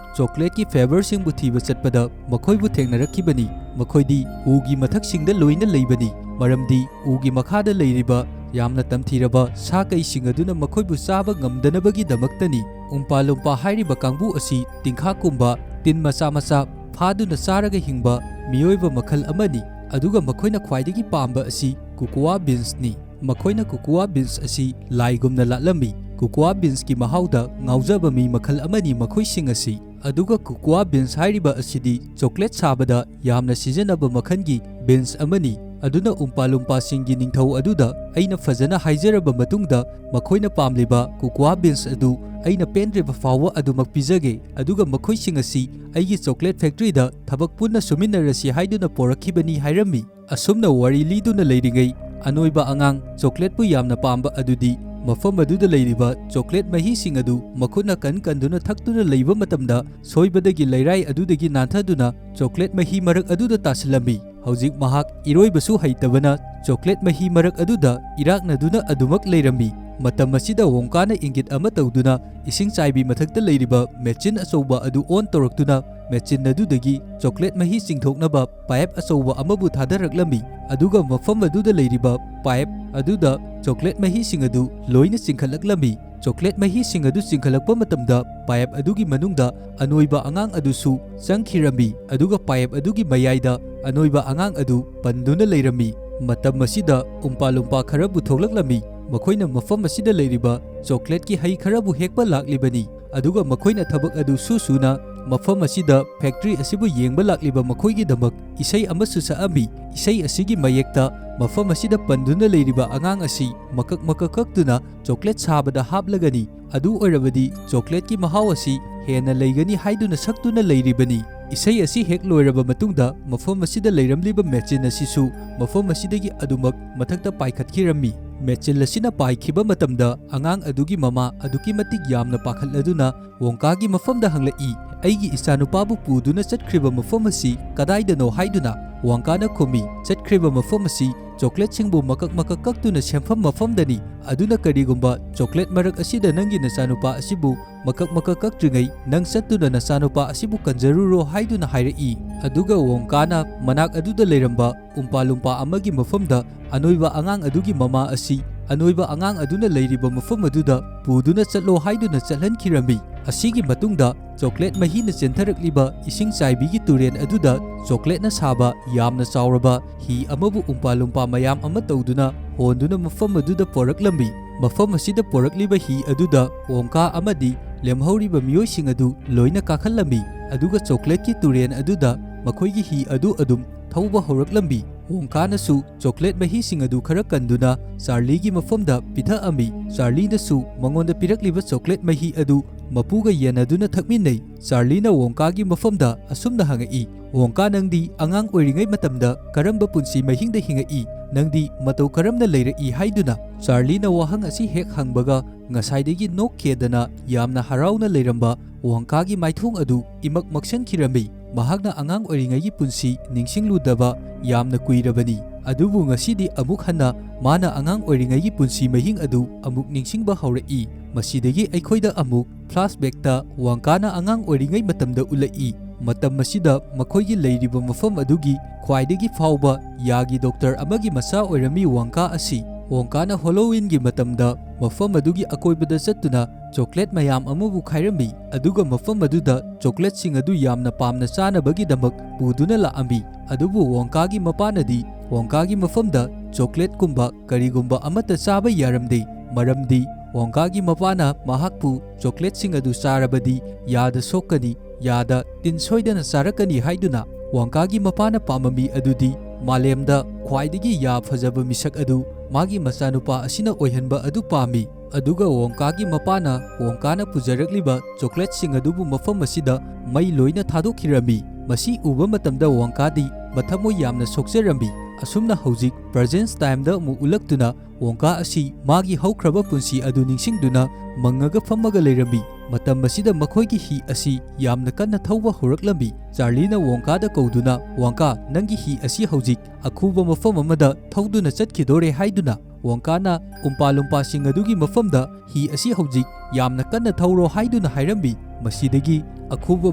ꯆꯣꯀ꯭ꯂꯦꯠꯀꯤ ꯐ꯭ꯂꯦꯕꯔꯁꯤꯡꯕꯨ ꯊꯤꯕ ꯆꯠꯄꯗ ꯃꯈꯣꯏꯕꯨ ꯊꯦꯡꯅꯔꯛꯈꯤꯕꯅꯤ꯫ ꯃꯈꯣꯏꯗꯤ ꯎꯒꯤ ꯃꯊꯛꯁꯤꯡꯗ ꯂꯣꯏꯅ ꯂꯩꯕꯅꯤ, ꯃꯔꯝꯗꯤ ꯎꯒꯤ ꯃꯈꯥꯗ ꯂꯩꯔꯤꯕ ꯌꯥꯝꯅ ꯇꯝꯊꯤꯔꯕ ꯁꯥ ꯀꯩꯁꯤꯡ ꯑꯗꯨꯅ ꯃꯈꯣꯏꯕꯨ ꯆꯥꯕ ꯉꯝꯗꯅꯕꯒꯤꯗꯃꯛꯇꯅꯤ꯫ ꯎꯝꯄꯥ ꯂꯨꯝꯄꯥ ꯍꯥꯏꯔꯤꯕ ꯀꯥꯡꯕꯨ ꯑꯁꯤ ꯇꯤꯡꯈꯥꯛꯀꯨꯝꯕ ꯇꯤꯟ ꯃꯆꯥ ꯃꯆꯥ ꯐꯥꯗꯨꯅ ꯆꯥꯔꯒ ꯍꯤꯡꯕ ꯃꯤꯑꯣꯏꯕ ꯃꯈꯜ ꯑꯃꯅꯤ꯫ ꯑꯗꯨꯒ ꯃꯈꯣꯏꯅ ꯈ꯭ꯋꯥꯏꯗꯒꯤ ꯄꯥꯝꯕ ꯑꯁꯤ ꯀꯣꯀꯣꯋꯥ ꯕꯤꯟꯁꯅꯤ꯫ ꯃꯈꯣꯏꯅ ꯀꯣꯀꯣꯋꯥ ꯕꯤꯟꯁ ꯑꯁꯤ ꯂꯥꯏꯒꯨꯝꯅ ꯂꯥꯠꯂꯝꯃꯤ꯫ ꯀꯣꯀꯣꯋꯥ ꯕꯤꯟꯁꯀꯤ ꯃꯍꯥꯎꯗ ꯉꯥꯎꯖꯕ ꯃꯤ ꯃꯈꯜ ꯑꯃꯅꯤ ꯃꯈꯣꯏꯁꯤꯡ ꯑꯁꯤ꯫ ꯑꯗꯨꯒ ꯀꯣꯀꯣꯋꯥ ꯕꯤꯟꯁ ꯍꯥꯏꯔꯤꯕ ꯑꯁꯤꯗꯤ ꯆꯣꯀ꯭ꯂꯦꯠ ꯁꯥꯕꯗ ꯌꯥꯝꯅ ꯁꯤꯖꯤꯟꯅꯕ ꯃꯈꯜꯒꯤ ꯕꯤꯟꯁ ꯑꯃꯅꯤ꯫ ꯑꯗꯨꯅ ꯎꯝꯄꯥ ꯂꯨꯝꯄꯥꯁꯤꯡꯒꯤ ꯅꯤꯡꯊꯧ ꯑꯗꯨꯗ ꯑꯩꯅ ꯐꯖꯅ ꯍꯥꯏꯖꯔꯕ ꯃꯇꯨꯡꯗ ꯃꯈꯣꯏꯅ ꯄꯥꯝꯂꯤꯕ ꯀꯣꯀꯣꯋꯥ ꯕꯤꯟꯁ ꯑꯗꯨ ꯑꯩꯅ ꯄꯦꯟꯗ꯭ꯔꯤꯕ ꯐꯥꯎꯕ ꯑꯗꯨꯃꯛ ꯄꯤꯖꯒꯦ꯫ ꯑꯗꯨꯒ ꯃꯈꯣꯏꯁꯤꯡ ꯑꯁꯤ ꯑꯩꯒꯤ ꯆꯣꯀ꯭ꯂꯦꯠ ꯐꯦꯛꯇ꯭ꯔꯤꯗ ꯊꯕꯛ ꯄꯨꯟꯅ ꯁꯨꯃꯤꯟꯅꯔꯁꯤ ꯍꯥꯏꯗꯨꯅ ꯄꯣꯔꯛꯈꯤꯕꯅꯤ" ꯍꯥꯏꯔꯝꯃꯤ꯫ ꯑꯁꯨꯝꯅ ꯋꯥꯔꯤ ꯂꯤꯗꯨꯅ ꯂꯩꯔꯤꯉꯩ, ꯑꯅꯣꯏꯕ ꯑꯉꯥꯡ ꯆꯣꯀ꯭ꯂꯦꯠꯄꯨ ꯌꯥꯝꯅ ꯄꯥꯝꯕ ꯑꯗꯨꯗꯤ ꯃꯐꯝ ꯑꯗꯨꯗ ꯂꯩꯔꯤꯕ ꯆꯣꯀ꯭ꯂꯦꯠ ꯃꯍꯤꯁꯤꯡ ꯑꯗꯨ ꯃꯈꯨꯠꯅ ꯀꯟ ꯀꯟꯗꯨꯅ ꯊꯛꯇꯨꯅ ꯂꯩꯕ ꯃꯇꯝꯗ, ꯁꯣꯏꯕꯗꯒꯤ ꯂꯩꯔꯥꯏ ꯑꯗꯨꯗꯒꯤ ꯅꯥꯟꯊꯗꯨꯅ ꯆꯣꯀ꯭ꯂꯦꯠ ꯃꯍꯤ ꯃꯔꯛ ꯑꯗꯨꯗ ꯇꯥꯁꯤꯜꯂꯝꯃꯤ꯫ ꯍꯧꯖꯤꯛ ꯃꯍꯥꯛ ꯏꯔꯣꯏꯕꯁꯨ ꯍꯩꯇꯕꯅ ꯆꯣꯀ꯭ꯂꯦꯠ ꯃꯍꯤ ꯃꯔꯛ ꯑꯗꯨꯗ ꯏꯔꯥꯛꯅꯗꯨꯅ ꯑꯗꯨꯃꯛ ꯂꯩꯔꯝꯃꯤ꯫ ꯃꯇꯝ ꯑꯁꯤꯗ ꯋꯣꯡꯀꯥꯅ ꯏꯪꯒꯤꯠ ꯑꯃ ꯇꯧꯗꯨꯅ ꯏꯁꯤꯡ ꯆꯥꯏꯕꯤ ꯃꯊꯛꯇ ꯂꯩꯔꯤꯕ ꯃꯦꯆꯤꯟ ꯑꯆꯧꯕ ꯑꯗꯨ ꯑꯣꯟ ꯇꯧꯔꯛꯇꯨꯅ ꯃꯦꯆꯤꯟ ꯑꯗꯨꯗꯒꯤ ꯆꯣꯀ꯭ꯂꯦꯠ ꯃꯍꯤ ꯆꯤꯡꯊꯣꯛꯅꯕ ꯄꯥꯏꯞ ꯑꯆꯧꯕ ꯑꯃꯕꯨ ꯊꯥꯗꯔꯛꯂꯝꯃꯤ, ꯑꯗꯨꯒ ꯃꯐꯝ ꯑꯗꯨꯗ ꯂꯩꯔꯤꯕ ꯄꯥꯏꯞ ꯑꯗꯨꯗ ꯆꯣꯀ꯭ꯂꯦꯠ ꯃꯍꯤꯁꯤꯡ ꯑꯗꯨ ꯂꯣꯏꯅ ꯆꯤꯡꯈꯠꯂꯛꯂꯝꯃꯤ꯫ ꯆꯣꯀ꯭ꯂꯦꯠ ꯃꯍꯤꯁꯤꯡ ꯑꯗꯨ ꯆꯤꯡꯈꯠꯂꯛꯄ ꯃꯇꯝꯗ ꯄꯥꯏꯞ ꯑꯗꯨꯒꯤ ꯃꯅꯨꯡꯗ ꯑꯅꯣꯏꯕ ꯑꯉꯥꯡ ꯑꯗꯨꯁꯨ ꯆꯪꯈꯤꯔꯝꯃꯤ, ꯑꯗꯨꯒ ꯄꯥꯏꯞ ꯑꯗꯨꯒꯤ ꯃꯌꯥꯏꯗ ꯑꯅꯣꯏꯕ ꯑꯉꯥꯡ ꯑꯗꯨ ꯄꯟꯗꯨꯅ ꯂꯩꯔꯝꯃꯤ꯫ ꯃꯇꯝ ꯑꯁꯤꯗ ꯎꯝꯄꯥ ꯂꯨꯝꯄꯥ ꯈꯔꯕꯨ ꯊꯣꯛꯂꯛꯂꯝꯃꯤ꯫ ꯃꯈꯣꯏꯅ ꯃꯐꯝ ꯑꯁꯤꯗ ꯂꯩꯔꯤꯕ ꯆꯣꯀ꯭ꯂꯦꯠꯀꯤ ꯍꯩ ꯈꯔꯕꯨ ꯍꯦꯛꯄ ꯂꯥꯛꯂꯤꯕꯅꯤ, ꯑꯗꯨꯒ ꯃꯈꯣꯏꯅ ꯊꯕꯛ ꯑꯗꯨ ꯁꯨ ꯁꯨꯅ ꯃꯐꯝ ꯑꯁꯤꯗ ꯐꯦꯛꯇ꯭ꯔꯤ ꯑꯁꯤꯕꯨ ꯌꯦꯡꯕ ꯂꯥꯛꯂꯤꯕ ꯃꯈꯣꯏꯒꯤꯗꯃꯛ ꯏꯁꯩ ꯑꯃꯁꯨ ꯁꯛꯑꯝꯃꯤ꯫ ꯏꯁꯩ ꯑꯁꯤꯒꯤ ꯃꯌꯦꯛꯇ ꯃꯐꯝ ꯑꯁꯤꯗ ꯄꯟꯗꯨꯅ ꯂꯩꯔꯤꯕ ꯑꯉꯥꯡ ꯑꯁꯤ ꯃꯀꯛ ꯃꯀꯛ ꯀꯛꯇꯨꯅ ꯆꯣꯀ꯭ꯂꯦꯠ ꯁꯥꯕꯗ ꯍꯥꯞꯂꯒꯅꯤ, ꯑꯗꯨ ꯑꯣꯏꯔꯕꯗꯤ ꯆꯣꯀ꯭ꯂꯦꯠꯀꯤ ꯃꯍꯥꯎ ꯑꯁꯤ ꯍꯦꯟꯅ ꯂꯩꯒꯅꯤ ꯍꯥꯏꯗꯨꯅ ꯁꯛꯇꯨꯅ ꯂꯩꯔꯤꯕꯅꯤ꯫ ꯏꯁꯩ ꯑꯁꯤ ꯍꯦꯛ ꯂꯣꯏꯔꯕ ꯃꯇꯨꯡꯗ ꯃꯐꯝ ꯑꯁꯤꯗ ꯂꯩꯔꯝꯂꯤꯕ ꯃꯦꯆꯤꯟ ꯑꯁꯤꯁꯨ ꯃꯐꯝ ꯑꯁꯤꯗꯒꯤ ꯑꯗꯨꯃꯛ ꯃꯊꯛꯇ ꯄꯥꯏꯈꯠꯈꯤꯔꯝꯃꯤ꯫ ꯃꯦꯆꯤꯟ ꯑꯁꯤꯅ ꯄꯥꯏꯈꯤꯕ ꯃꯇꯝꯗ ꯑꯉꯥꯡ ꯑꯗꯨꯒꯤ ꯃꯃꯥ ꯑꯗꯨꯛꯀꯤ ꯃꯇꯤꯛ ꯌꯥꯝꯅ ꯄꯥꯈꯠꯂꯗꯨꯅ ꯋꯣꯡꯀꯥꯒꯤ ꯃꯐꯝꯗ ꯍꯪꯂꯛꯏ, "ꯑꯩꯒꯤ ꯏꯆꯥꯅꯨꯄꯥꯕꯨ ꯄꯨꯗꯨꯅ ꯆꯠꯈ꯭ꯔꯤꯕ ꯃꯐꯝ ꯑꯁꯤ ꯀꯗꯥꯏꯗꯅꯣ?" ꯍꯥꯏꯗꯨꯅ꯫ ꯋꯣꯡꯀꯥꯅ ꯈꯨꯝꯃꯤ, "ꯆꯠꯈ꯭ꯔꯤꯕ ꯃꯐꯝ ꯑꯁꯤ ꯆꯣꯀ꯭ꯂꯦꯠꯁꯤꯡꯕꯨ ꯃꯀꯛ ꯃꯀꯛ ꯀꯛꯇꯨꯅ ꯁꯦꯝꯐꯝ ꯃꯐꯝꯗꯅꯤ꯫ ꯑꯗꯨꯅ ꯀꯔꯤꯒꯨꯝꯕ ꯆꯣꯀ꯭ꯂꯦꯠ ꯃꯔꯛ ꯑꯁꯤꯗ ꯅꯪꯒꯤ ꯅꯆꯥꯅꯨꯄꯥ ꯑꯁꯤꯕꯨ ꯃꯀꯛ ꯃꯀꯛ ꯀꯛꯇ꯭ꯔꯤꯉꯩ ꯅꯪ ꯆꯠꯇꯨꯅ ꯅꯆꯥꯅꯨꯄꯥ ꯑꯁꯤꯕꯨ ꯀꯟꯖꯔꯨꯔꯣ" ꯍꯥꯏꯗꯨꯅ ꯍꯥꯏꯔꯛꯏ꯫ ꯑꯗꯨꯒ ꯋꯣꯡꯀꯥꯅ ꯃꯅꯥꯛ ꯑꯗꯨꯗ ꯂꯩꯔꯝꯕ ꯎꯝꯄꯥ ꯂꯨꯝꯄꯥ ꯑꯃꯒꯤ ꯃꯐꯝꯗ ꯑꯅꯣꯏꯕ ꯑꯉꯥꯡ ꯑꯗꯨꯒꯤ ꯃꯃꯥ ꯑꯁꯤ ꯑꯅꯣꯏꯕ ꯑꯉꯥꯡ ꯑꯗꯨꯅ ꯂꯩꯔꯤꯕ ꯃꯐꯝ ꯑꯗꯨꯗ ꯄꯨꯗꯨꯅ ꯆꯠꯂꯣ ꯍꯥꯏꯗꯨꯅ ꯆꯠꯍꯟꯈꯤꯔꯝꯃꯤ꯫ ꯑꯁꯤꯒꯤ ꯃꯇꯨꯡꯗ ꯆꯣꯀ꯭ꯂꯦꯠ ꯃꯍꯤꯅ ꯆꯦꯟꯊꯔꯛꯂꯤꯕ ꯏꯁꯤꯡ ꯆꯥꯏꯕꯤꯒꯤ ꯇꯨꯔꯦꯜ ꯑꯗꯨꯗ ꯆꯣꯀ꯭ꯂꯦꯠꯅ ꯁꯥꯕ ꯌꯥꯝꯅ ꯆꯥꯎꯔꯕ ꯍꯤ ꯑꯃꯕꯨ ꯎꯝꯄꯥ ꯂꯨꯝꯄꯥ ꯃꯌꯥꯝ ꯑꯃ ꯇꯧꯗꯨꯅ ꯍꯣꯟꯗꯨꯅ ꯃꯐꯝ ꯑꯗꯨꯗ ꯄꯣꯔꯛꯂꯝꯃꯤ꯫ ꯃꯐꯝ ꯑꯁꯤꯗ ꯄꯣꯔꯛꯂꯤꯕ ꯍꯤ ꯑꯗꯨꯗ ꯋꯣꯡꯀꯥ ꯑꯃꯗꯤ ꯂꯦꯝꯍꯧꯔꯤꯕ ꯃꯤꯑꯣꯏꯁꯤꯡ ꯑꯗꯨ ꯂꯣꯏꯅ ꯀꯥꯈꯠꯂꯝꯃꯤ, ꯑꯗꯨꯒ ꯆꯣꯀ꯭ꯂꯦꯠꯀꯤ ꯇꯨꯔꯦꯜ ꯑꯗꯨꯗ ꯃꯈꯣꯏꯒꯤ ꯍꯤ ꯑꯗꯨ ꯑꯗꯨꯝ ꯊꯧꯕ ꯍꯧꯔꯛꯂꯝꯃꯤ꯫ ꯋꯣꯡꯀꯥꯅꯁꯨ ꯆꯣꯀ꯭ꯂꯦꯠ ꯃꯍꯤꯁꯤꯡ ꯑꯗꯨ ꯈꯔ ꯀꯟꯗꯨꯅ ꯆꯥꯔꯂꯤꯒꯤ ꯃꯐꯝꯗ ꯄꯤꯊꯛꯑꯝꯃꯤ꯫ ꯆꯥꯔꯂꯤꯅꯁꯨ ꯃꯉꯣꯟꯗ ꯄꯤꯔꯛꯂꯤꯕ ꯆꯣꯀ꯭ꯂꯦꯠ ꯃꯍꯤ ꯑꯗꯨ ꯃꯄꯨꯒ ꯌꯦꯟꯅꯗꯨꯅ ꯊꯛꯃꯤꯟꯅꯩ꯫ ꯆꯥꯔꯂꯤꯅ ꯋꯣꯡꯀꯥꯒꯤ ꯃꯐꯝꯗ ꯑꯁꯨꯝꯅ ꯍꯪꯉꯛꯏ, "ꯋꯣꯡꯀꯥ, ꯅꯪꯗꯤ ꯑꯉꯥꯡ ꯑꯣꯏꯔꯤꯉꯩ ꯃꯇꯝꯗ ꯀꯔꯝꯕ ꯄꯨꯟꯁꯤ ꯃꯍꯤꯡꯗ ꯍꯤꯡꯉꯛꯏ? ꯅꯪꯗꯤ ꯃꯇꯧ ꯀꯔꯝꯅ ꯂꯩꯔꯛꯏ?" ꯍꯥꯏꯗꯨꯅ꯫ ꯆꯥꯔꯂꯤꯅ ꯋꯥꯍꯪ ꯑꯁꯤ ꯍꯦꯛ ꯍꯪꯕꯒ ꯉꯁꯥꯏꯗꯒꯤ ꯅꯣꯛꯈꯦꯗꯅ ꯌꯥꯝꯅ ꯍꯔꯥꯎꯅ ꯂꯩꯔꯝꯕ ꯋꯣꯡꯀꯥꯒꯤ ꯃꯥꯏꯊꯣꯡ ꯑꯗꯨ ꯏꯃꯛ ꯃꯛꯁꯟꯈꯤꯔꯝꯃꯤ꯫ ꯃꯍꯥꯛꯅ ꯑꯉꯥꯡ ꯑꯣꯏꯔꯤꯉꯩꯒꯤ ꯄꯨꯟꯁꯤ ꯅꯤꯡꯁꯤꯡꯂꯨꯗꯕ ꯌꯥꯝꯅ ꯀꯨꯏꯔꯕꯅꯤ꯫ ꯑꯗꯨꯕꯨ ꯉꯁꯤꯗꯤ ꯑꯃꯨꯛ ꯍꯟꯅ ꯃꯥꯅ ꯑꯉꯥꯡ ꯑꯣꯏꯔꯤꯉꯩꯒꯤ ꯄꯨꯟꯁꯤ ꯃꯍꯤꯡ ꯑꯗꯨ ꯑꯃꯨꯛ ꯅꯤꯡꯁꯤꯡꯕ ꯍꯧꯔꯛꯏ꯫ ꯃꯁꯤꯗꯒꯤ ꯑꯩꯈꯣꯏꯗ ꯑꯃꯨꯛ ꯐ꯭ꯂꯥꯁꯕꯦꯛꯇ ꯋꯣꯡꯀꯥꯅ ꯑꯉꯥꯡ ꯑꯣꯏꯔꯤꯉꯩ ꯃꯇꯝꯗ ꯎꯠꯂꯛꯏ꯫ ꯃꯇꯝ ꯑꯁꯤꯗ ꯃꯈꯣꯏꯒꯤ ꯂꯩꯔꯤꯕ ꯃꯐꯝ ꯑꯗꯨꯒꯤ ꯈ꯭ꯋꯥꯏꯗꯒꯤ ꯐꯥꯎꯕ ꯌꯥꯒꯤ ꯗꯣꯛꯇꯔ ꯑꯃꯒꯤ ꯃꯆꯥ ꯑꯣꯏꯔꯝꯃꯤ ꯋꯣꯡꯀꯥ ꯑꯁꯤ꯫ ꯋꯣꯡꯀꯥꯅ ꯍꯣꯂꯣꯋꯤꯟꯒꯤ ꯃꯇꯝꯗ ꯃꯐꯝ ꯑꯗꯨꯒꯤ ꯑꯀꯣꯏꯕꯗ ꯆꯠꯇꯨꯅ ꯆꯣꯀ꯭ꯂꯦꯠ ꯃꯌꯥꯝ ꯑꯃꯕꯨ ꯈꯥꯏꯔꯝꯃꯤ, ꯑꯗꯨꯒ ꯃꯐꯝ ꯑꯗꯨꯗ ꯆꯣꯀ꯭ꯂꯦꯠꯁꯤꯡ ꯑꯗꯨ ꯌꯥꯝꯅ ꯄꯥꯝꯅ ꯆꯥꯅꯕꯒꯤꯗꯃꯛ ꯄꯨꯗꯨꯅ ꯂꯥꯛꯑꯝꯃꯤ꯫ ꯑꯗꯨꯕꯨ ꯋꯣꯡꯀꯥꯒꯤ ꯃꯄꯥꯅꯗꯤ ꯋꯣꯡꯀꯥꯒꯤ ꯃꯐꯝꯗ ꯆꯣꯀ꯭ꯂꯦꯠꯀꯨꯝꯕ ꯀꯔꯤꯒꯨꯝꯕ ꯑꯃꯠꯇ ꯆꯥꯕ ꯌꯥꯔꯝꯗꯦ, ꯃꯔꯝꯗꯤ ꯋꯣꯡꯀꯥꯒꯤ ꯃꯄꯥꯅ ꯃꯍꯥꯛꯄꯨ ꯆꯣꯀ꯭ꯂꯦꯠꯁꯤꯡ ꯑꯗꯨ ꯆꯥꯔꯕꯗꯤ ꯌꯥꯗ ꯁꯣꯛꯀꯅꯤ, ꯌꯥꯗ ꯇꯤꯟ ꯁꯣꯏꯗꯅ ꯆꯥꯔꯛꯀꯅꯤ ꯍꯥꯏꯗꯨꯅ꯫ ꯋꯣꯡꯀꯥꯒꯤ ꯃꯄꯥꯅ ꯄꯥꯝꯕ ꯃꯤ ꯑꯗꯨꯗꯤ ꯃꯥꯂꯦꯝꯗ ꯈ꯭ꯋꯥꯏꯗꯒꯤ ꯌꯥ ꯐꯖꯕ ꯃꯤꯁꯛ ꯑꯗꯨ ꯃꯥꯒꯤ ꯃꯆꯥꯅꯨꯄꯥ ꯑꯁꯤꯅ ꯑꯣꯏꯍꯟꯕ ꯑꯗꯨ ꯄꯥꯝꯃꯤ꯫ ꯑꯗꯨꯒ ꯋꯣꯡꯀꯥꯒꯤ ꯃꯄꯥꯅ ꯋꯣꯡꯀꯥꯅ ꯄꯨꯖꯔꯛꯂꯤꯕ ꯆꯣꯀ꯭ꯂꯦꯠꯁꯤꯡ ꯑꯗꯨꯕꯨ ꯃꯐꯝ ꯑꯁꯤꯗ ꯃꯩ ꯂꯣꯏꯅ ꯊꯥꯗꯣꯛꯈꯤꯔꯝꯃꯤ꯫ ꯃꯁꯤ ꯎꯕ ꯃꯇꯝꯗ ꯋꯣꯡꯀꯥꯗꯤ ꯃꯊꯃꯣꯏ ꯌꯥꯝꯅ ꯁꯣꯛꯆꯔꯝꯃꯤ꯫ ꯑꯁꯨꯝꯅ ꯍꯧꯖꯤꯛ ꯄ꯭ꯔꯖꯦꯟꯁ ꯇꯥꯏꯝꯗ ꯑꯃꯨꯛ ꯎꯠꯂꯛꯇꯨꯅ ꯋꯣꯡꯀꯥ ꯑꯁꯤ ꯃꯥꯒꯤ ꯍꯧꯈ꯭ꯔꯕ ꯄꯨꯟꯁꯤ ꯑꯗꯨ ꯅꯤꯡꯁꯤꯡꯗꯨꯅ ꯃꯪꯉꯒ ꯐꯝꯃꯒ ꯂꯩꯔꯝꯃꯤ꯫ ꯃꯇꯝ ꯑꯁꯤꯗ ꯃꯈꯣꯏꯒꯤ ꯍꯤ ꯑꯁꯤ ꯌꯥꯝꯅ ꯀꯟꯅ ꯊꯧꯕ ꯍꯧꯔꯛꯂꯝꯃꯤ꯫ ꯆꯥꯔꯂꯤꯅ ꯋꯣꯡꯀꯥꯗ ꯀꯧꯗꯨꯅ, "ꯋꯣꯡꯀꯥ, ꯅꯪꯒꯤ ꯍꯤ ꯑꯁꯤ ꯍꯧꯖꯤꯛ ꯑꯈꯨꯕ ꯃꯐꯝ ꯑꯃꯗ ꯊꯧꯗꯨꯅ ꯆꯠꯈꯤꯗꯣꯔꯦ" ꯍꯥꯏꯗꯨꯅ꯫ ꯋꯣꯡꯀꯥꯅ ꯎꯝꯄꯥ ꯂꯨꯝꯄꯥꯁꯤꯡ ꯑꯗꯨꯒꯤ ꯃꯐꯝꯗ ꯍꯤ ꯑꯁꯤ ꯍꯧꯖꯤꯛ ꯌꯥꯝꯅ ꯀꯟꯅ ꯊꯧꯔꯣ ꯍꯥꯏꯗꯨꯅ ꯍꯥꯏꯔꯝꯃꯤ꯫ ꯃꯁꯤꯗꯒꯤ ꯑꯈꯨꯕ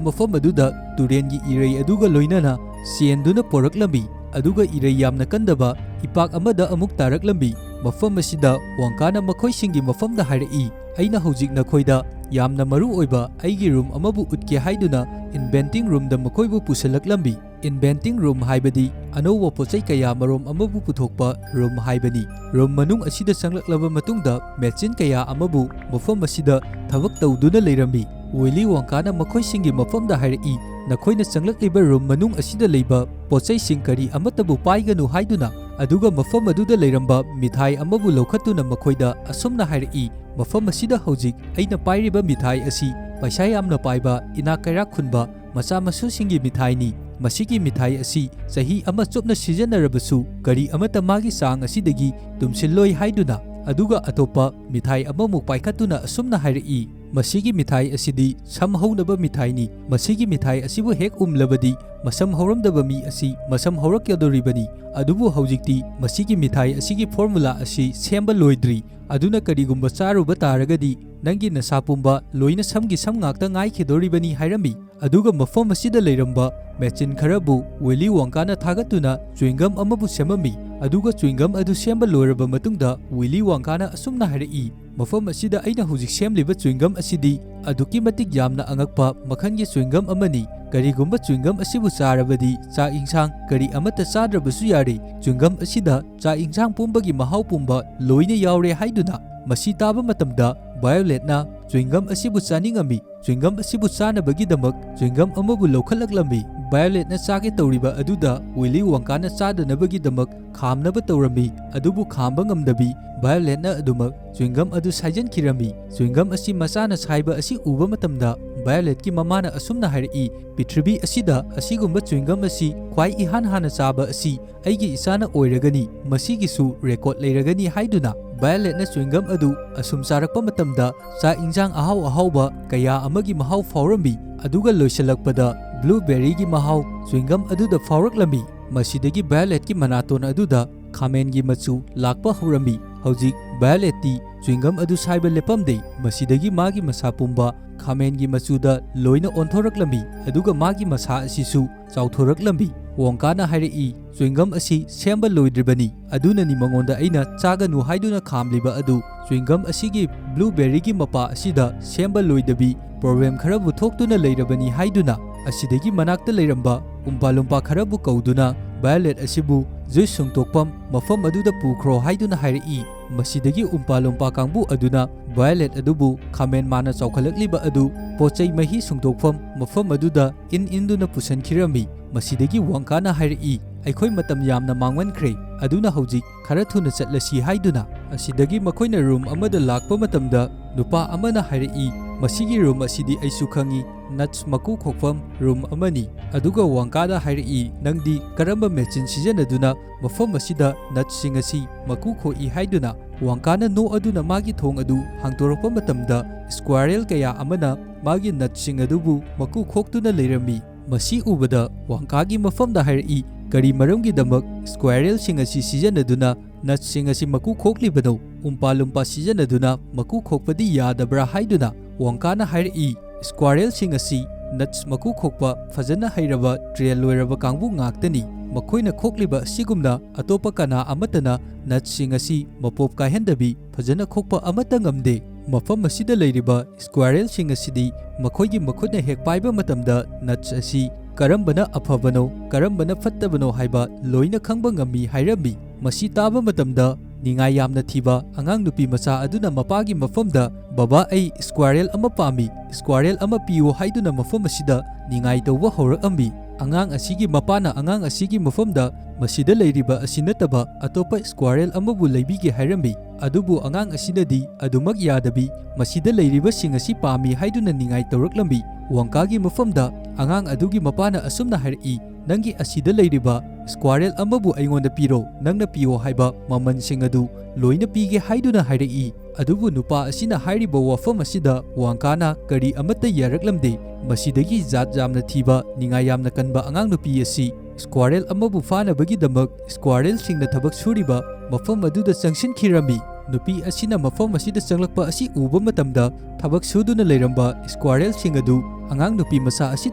ꯃꯐꯝ ꯑꯗꯨꯗ ꯇꯨꯔꯦꯟꯒꯤ ꯏꯔꯩ ꯑꯗꯨꯒ ꯂꯣꯏꯅꯅ ꯆꯦꯟꯗꯨꯅ ꯄꯣꯔꯛꯂꯝꯃꯤ꯫ ꯑꯗꯨꯒ ꯏꯔꯩ ꯌꯥꯝꯅ ꯀꯟꯗꯕ ꯏꯄꯥꯛ ꯑꯃꯗ ꯑꯃꯨꯛ ꯇꯥꯔꯛꯂꯝꯃꯤ꯫ ꯃꯐꯝ ꯑꯁꯤꯗ ꯋꯣꯡꯀꯥꯅ ꯃꯈꯣꯏꯁꯤꯡꯒꯤ ꯃꯐꯝꯗ ꯍꯥꯏꯔꯛꯏ, "ꯑꯩꯅ ꯍꯧꯖꯤꯛ ꯅꯈꯣꯏꯗ ꯌꯥꯝꯅ ꯃꯔꯨ ꯑꯣꯏꯕ ꯑꯩꯒꯤ ꯔꯨꯝ ꯑꯃꯕꯨ ꯎꯠꯀꯦ" ꯍꯥꯏꯗꯨꯅ ꯏꯟꯚꯦꯟꯇꯤꯡ ꯔꯨꯝꯗ ꯃꯈꯣꯏꯕꯨ ꯄꯨꯁꯤꯜꯂꯛꯂꯝꯃꯤ꯫ ꯏꯟꯚꯦꯟꯇꯤꯡ ꯔꯨꯝ ꯍꯥꯏꯕꯗꯤ ꯑꯅꯧꯕ ꯄꯣꯠꯆꯩ ꯀꯌꯥ ꯃꯔꯨꯝ ꯑꯃꯕꯨ ꯄꯨꯊꯣꯛꯄ ꯔꯨꯝ ꯍꯥꯏꯕꯅꯤ꯫ ꯔꯨꯝ ꯃꯅꯨꯡ ꯑꯁꯤꯗ ꯆꯪꯂꯛꯂꯕ ꯃꯇꯨꯡꯗ ꯃꯦꯆꯤꯟ ꯀꯌꯥ ꯑꯃꯕꯨ ꯃꯐꯝ ꯑꯁꯤꯗ ꯊꯕꯛ ꯇꯧꯗꯨꯅ ꯂꯩꯔꯝꯃꯤ꯫ ꯋꯤꯂꯤ ꯋꯣꯡꯀꯥꯅ ꯃꯈꯣꯏꯁꯤꯡꯒꯤ ꯃꯐꯝꯗ ꯍꯥꯏꯔꯛꯏ, "ꯅꯈꯣꯏꯅ ꯆꯪꯂꯛꯂꯤꯕ ꯔꯨꯝ ꯃꯅꯨꯡ ꯑꯁꯤꯗ ꯂꯩꯕ ꯄꯣꯠꯆꯩꯁꯤꯡ ꯀꯔꯤ ꯑꯃꯠꯇꯕꯨ ꯄꯥꯏꯒꯅꯨ" ꯍꯥꯏꯗꯨꯅ꯫ ꯑꯗꯨꯒ ꯃꯐꯝ ꯑꯗꯨꯗ ꯂꯩꯔꯝꯕ ꯃꯤꯊꯥꯏ ꯑꯃꯕꯨ ꯂꯧꯈꯠꯇꯨꯅ ꯃꯈꯣꯏꯗ ꯑꯁꯨꯝꯅ ꯍꯥꯏꯔꯛꯏ, "ꯃꯐꯝ ꯑꯁꯤꯗ ꯍꯧꯖꯤꯛ ꯑꯩꯅ ꯄꯥꯏꯔꯤꯕ ꯃꯤꯊꯥꯏ ꯑꯁꯤ ꯄꯩꯁꯥ ꯌꯥꯝꯅ ꯄꯥꯏꯕ, ꯏꯅꯥꯛ ꯀꯩꯔꯥꯛ ꯈꯨꯟꯕ ꯃꯆꯥ ꯃꯁꯨꯁꯤꯡꯒꯤ ꯃꯤꯊꯥꯏꯅꯤ꯫ ꯃꯁꯤꯒꯤ ꯃꯤꯊꯥꯏ ꯑꯁꯤ ꯆꯍꯤ ꯑꯃ ꯆꯨꯞꯅ ꯁꯤꯖꯤꯟꯅꯔꯕꯁꯨ ꯀꯔꯤ ꯑꯃꯠꯇ ꯃꯥꯒꯤ ꯆꯥꯡ ꯑꯁꯤꯗꯒꯤ ꯇꯨꯝꯁꯤꯜꯂꯣꯏ" ꯍꯥꯏꯗꯨꯅ꯫ ꯑꯗꯨꯒ ꯑꯇꯣꯞꯄ ꯃꯤꯊꯥꯏ ꯑꯃꯃꯨꯛ ꯄꯥꯏꯈꯠꯇꯨꯅ ꯑꯁꯨꯝꯅ ꯍꯥꯏꯔꯛꯏ, "ꯃꯁꯤꯒꯤ ꯃꯤꯊꯥꯏ ꯑꯁꯤꯗꯤ ꯁꯝ ꯍꯧꯅꯕ ꯃꯤꯊꯥꯏꯅꯤ꯫ ꯃꯁꯤꯒꯤ ꯃꯤꯊꯥꯏ ꯑꯁꯤꯕꯨ ꯍꯦꯛ ꯎꯝꯂꯕꯗꯤ ꯃꯁꯝ ꯍꯧꯔꯝꯗꯕ ꯃꯤ ꯑꯁꯤ ꯃꯁꯝ ꯍꯧꯔꯛꯀꯗꯧꯔꯤꯕꯅꯤ꯫ ꯑꯗꯨꯕꯨ ꯍꯧꯖꯤꯛꯇꯤ ꯃꯁꯤꯒꯤ ꯃꯤꯊꯥꯏ ꯑꯁꯤꯒꯤ ꯐꯣꯔꯃꯨꯂꯥ ꯑꯁꯤ ꯁꯦꯝꯕ ꯂꯣꯏꯗ꯭ꯔꯤ꯫ ꯑꯗꯨꯅ ꯀꯔꯤꯒꯨꯝꯕ ꯆꯥꯔꯨꯕ ꯇꯥꯔꯒꯗꯤ ꯅꯪꯒꯤ ꯅꯁꯥ ꯄꯨꯝꯕ ꯂꯣꯏꯅ ꯁꯝꯒꯤ ꯁꯝ ꯉꯥꯛꯇ ꯉꯥꯏꯈꯤꯗꯣꯔꯤꯕꯅꯤ" ꯍꯥꯏꯔꯝꯃꯤ꯫ ꯑꯗꯨꯒ ꯃꯐꯝ ꯑꯁꯤꯗ ꯂꯩꯔꯝꯕ ꯃꯦꯆꯤꯟ ꯈꯔꯕꯨ ꯋꯤꯂꯤ ꯋꯣꯡꯀꯥꯅ ꯊꯥꯒꯠꯇꯨꯅ ꯆ꯭ꯋꯤꯡꯒꯝ ꯑꯃꯕꯨ ꯁꯦꯝꯃꯝꯃꯤ꯫ ꯑꯗꯨꯒ ꯆ꯭ꯋꯤꯡꯒꯝ ꯑꯗꯨ ꯁꯦꯝꯕ ꯂꯣꯏꯔꯕ ꯃꯇꯨꯡꯗ ꯋꯤꯂꯤ ꯋꯣꯡꯀꯥꯅ ꯑꯁꯨꯝꯅ ꯍꯥꯏꯔꯛꯏ, "ꯃꯐꯝ ꯑꯁꯤꯗ ꯑꯩꯅ ꯍꯧꯖꯤꯛ ꯁꯦꯝꯂꯤꯕ ꯆ꯭ꯋꯤꯡꯒꯝ ꯑꯁꯤꯗꯤ ꯑꯗꯨꯛꯀꯤ ꯃꯇꯤꯛ ꯌꯥꯝꯅ ꯑꯉꯛꯄ ꯃꯈꯜꯒꯤ ꯆ꯭ꯋꯤꯡꯒꯝ ꯑꯃꯅꯤ꯫ ꯀꯔꯤꯒꯨꯝꯕ ꯆ꯭ꯋꯤꯡꯒꯝ ꯑꯁꯤꯕꯨ ꯆꯥꯔꯕꯗꯤ ꯆꯥꯛ ꯏꯟꯁꯥꯡ ꯀꯔꯤ ꯑꯃꯠꯇ ꯆꯥꯗ꯭ꯔꯕꯁꯨ ꯌꯥꯔꯦ꯫ ꯆ꯭ꯋꯤꯡꯒꯝ ꯑꯁꯤꯗ ꯆꯥꯛ ꯏꯟꯁꯥꯡ ꯄꯨꯝꯕꯒꯤ ꯃꯍꯥꯎ ꯄꯨꯝꯕ ꯂꯣꯏꯅ ꯌꯥꯎꯔꯦ" ꯍꯥꯏꯗꯨꯅ꯫ ꯃꯁꯤ ꯇꯥꯕ ꯃꯇꯝꯗ ꯚꯥꯏꯑꯣꯂꯦꯠꯅ ꯆ꯭ꯋꯤꯡꯒꯝ ꯑꯁꯤꯕꯨ ꯆꯥꯅꯤꯡꯉꯝꯃꯤ꯫ ꯆ꯭ꯋꯤꯡꯒꯝ ꯑꯁꯤꯕꯨ ꯆꯥꯅꯕꯒꯤꯗꯃꯛ ꯆ꯭ꯋꯤꯡꯒꯝ ꯑꯃꯕꯨ ꯂꯧꯈꯠꯂꯛꯂꯝꯃꯤ꯫ ꯚꯥꯏꯑꯣꯂꯦꯠꯅ ꯆꯥꯒꯦ ꯇꯧꯔꯤꯕ ꯑꯗꯨꯗ ꯋꯤꯂꯤ ꯋꯣꯡꯀꯥꯅ ꯆꯥꯗꯅꯕꯒꯤꯗꯃꯛ ꯈꯥꯝꯅꯕ ꯇꯧꯔꯝꯃꯤ꯫ ꯑꯗꯨꯕꯨ ꯈꯥꯝꯕ ꯉꯝꯗꯕꯤ ꯚꯥꯏꯑꯣꯂꯦꯠꯅ ꯑꯗꯨꯃꯛ ꯆ꯭ꯋꯤꯡꯒꯝ ꯑꯗꯨ ꯁꯥꯏꯖꯟꯈꯤꯔꯝꯃꯤ꯫ ꯆ꯭ꯋꯤꯡꯒꯝ ꯑꯁꯤ ꯃꯆꯥꯅ ꯁꯥꯏꯕ ꯑꯁꯤ ꯎꯕ ꯃꯇꯝꯗ ꯚꯥꯏꯑꯣꯂꯦꯠꯀꯤ ꯃꯃꯥꯅ ꯑꯁꯨꯝꯅ ꯍꯥꯏꯔꯛꯏ, "ꯄ꯭ꯔꯤꯊꯤꯕꯤ ꯑꯁꯤꯗ ꯑꯁꯤꯒꯨꯝꯕ ꯆ꯭ꯋꯤꯡꯒꯝ ꯑꯁꯤ ꯈ꯭ꯋꯥꯏ ꯏꯍꯥꯟ ꯍꯥꯟꯅ ꯆꯥꯕ ꯑꯁꯤ ꯑꯩꯒꯤ ꯏꯆꯥꯅ ꯑꯣꯏꯔꯒꯅꯤ, ꯃꯁꯤꯒꯤꯁꯨ ꯔꯦꯀꯣꯔꯗ ꯂꯩꯔꯒꯅꯤ" ꯍꯥꯏꯗꯨꯅ꯫ ꯚꯥꯏꯑꯣꯂꯦꯠꯅ ꯆ꯭ꯋꯤꯡꯒꯝ ꯑꯗꯨ ꯑꯁꯨꯝ ꯆꯥꯔꯛꯄ ꯃꯇꯝꯗ ꯆꯥꯛ ꯏꯟꯁꯥꯡ ꯑꯍꯥꯎ ꯑꯍꯥꯎꯕ ꯀꯌꯥ ꯑꯃꯒꯤ ꯃꯍꯥꯎ ꯐꯥꯎꯔꯝꯃꯤ꯫ ꯑꯗꯨꯒ ꯂꯣꯏꯁꯤꯜꯂꯛꯄꯗ ꯕ꯭ꯂꯨꯕꯦꯔꯤꯒꯤ ꯃꯍꯥꯎ ꯆ꯭ꯋꯤꯡꯒꯝ ꯑꯗꯨꯗ ꯐꯥꯎꯔꯛꯂꯝꯃꯤ꯫ ꯃꯁꯤꯗꯒꯤ ꯚꯥꯏꯑꯣꯂꯦꯠꯀꯤ ꯃꯅꯥꯇꯣꯟ ꯑꯗꯨꯗ ꯈꯥꯃꯦꯟꯒꯤ ꯃꯆꯨ ꯂꯥꯛꯄ ꯍꯧꯔꯝꯃꯤ꯫ ꯍꯧꯖꯤꯛ ꯚꯥꯏꯑꯣꯂꯦꯠꯇꯤ ꯆ꯭ꯋꯤꯡꯒꯝ ꯑꯗꯨ ꯁꯥꯏꯕ ꯂꯦꯞꯄꯝꯗꯦ꯫ ꯃꯁꯤꯗꯒꯤ ꯃꯥꯒꯤ ꯃꯁꯥ ꯄꯨꯝꯕ ꯈꯥꯃꯦꯟꯒꯤ ꯃꯆꯨꯗ ꯂꯣꯏꯅ ꯑꯣꯟꯊꯣꯔꯛꯂꯝꯃꯤ꯫ ꯑꯗꯨꯒ ꯃꯥꯒꯤ ꯃꯁꯥ ꯑꯁꯤꯁꯨ ꯆꯥꯎꯊꯣꯔꯛꯂꯝꯃꯤ꯫ ꯋꯣꯡꯀꯥꯅ ꯍꯥꯏꯔꯛꯏ, "ꯆ꯭ꯋꯤꯡꯒꯝ ꯑꯁꯤ ꯁꯦꯝꯕ ꯂꯣꯏꯗ꯭ꯔꯤꯕꯅꯤ, ꯑꯗꯨꯅꯅꯤ ꯃꯉꯣꯟꯗ ꯑꯩꯅ ꯆꯥꯒꯅꯨ ꯍꯥꯏꯗꯨꯅ ꯈꯥꯝꯂꯤꯕ ꯑꯗꯨ꯫ ꯆ꯭ꯋꯤꯡꯒꯝ ꯑꯁꯤꯒꯤ ꯕ꯭ꯂꯨꯕꯦꯔꯤꯒꯤ ꯃꯄꯥ ꯑꯁꯤꯗ ꯁꯦꯝꯕ ꯂꯣꯏꯗꯕꯤ ꯄ꯭ꯔꯣꯕ꯭ꯂꯦꯝ ꯈꯔꯕꯨ ꯊꯣꯛꯇꯨꯅ ꯂꯩꯔꯕꯅꯤ" ꯍꯥꯏꯗꯨꯅ꯫ ꯑꯁꯤꯗꯒꯤ ꯃꯅꯥꯛꯇ ꯂꯩꯔꯝꯕ ꯎꯝꯄꯥ ꯂꯨꯝꯄꯥ ꯈꯔꯕꯨ ꯀꯧꯗꯨꯅ ꯚꯥꯏꯑꯣꯂꯦꯠ ꯑꯁꯤꯕꯨ ꯖꯨꯏꯁ ꯁꯨꯡꯗꯣꯛꯐꯝ ꯃꯐꯝ ꯑꯗꯨꯗ ꯄꯨꯈ꯭ꯔꯣ ꯍꯥꯏꯗꯨꯅ ꯍꯥꯏꯔꯛꯏ꯫ ꯃꯁꯤꯗꯒꯤ ꯎꯝꯄꯥ ꯂꯨꯝꯄꯥ ꯀꯥꯡꯕꯨ ꯑꯗꯨꯅ ꯚꯥꯏꯑꯣꯂꯦꯠ ꯑꯗꯨꯕꯨ ꯈꯥꯃꯦꯟ ꯃꯥꯅ ꯆꯥꯎꯈꯠꯂꯛꯂꯤꯕ ꯑꯗꯨ ꯄꯣꯠ ꯆꯩ ꯃꯍꯤ ꯁꯨꯡꯗꯣꯛꯐꯝ ꯃꯐꯝ ꯑꯗꯨꯗ ꯏꯟ ꯏꯟꯗꯨꯅ ꯄꯨꯁꯟꯈꯤꯔꯝꯃꯤ꯫ ꯃꯁꯤꯗꯒꯤ ꯋꯣꯡꯀꯥꯅ ꯍꯥꯏꯔꯛꯏ, "ꯑꯩꯈꯣꯏ ꯃꯇꯝ ꯌꯥꯝꯅ ꯃꯥꯡꯃꯟꯈ꯭ꯔꯦ, ꯑꯗꯨꯅ ꯍꯧꯖꯤꯛ ꯈꯔ ꯊꯨꯅ ꯆꯠꯂꯁꯤ" ꯍꯥꯏꯗꯨꯅ꯫ ꯑꯁꯤꯗꯒꯤ ꯃꯈꯣꯏꯅ ꯔꯨꯝ ꯑꯃꯗ ꯂꯥꯛꯄ ꯃꯇꯝꯗ ꯅꯨꯄꯥ ꯑꯃꯅ ꯍꯥꯏꯔꯛꯏ, "ꯃꯁꯤꯒꯤ ꯔꯨꯝ ꯑꯁꯤꯗꯤ ꯑꯩꯁꯨ ꯈꯪꯏ, ꯅꯠꯁ ꯃꯀꯨ ꯈꯣꯛꯐꯝ ꯔꯨꯝ ꯑꯃꯅꯤ"꯫ ꯑꯗꯨꯒ ꯋꯣꯡꯀꯥꯗ ꯍꯥꯏꯔꯛꯏ, "ꯅꯪꯗꯤ ꯀꯔꯝꯕ ꯃꯦꯆꯤꯟ ꯁꯤꯖꯤꯟꯅꯗꯨꯅ ꯃꯐꯝ ꯑꯁꯤꯗ ꯅꯠꯁꯤꯡ ꯑꯁꯤ ꯃꯀꯨ ꯈꯣꯛꯏ?" ꯍꯥꯏꯗꯨꯅ꯫ ꯋꯣꯡꯀꯥꯅ ꯅꯣꯛꯑꯗꯨꯅ ꯃꯥꯒꯤ ꯊꯣꯡ ꯑꯗꯨ ꯍꯥꯡꯗꯣꯔꯛꯄ ꯃꯇꯝꯗ ꯁ꯭ꯀ꯭ꯋꯥꯔꯦꯜ ꯀꯌꯥ ꯑꯃꯅ ꯃꯥꯒꯤ ꯅꯠꯁꯤꯡ ꯑꯗꯨꯕꯨ ꯃꯀꯨ ꯈꯣꯛꯇꯨꯅ ꯂꯩꯔꯝꯃꯤ꯫ ꯃꯁꯤ ꯎꯕꯗ ꯋꯣꯡꯀꯥꯒꯤ ꯃꯐꯝꯗ ꯍꯥꯏꯔꯛꯏ, "ꯀꯔꯤ ꯃꯔꯝꯒꯤꯗꯃꯛ ꯁ꯭ꯀ꯭ꯋꯥꯔꯦꯜꯁꯤꯡ ꯑꯁꯤ ꯁꯤꯖꯤꯟꯅꯗꯨꯅ nutsꯁꯤꯡ ꯑꯁꯤ ꯃꯀꯨ ꯈꯣꯛꯂꯤꯕꯅꯣ? ꯎꯝꯄꯥ ꯂꯨꯝꯄꯥ ꯁꯤꯖꯤꯟꯅꯗꯨꯅ ꯃꯀꯨ ꯈꯣꯛꯄꯗꯤ ꯌꯥꯗꯕ꯭ꯔꯥ ꯍꯥꯏꯗꯨꯅ ꯋꯣꯡꯀꯥꯅ ꯍꯥꯏꯔꯛꯏ꯫ Squirrelꯁꯤꯡ ꯑꯁꯤ nuts ꯃꯀꯨ ꯈꯣꯛꯄ ꯐꯖꯅ ꯍꯩꯔꯕ train ꯂꯣꯏꯔꯕ ꯀꯥꯡꯕꯨ ꯉꯥꯛꯇꯅꯤ꯫ ꯃꯈꯣꯏꯅ ꯈꯣꯛꯂꯤꯕ ꯑꯁꯤꯒꯨꯝꯅ ꯑꯇꯣꯞꯄ ꯀꯅꯥ ꯑꯃꯠꯇꯅ nutsꯁꯤꯡ ꯑꯁꯤ ꯃꯄꯣꯞ ꯀꯥꯏꯍꯟꯗꯕꯤ ꯐꯖꯅ ꯈꯣꯛꯄ ꯑꯃꯠꯇ ꯉꯝꯗꯦ꯫ ꯃꯐꯝ ꯑꯁꯤꯗ ꯂꯩꯔꯤꯕ squirrelꯁꯤꯡ ꯑꯁꯤꯗꯤ ꯃꯈꯣꯏꯒꯤ ꯃꯈꯨꯠꯅ ꯍꯦꯛ ꯄꯥꯏꯕ ꯃꯇꯝꯗ nuts ꯑꯁꯤ ꯀꯔꯝꯕꯅ ꯑꯐꯕꯅꯣ, ꯀꯔꯝꯕꯅ ꯐꯠꯇꯕꯅꯣ ꯍꯥꯏꯕ ꯂꯣꯏꯅ ꯈꯪꯕ ꯉꯝꯃꯤ ꯍꯥꯏꯔꯝꯃꯤ꯫ ꯃꯁꯤ ꯇꯥꯕ ꯃꯇꯝꯗ ꯅꯤꯡꯉꯥꯏ ꯌꯥꯝꯅ ꯊꯤꯕ ꯑꯉꯥꯡ ꯅꯨꯄꯤ ꯃꯆꯥ ꯑꯗꯨꯅ ꯃꯄꯥꯒꯤ ꯃꯐꯝꯗ, "ꯕꯕꯥ, ꯑꯩ squirrel ꯑꯃ ꯄꯥꯝꯃꯤ, squirrel ꯑꯃ ꯄꯤꯌꯨ" ꯍꯥꯏꯗꯨꯅ ꯃꯐꯝ ꯑꯁꯤꯗ ꯅꯤꯡꯉꯥꯏ ꯇꯧꯕ ꯍꯧꯔꯛꯑꯝꯃꯤ꯫ ꯑꯉꯥꯡ ꯑꯁꯤꯒꯤ ꯃꯄꯥꯅ ꯑꯉꯥꯡ ꯑꯁꯤꯒꯤ ꯃꯐꯝꯗ ꯃꯁꯤꯗ ꯂꯩꯔꯤꯕ ꯑꯁꯤ ꯅꯠꯇꯕ ꯑꯇꯣꯞꯄ squirrel ꯑꯃꯕꯨ ꯂꯩꯕꯤꯒꯦ ꯍꯥꯏꯔꯝꯃꯤ꯫ ꯑꯗꯨꯕꯨ ꯑꯉꯥꯡ ꯑꯁꯤꯅꯗꯤ ꯑꯗꯨꯃꯛ ꯌꯥꯗꯕꯤ, ꯃꯁꯤꯗ ꯂꯩꯔꯤꯕꯁꯤꯡ ꯑꯁꯤ ꯄꯥꯝꯃꯤ ꯍꯥꯏꯗꯨꯅ ꯅꯤꯡꯉꯥꯏ ꯇꯧꯔꯛꯂꯝꯃꯤ꯫ ꯋꯣꯡꯀꯥꯒꯤ ꯃꯐꯝꯗ ꯑꯉꯥꯡ ꯑꯗꯨꯒꯤ ꯃꯄꯥꯅ ꯑꯁꯨꯝꯅ ꯍꯥꯏꯔꯛꯏ, "ꯅꯪꯒꯤ ꯑꯁꯤꯗ ꯂꯩꯔꯤꯕ squirrel ꯑꯃꯕꯨ ꯑꯩꯉꯣꯟꯗ ꯄꯤꯔꯣ, ꯅꯪꯅ ꯄꯤꯌꯣ ꯍꯥꯏꯕ ꯃꯃꯜꯁꯤꯡ ꯑꯗꯨ ꯂꯣꯏꯅ ꯄꯤꯒꯦ" ꯍꯥꯏꯗꯨꯅ ꯍꯥꯏꯔꯛꯏ꯫ ꯑꯗꯨꯕꯨ ꯅꯨꯄꯥ ꯑꯁꯤꯅ ꯍꯥꯏꯔꯤꯕ ꯋꯥꯐꯝ ꯑꯁꯤꯗ ꯋꯣꯡꯀꯥꯅ ꯀꯔꯤ ꯑꯃꯠꯇ ꯌꯥꯔꯛꯂꯝꯗꯦ꯫ ꯃꯁꯤꯗꯒꯤ ꯖꯥꯠ ꯌꯥꯝꯅ ꯊꯤꯕ, ꯅꯤꯡꯉꯥꯏ ꯌꯥꯝꯅ ꯀꯟꯕ ꯑꯉꯥꯡ ꯅꯨꯄꯤ ꯑꯁꯤ squirrel ꯑꯃꯕꯨ ꯐꯥꯅꯕꯒꯤꯗꯃꯛ squirrelꯁꯤꯡꯅ ꯊꯕꯛ ꯁꯨꯔꯤꯕ ꯃꯐꯝ ꯑꯗꯨꯗ ꯆꯪꯁꯤꯟꯈꯤꯔꯝꯃꯤ꯫ ꯅꯨꯄꯤ ꯑꯁꯤꯅ ꯃꯐꯝ ꯑꯁꯤꯗ ꯆꯪꯂꯛꯄ ꯑꯁꯤ ꯎꯕ ꯃꯇꯝꯗ ꯊꯕꯛ ꯁꯨꯗꯨꯅ ꯂꯩꯔꯝꯕ squirrelꯁꯤꯡ ꯑꯗꯨ ꯑꯉꯥꯡ ꯅꯨꯄꯤ ꯃꯆꯥ ꯑꯁꯤ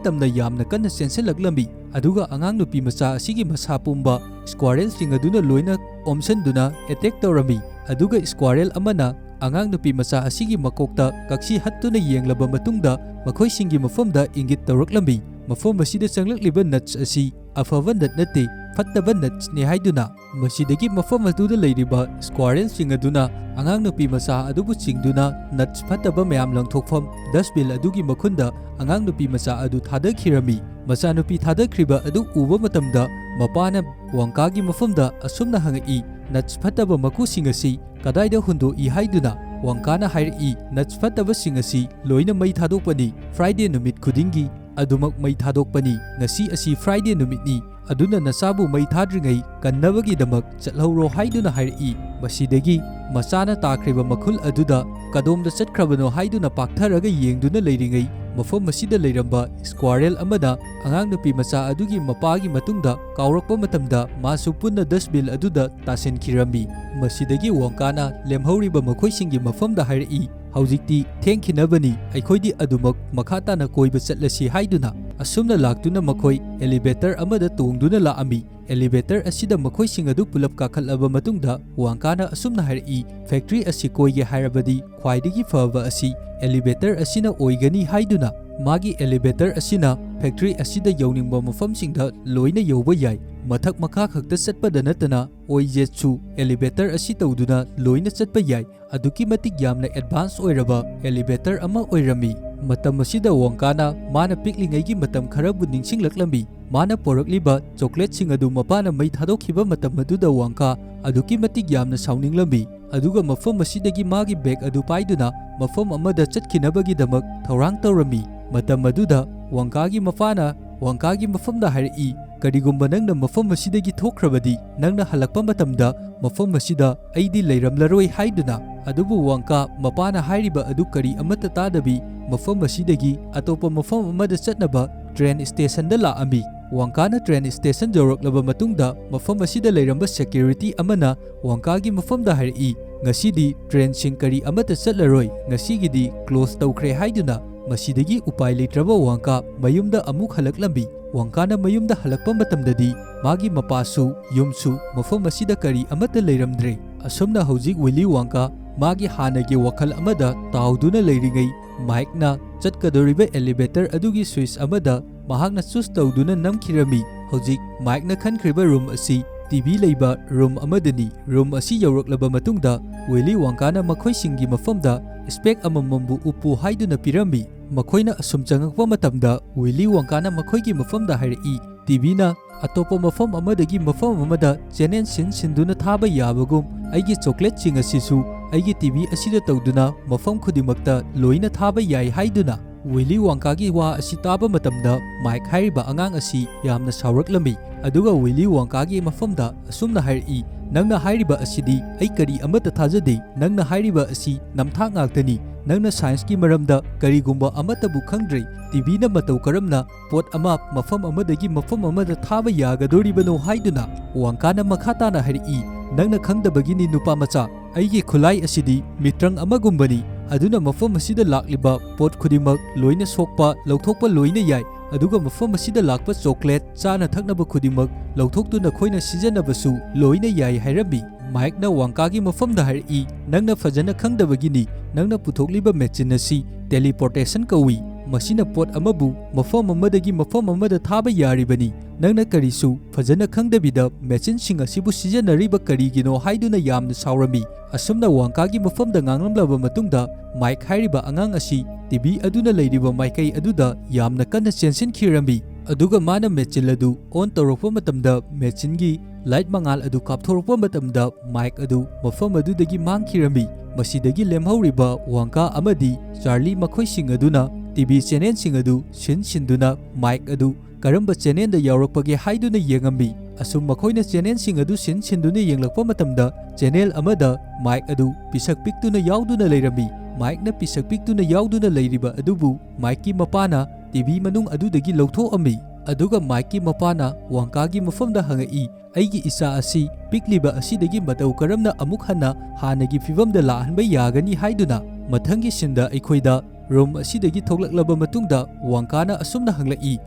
ꯇꯝꯅ ꯌꯥꯝꯅ ꯀꯟꯅ ꯆꯦꯟꯁꯤꯜꯂꯛꯂꯝꯃꯤ꯫ ꯑꯗꯨꯒ ꯑꯉꯥꯡ ꯅꯨꯄꯤ ꯃꯆꯥ ꯑꯁꯤꯒꯤ ꯃꯁꯥ ꯄꯨꯝꯕ squirrelꯁꯤꯡ ꯑꯗꯨꯅ ꯂꯣꯏꯅ ꯑꯣꯝꯁꯟꯗꯨꯅ attack ꯇꯧꯔꯝꯃꯤ꯫ ꯑꯗꯨꯒ squirrel ꯑꯃꯅ ꯑꯉꯥꯡ ꯅꯨꯄꯤ ꯃꯆꯥ ꯑꯁꯤꯒꯤ ꯃꯀꯣꯛꯇ ꯀꯛꯁꯤ ꯍꯠꯇꯨꯅ ꯌꯦꯡꯂꯕ ꯃꯇꯨꯡꯗ ꯃꯈꯣꯏꯁꯤꯡꯒꯤ ꯃꯐꯝꯗ ꯏꯪꯒꯤꯠ ꯇꯧꯔꯛꯂꯝꯃꯤ꯫ ꯃꯐꯝ ꯑꯁꯤꯗ ꯆꯪꯂꯛꯂꯤꯕ nuts ꯑꯁꯤ ꯑꯐꯕ nut ꯅꯠꯇꯦ, ꯐꯠꯇꯕ nutsꯅꯤ ꯍꯥꯏꯗꯨꯅ꯫ ꯃꯁꯤꯗꯒꯤ ꯃꯐꯝ ꯑꯗꯨꯗ ꯂꯩꯔꯤꯕ squirrelꯁꯤꯡ ꯑꯗꯨꯅ ꯑꯉꯥꯡ ꯅꯨꯄꯤ ꯃꯆꯥ ꯑꯗꯨꯕꯨ ꯆꯤꯡꯗꯨꯅ nuts ꯐꯠꯇꯕ ꯃꯌꯥꯝ ꯂꯪꯊꯣꯛꯐꯝ dustbin ꯑꯗꯨꯒꯤ ꯃꯈꯨꯟꯗ ꯑꯉꯥꯡ ꯅꯨꯄꯤ ꯃꯆꯥ ꯑꯗꯨ ꯊꯥꯗꯈꯤꯔꯝꯃꯤ꯫ ꯃꯆꯥꯅꯨꯄꯤ ꯊꯥꯗꯈ꯭ꯔꯤꯕ ꯑꯗꯨ ꯎꯕ ꯃꯇꯝꯗ ꯃꯄꯥꯅ ꯋꯣꯡꯀꯥꯒꯤ ꯃꯐꯝꯗ ꯑꯁꯨꯝꯅ ꯍꯪꯉꯛꯏ, "Nuts ꯐꯠꯇꯕ ꯃꯀꯨꯁꯤꯡ ꯑꯁꯤ ꯀꯗꯥꯏꯗ ꯍꯨꯟꯗꯣꯛꯏ?" ꯍꯥꯏꯗꯨꯅ꯫ ꯋꯣꯡꯀꯥꯅ ꯍꯥꯏꯔꯛꯏ, "Nuts ꯐꯠꯇꯕꯁꯤꯡ ꯑꯁꯤ ꯂꯣꯏꯅ ꯃꯩ ꯊꯥꯗꯣꯛꯄꯅꯤ꯫ Friday ꯅꯨꯃꯤꯠ ꯈꯨꯗꯤꯡꯒꯤ ꯑꯗꯨꯃꯛ ꯃꯩ ꯊꯥꯗꯣꯛꯄꯅꯤ꯫ ꯉꯁꯤ ꯑꯁꯤ Friday ꯅꯨꯃꯤꯠꯅꯤ, ꯑꯗꯨꯅ ꯅꯆꯥꯕꯨ ꯃꯩ ꯊꯥꯗ꯭ꯔꯤꯉꯩ ꯀꯟꯅꯕꯒꯤꯗꯃꯛ ꯆꯠꯍꯧꯔꯣ ꯍꯥꯏꯗꯨꯅ ꯍꯥꯏꯔꯛꯏ꯫ ꯃꯁꯤꯗꯒꯤ ꯃꯆꯥꯅ ꯇꯥꯈ꯭ꯔꯤꯕ ꯃꯈꯨꯜ ꯑꯗꯨꯗ ꯀꯗꯣꯝꯗ ꯆꯠꯈ꯭ꯔꯕꯅꯣ ꯍꯥꯏꯗꯨꯅ ꯄꯥꯛꯊꯔꯒ ꯌꯦꯡꯗꯨꯅ ꯂꯩꯔꯤꯉꯩ, ꯃꯐꯝ ꯑꯁꯤꯗ ꯂꯩꯔꯝꯕ squirrel ꯑꯃꯅ ꯑꯉꯥꯡ ꯅꯨꯄꯤ ꯃꯆꯥ ꯑꯗꯨꯒꯤ ꯃꯄꯥꯒꯤ ꯃꯇꯨꯡꯗ ꯀꯥꯎꯔꯛꯄ ꯃꯇꯝꯗ ꯃꯥꯁꯨ ꯄꯨꯟꯅ dustbin ꯑꯗꯨꯗ ꯇꯥꯁꯤꯟꯈꯤꯔꯝꯃꯤ꯫ ꯃꯁꯤꯗꯒꯤ ꯋꯣꯡꯀꯥꯅ ꯂꯦꯝꯍꯧꯔꯤꯕ ꯃꯈꯣꯏꯁꯤꯡꯒꯤ ꯃꯐꯝꯗ ꯍꯥꯏꯔꯛꯏ, "ꯍꯧꯖꯤꯛꯇꯤ ꯊꯦꯡꯈꯤꯅꯕꯅꯤ, ꯑꯩꯈꯣꯏꯗꯤ ꯑꯗꯨꯃꯛ ꯃꯈꯥ ꯇꯥꯅ ꯀꯣꯏꯕ ꯆꯠꯂꯁꯤ" ꯍꯥꯏꯗꯨꯅ꯫ ꯑꯁꯨꯝꯅ ꯂꯥꯛꯇꯨꯅ ꯃꯈꯣꯏ elevator ꯑꯃꯗ ꯇꯣꯡꯗꯨꯅ ꯂꯥꯛꯑꯝꯃꯤ꯫ Elevator ꯑꯁꯤꯗ ꯃꯈꯣꯏꯁꯤꯡ ꯑꯗꯨ ꯄꯨꯂꯞ ꯀꯥꯈꯠꯂꯕ ꯃꯇꯨꯡꯗ ꯋꯣꯡꯀꯥꯅ ꯑꯁꯨꯝꯅ ꯍꯥꯏꯔꯛꯏ, "Factory ꯑꯁꯤ ꯀꯣꯏꯒꯦ ꯍꯥꯏꯔꯕꯗꯤ ꯈ꯭ꯋꯥꯏꯗꯒꯤ ꯐꯕ ꯑꯁꯤ elevator ꯑꯁꯤꯅ ꯑꯣꯏꯒꯅꯤ" ꯍꯥꯏꯗꯨꯅ꯫ ꯃꯥꯒꯤ elevator ꯑꯁꯤꯅ factory ꯑꯁꯤꯗ ꯌꯧꯅꯤꯡꯕ ꯃꯐꯝꯁꯤꯡꯗ ꯂꯣꯏꯅ ꯌꯧꯕ ꯌꯥꯏ꯫ ꯃꯊꯛ ꯃꯈꯥ ꯈꯛꯇ ꯆꯠꯄꯗ ꯅꯠꯇꯅ ꯑꯣꯏꯖꯦꯠꯁꯨ elevator ꯑꯁꯤ ꯇꯧꯗꯨꯅ ꯂꯣꯏꯅ ꯆꯠꯄ ꯌꯥꯏ꯫ ꯑꯗꯨꯛꯀꯤ ꯃꯇꯤꯛ ꯌꯥꯝꯅ advance ꯑꯣꯏꯔꯕ elevator ꯑꯃ ꯑꯣꯏꯔꯝꯃꯤ꯫ ꯃꯇꯝ ꯑꯁꯤꯗ ꯋꯣꯡꯀꯥꯅ ꯃꯥꯅ ꯄꯤꯛꯂꯤꯉꯩꯒꯤ ꯃꯇꯝ ꯈꯔꯕꯨ ꯅꯤꯡꯁꯤꯡꯂꯛꯂꯝꯃꯤ꯫ ꯃꯥꯅ ꯄꯣꯔꯛꯂꯤꯕ chocolateꯁꯤꯡ ꯑꯗꯨ ꯃꯄꯥꯅ ꯃꯩ ꯊꯥꯗꯣꯛꯈꯤꯕ ꯃꯇꯝ ꯑꯗꯨꯗ ꯋꯣꯡꯀꯥ ꯑꯗꯨꯛꯀꯤ ꯃꯇꯤꯛ ꯌꯥꯝꯅ ꯁꯥꯎꯅꯤꯡꯂꯝꯃꯤ꯫ ꯑꯗꯨꯒ ꯃꯐꯝ ꯑꯁꯤꯗꯒꯤ ꯃꯥꯒꯤ bag ꯑꯗꯨ ꯄꯥꯏꯗꯨꯅ ꯃꯐꯝ ꯑꯃꯗ ꯆꯠꯈꯤꯅꯕꯒꯤꯗꯃꯛ ꯊꯧꯔꯥꯡ ꯇꯧꯔꯝꯃꯤ꯫ ꯃꯇꯝ ꯑꯗꯨꯗ ꯋꯣꯡꯀꯥꯒꯤ ꯃꯄꯥꯅ ꯋꯣꯡꯀꯥꯒꯤ ꯃꯐꯝꯗ ꯍꯥꯏꯔꯛꯏ, "ꯀꯔꯤꯒꯨꯝꯕ ꯅꯪꯅ ꯃꯐꯝ ꯑꯁꯤꯗꯒꯤ ꯊꯣꯛꯈ꯭ꯔꯕꯗꯤ, ꯅꯪꯅ ꯍꯜꯂꯛꯄ ꯃꯇꯝꯗ ꯃꯐꯝ ꯑꯁꯤꯗ ꯑꯩꯗꯤ ꯂꯩꯔꯝꯂꯔꯣꯏ" ꯍꯥꯏꯗꯨꯅ꯫ ꯑꯗꯨꯕꯨ ꯋꯣꯡꯀꯥ ꯃꯄꯥꯅ ꯍꯥꯏꯔꯤꯕ ꯑꯗꯨ ꯀꯔꯤ ꯑꯃꯠꯇ ꯇꯥꯗꯕꯤ ꯃꯐꯝ ꯑꯁꯤꯗꯒꯤ ꯑꯇꯣꯞꯄ ꯃꯐꯝ ꯑꯃꯗ ꯆꯠꯅꯕ train stationꯗ ꯂꯥꯛꯑꯝꯃꯤ꯫ ꯋꯣꯡꯀꯥꯅ train station ꯌꯧꯔꯛꯂꯕ ꯃꯇꯨꯡꯗ ꯃꯐꯝ ꯑꯁꯤꯗ ꯂꯩꯔꯝꯕ security ꯑꯃꯅ ꯋꯣꯡꯀꯥꯒꯤ ꯃꯐꯝꯗ ꯍꯥꯏꯔꯛꯏ, "ꯉꯁꯤꯗꯤ trainꯁꯤꯡ ꯀꯔꯤ ꯑꯃꯠꯇ ꯆꯠꯂꯔꯣꯏ, ꯉꯁꯤꯒꯤꯗꯤ close ꯇꯧꯈ꯭ꯔꯦ" ꯍꯥꯏꯗꯨꯅ꯫ ꯃꯁꯤꯗꯒꯤ ꯎꯄꯥꯏ ꯂꯩꯇ꯭ꯔꯕ ꯋꯣꯡꯀꯥ ꯃꯌꯨꯝꯗ ꯑꯃꯨꯛ ꯍꯜꯂꯛꯂꯝꯃꯤ꯫ ꯋꯣꯡꯀꯥꯅ ꯃꯌꯨꯝꯗ ꯍꯜꯂꯛꯄ ꯃꯇꯝꯗꯗꯤ ꯃꯥꯒꯤ ꯃꯄꯥꯁꯨ ꯌꯨꯝꯁꯨ ꯃꯐꯝ ꯑꯁꯤꯗ ꯀꯔꯤ ꯑꯃꯠꯇ ꯂꯩꯔꯝꯗ꯭ꯔꯦ꯫ ꯑꯁꯨꯝꯅ ꯍꯧꯖꯤꯛ ꯋꯤꯂꯤ ꯋꯣꯡꯀꯥ ꯃꯥꯒꯤ ꯍꯥꯟꯅꯒꯤ ꯋꯥꯈꯜ ꯑꯃꯗ ꯇꯥꯎꯗꯨꯅ ꯂꯩꯔꯤꯉꯩ, ꯃꯥꯏꯛꯅ ꯆꯠꯀꯗꯧꯔꯤꯕ elevator ꯑꯗꯨꯒꯤ switch ꯑꯃꯗ ꯃꯍꯥꯛꯅ choose ꯇꯧꯗꯨꯅ ꯅꯝꯈꯤꯔꯝꯃꯤ꯫ ꯍꯧꯖꯤꯛ ꯃꯥꯏꯛꯅ ꯈꯟꯈ꯭ꯔꯤꯕ room ꯑꯁꯤ TV ꯂꯩꯕ room ꯑꯃꯗꯅꯤ꯫ Room ꯑꯁꯤ ꯌꯧꯔꯛꯂꯕ ꯃꯇꯨꯡꯗ ꯋꯤꯂꯤ ꯋꯣꯡꯀꯥꯅ ꯃꯈꯣꯏꯁꯤꯡꯒꯤ ꯃꯐꯝꯗ spec ꯑꯃꯃꯝꯕꯨ ꯎꯞꯄꯨ ꯍꯥꯏꯗꯨꯅ ꯄꯤꯔꯝꯃꯤ꯫ ꯃꯈꯣꯏꯅ ꯑꯁꯨꯝ ꯆꯪꯉꯛꯄ ꯃꯇꯝꯗ ꯋꯤꯂꯤ ꯋꯣꯡꯀꯥꯅ ꯃꯈꯣꯏꯒꯤ ꯃꯐꯝꯗ ꯍꯥꯏꯔꯛꯏ, "TVꯅ ꯑꯇꯣꯞꯄ ꯃꯐꯝ ꯑꯃꯗꯒꯤ ꯃꯐꯝ ꯑꯃꯗ channel ꯁꯤꯟ ꯁꯤꯟꯗꯨꯅ ꯊꯥꯕ ꯌꯥꯕꯒꯨꯝ, ꯑꯩꯒꯤ chocolateꯁꯤꯡ ꯑꯁꯤꯁꯨ ꯑꯩꯒꯤ TV ꯑꯁꯤꯗ ꯇꯧꯗꯨꯅ ꯃꯐꯝ ꯈꯨꯗꯤꯡꯃꯛꯇ ꯂꯣꯏꯅ ꯊꯥꯕ ꯌꯥꯏ" ꯍꯥꯏꯗꯨꯅ꯫ ꯋꯤꯂꯤ ꯋꯣꯡꯀꯥꯒꯤ ꯋꯥ ꯑꯁꯤ ꯇꯥꯕ ꯃꯇꯝꯗ ꯃꯥꯏꯛ ꯍꯥꯏꯔꯤꯕ ꯑꯉꯥꯡ ꯑꯁꯤ ꯌꯥꯝꯅ ꯁꯥꯎꯔꯛꯂꯝꯃꯤ, ꯑꯗꯨꯒ ꯋꯤꯂꯤ ꯋꯣꯡꯀꯥꯒꯤ ꯃꯐꯝꯗ ꯑꯁꯨꯝꯅ ꯍꯥꯏꯔꯛꯏ, "ꯅꯪꯅ ꯍꯥꯏꯔꯤꯕ ꯑꯁꯤꯗꯤ ꯑꯩ ꯀꯔꯤ ꯑꯃꯠꯇ ꯊꯥꯖꯗꯦ꯫ ꯅꯪꯅ ꯍꯥꯏꯔꯤꯕ ꯑꯁꯤ ꯅꯝꯊꯥꯛ ꯉꯥꯛꯇꯅꯤ꯫ ꯅꯪꯅ ꯁꯥꯏꯟꯁꯀꯤ ꯃꯔꯝꯗ ꯀꯔꯤꯒꯨꯝꯕ ꯑꯃꯠꯇꯕꯨ ꯈꯪꯗ꯭ꯔꯦ꯫ ꯇꯤꯚꯤꯅ ꯃꯇꯧ ꯀꯔꯝꯅ ꯄꯣꯠ ꯑꯃ ꯃꯐꯝ ꯑꯃꯗꯒꯤ ꯃꯐꯝ ꯑꯃꯗ ꯊꯥꯕ ꯌꯥꯒꯗꯣꯔꯤꯕꯅꯣ?" ꯍꯥꯏꯗꯨꯅ ꯋꯣꯡꯀꯥꯅ ꯃꯈꯥ ꯇꯥꯅ ꯍꯥꯏꯔꯛꯏ, "ꯅꯪꯅ ꯈꯪꯗꯕꯒꯤꯅꯤ, ꯅꯨꯄꯥ ꯃꯆꯥ꯫ ꯑꯩꯒꯤ ꯈꯨꯠꯂꯥꯏ ꯑꯁꯤꯗꯤ ꯃꯤꯇ꯭ꯔꯪ ꯑꯃꯒꯨꯝꯕꯅꯤ, ꯑꯗꯨꯅ ꯃꯐꯝ ꯑꯁꯤꯗ ꯂꯥꯛꯂꯤꯕ ꯄꯣꯠ ꯈꯨꯗꯤꯡꯃꯛ ꯂꯣꯏꯅ ꯁꯣꯛꯄ, ꯂꯧꯊꯣꯛꯄ ꯂꯣꯏꯅ ꯌꯥꯏ, ꯑꯗꯨꯒ ꯃꯐꯝ ꯑꯁꯤꯗ ꯂꯥꯛꯄ ꯆꯣꯀ꯭ꯂꯦꯠ, ꯆꯥꯅ ꯊꯛꯅꯕ ꯈꯨꯗꯤꯡꯃꯛ ꯂꯧꯊꯣꯛꯇꯨꯅ ꯑꯩꯈꯣꯏꯅ ꯁꯤꯖꯤꯟꯅꯕꯁꯨ ꯂꯣꯏꯅ ꯌꯥꯏ" ꯍꯥꯏꯔꯝꯃꯤ꯫ ꯃꯥꯏꯛꯅ ꯋꯣꯡꯀꯥꯒꯤ ꯃꯐꯝꯗ ꯍꯥꯏꯔꯛꯏ, "ꯅꯪꯅ ꯐꯖꯅ ꯈꯪꯗꯕꯒꯤꯅꯤ꯫ ꯅꯪꯅ ꯄꯨꯊꯣꯛꯂꯤꯕ ꯃꯦꯆꯤꯟ ꯑꯁꯤ ꯇꯦꯂꯤꯄꯣꯔꯇꯦꯁꯟ ꯀꯧꯏ꯫ ꯃꯁꯤꯅ ꯄꯣꯠ ꯑꯃꯕꯨ ꯃꯐꯝ ꯑꯃꯗꯒꯤ ꯃꯐꯝ ꯑꯃꯗ ꯊꯥꯕ ꯌꯥꯔꯤꯕꯅꯤ꯫ ꯅꯪꯅ ꯀꯔꯤꯁꯨ ꯐꯖꯅ ꯈꯪꯗꯕꯤꯗ ꯃꯦꯆꯤꯟꯁꯤꯡ ꯑꯁꯤꯕꯨ ꯁꯤꯖꯤꯟꯅꯔꯤꯕ ꯀꯔꯤꯒꯤꯅꯣ?" ꯍꯥꯏꯗꯨꯅ ꯌꯥꯝꯅ ꯁꯥꯎꯔꯝꯃꯤ꯫ ꯑꯁꯨꯝꯅ ꯋꯣꯡꯀꯥꯒꯤ ꯃꯐꯝꯗ ꯉꯥꯡꯂꯝꯂꯕ ꯃꯇꯨꯡꯗ, ꯃꯥꯏꯛ ꯍꯥꯏꯔꯤꯕ ꯑꯉꯥꯡ ꯑꯁꯤ ꯇꯤꯚꯤ ꯑꯗꯨꯅ ꯂꯩꯔꯤꯕ ꯃꯥꯏꯀꯩ ꯑꯗꯨꯗ ꯌꯥꯝꯅ ꯀꯟꯅ ꯆꯦꯟꯁꯤꯟꯈꯤꯔꯝꯃꯤ꯫ ꯑꯗꯨꯒ ꯃꯥꯅ ꯃꯦꯆꯤꯟ ꯑꯗꯨ ꯑꯣꯟ ꯇꯧꯔꯛꯄ ꯃꯇꯝꯗ, ꯃꯦꯆꯤꯟꯒꯤ ꯂꯥꯏꯠ ꯃꯉꯥꯜ ꯑꯗꯨ ꯀꯥꯞꯊꯣꯔꯛꯄ ꯃꯇꯝꯗ, ꯃꯥꯏꯛ ꯑꯗꯨ ꯃꯐꯝ ꯑꯗꯨꯗꯒꯤ ꯃꯥꯡꯈꯤꯔꯝꯃꯤ꯫ ꯃꯁꯤꯗꯒꯤ ꯂꯦꯝꯍꯧꯔꯤꯕ ꯋꯣꯡꯀꯥ ꯑꯃꯗꯤ ꯆꯥꯔꯂꯤ ꯃꯈꯣꯏꯁꯤꯡ ꯑꯗꯨꯅ ꯇꯤꯚꯤ ꯆꯦꯅꯦꯜꯁꯤꯡ ꯑꯗꯨ ꯁꯤꯟ ꯁꯤꯟꯗꯨꯅ ꯃꯥꯏꯛ ꯑꯗꯨ ꯀꯔꯝꯕ ꯆꯦꯅꯦꯜꯗ ꯌꯥꯎꯔꯛꯄꯒꯦ ꯍꯥꯏꯗꯨꯅ ꯌꯦꯡꯉꯝꯃꯤ꯫ ꯑꯁꯨꯝ ꯃꯈꯣꯏꯅ ꯆꯦꯅꯦꯜꯁꯤꯡ ꯑꯗꯨ ꯁꯤꯟ ꯁꯤꯟꯗꯨꯅ ꯌꯦꯡꯂꯛꯄ ꯃꯇꯝꯗ, ꯆꯦꯅꯦꯜ ꯑꯃꯗ ꯃꯥꯏꯛ ꯑꯗꯨ ꯄꯤꯁꯛ ꯄꯤꯛꯇꯨꯅ ꯌꯥꯎꯗꯨꯅ ꯂꯩꯔꯝꯃꯤ꯫ ꯃꯥꯏꯛꯅ ꯄꯤꯁꯛ ꯄꯤꯛꯇꯨꯅ ꯌꯥꯎꯗꯨꯅ ꯂꯩꯔꯤꯕ ꯑꯗꯨꯕꯨ ꯃꯥꯏꯛꯀꯤ ꯃꯄꯥꯅ ꯇꯤꯚꯤ ꯃꯅꯨꯡ ꯑꯗꯨꯗꯒꯤ ꯂꯧꯊꯣꯛꯑꯝꯃꯤ꯫ ꯑꯗꯨꯒ ꯃꯥꯏꯛꯀꯤ ꯃꯄꯥꯅ ꯋꯣꯡꯀꯥꯒꯤ ꯃꯐꯝꯗ ꯍꯪꯉꯛꯏ, "ꯑꯩꯒꯤ ꯏꯆꯥ ꯑꯁꯤ ꯄꯤꯛꯂꯤꯕ ꯑꯁꯤꯗꯒꯤ ꯃꯇꯧ ꯀꯔꯝꯅ ꯑꯃꯨꯛ ꯍꯟꯅ ꯍꯥꯟꯅꯒꯤ ꯐꯤꯕꯝꯗ ꯂꯥꯛꯍꯟꯕ ꯌꯥꯒꯅꯤ?" ꯍꯥꯏꯗꯨꯅ꯫ ꯃꯊꯪꯒꯤ ꯁꯤꯟꯗ ꯑꯩꯈꯣꯏꯗ ꯔꯨꯝ ꯑꯁꯤꯗꯒꯤ ꯊꯣꯛꯂꯛꯂꯕ ꯃꯇꯨꯡꯗ ꯋꯣꯡꯀꯥꯅ ꯑꯁꯨꯝꯅ ꯍꯪꯂꯛꯏ,